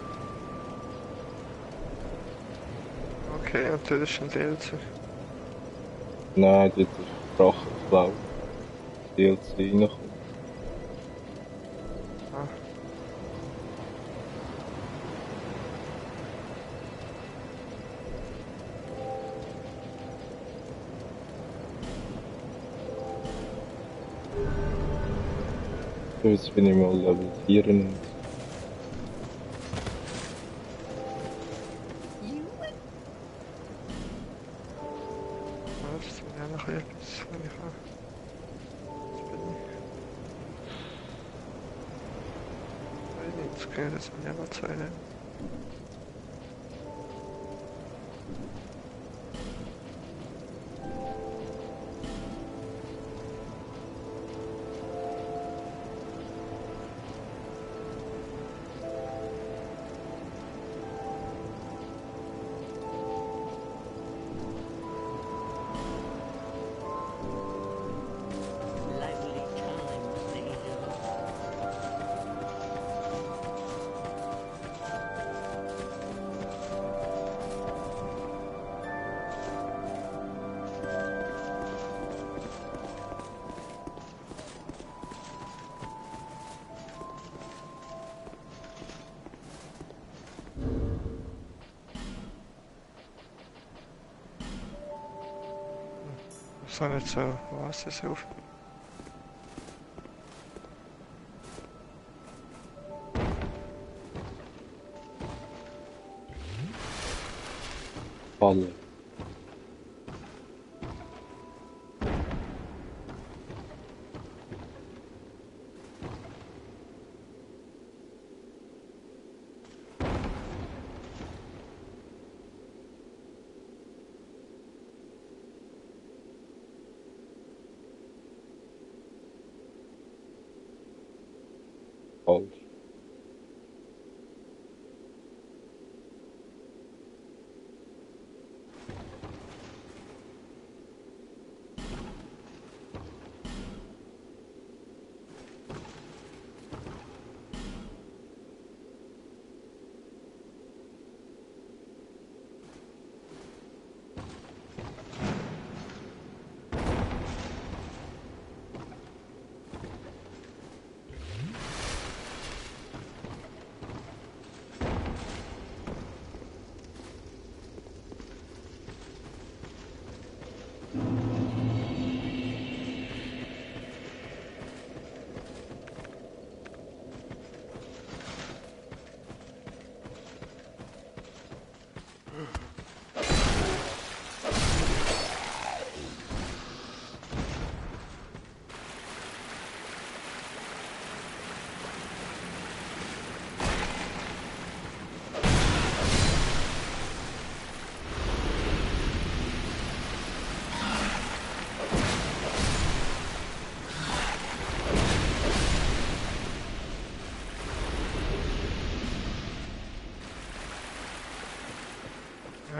Okay, und das ist ein DLC. Nein, dort ist Drachenklau. DLC reinkommt. Ah. So, jetzt bin ich mal Level 94. Was? Ja, noch etwas. Wenn ich auch. Jetzt bin ich. Okay, das sind ja mal zwei, ne? Lively times they have. So nicht so, was ist auf? Falle. Falsch.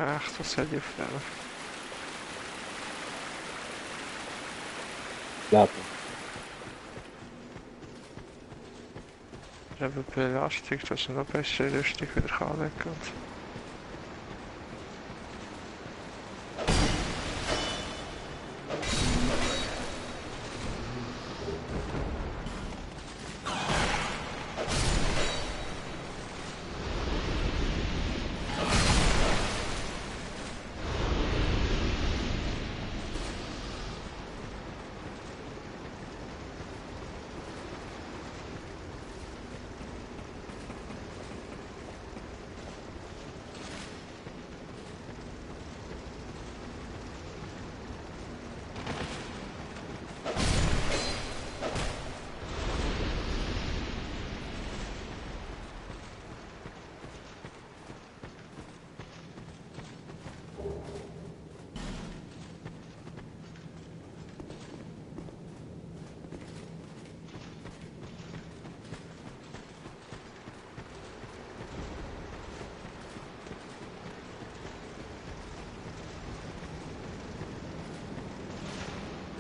Ach, das soll die aufnehmen. Leben. Ich habe Belastung, dass ich noch bessere Rüstung wieder anlegen kann.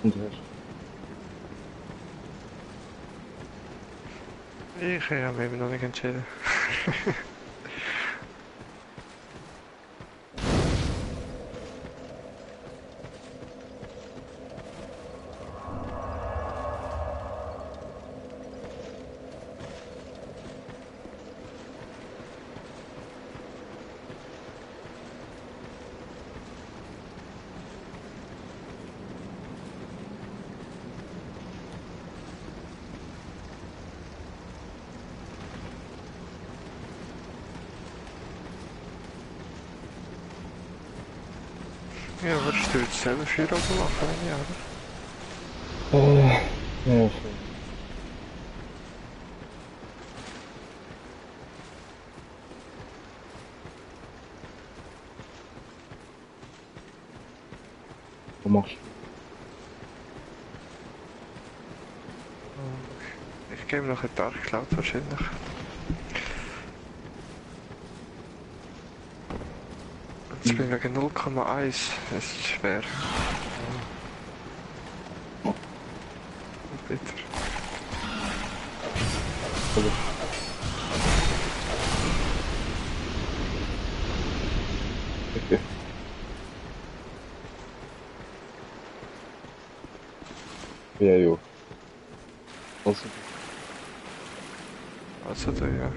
Und hörst. Ich habe mich noch nicht entschieden. Ja, würdest du jetzt selber Feuer oben machen, wenn ja, oder? Ja, schon. machst. Ich gehe noch ein Dark Cloud wahrscheinlich. Jetzt bin ich wegen 0,1. Es ist schwer. Bitter. Also, okay. Ja, jo. Also, Also da ja.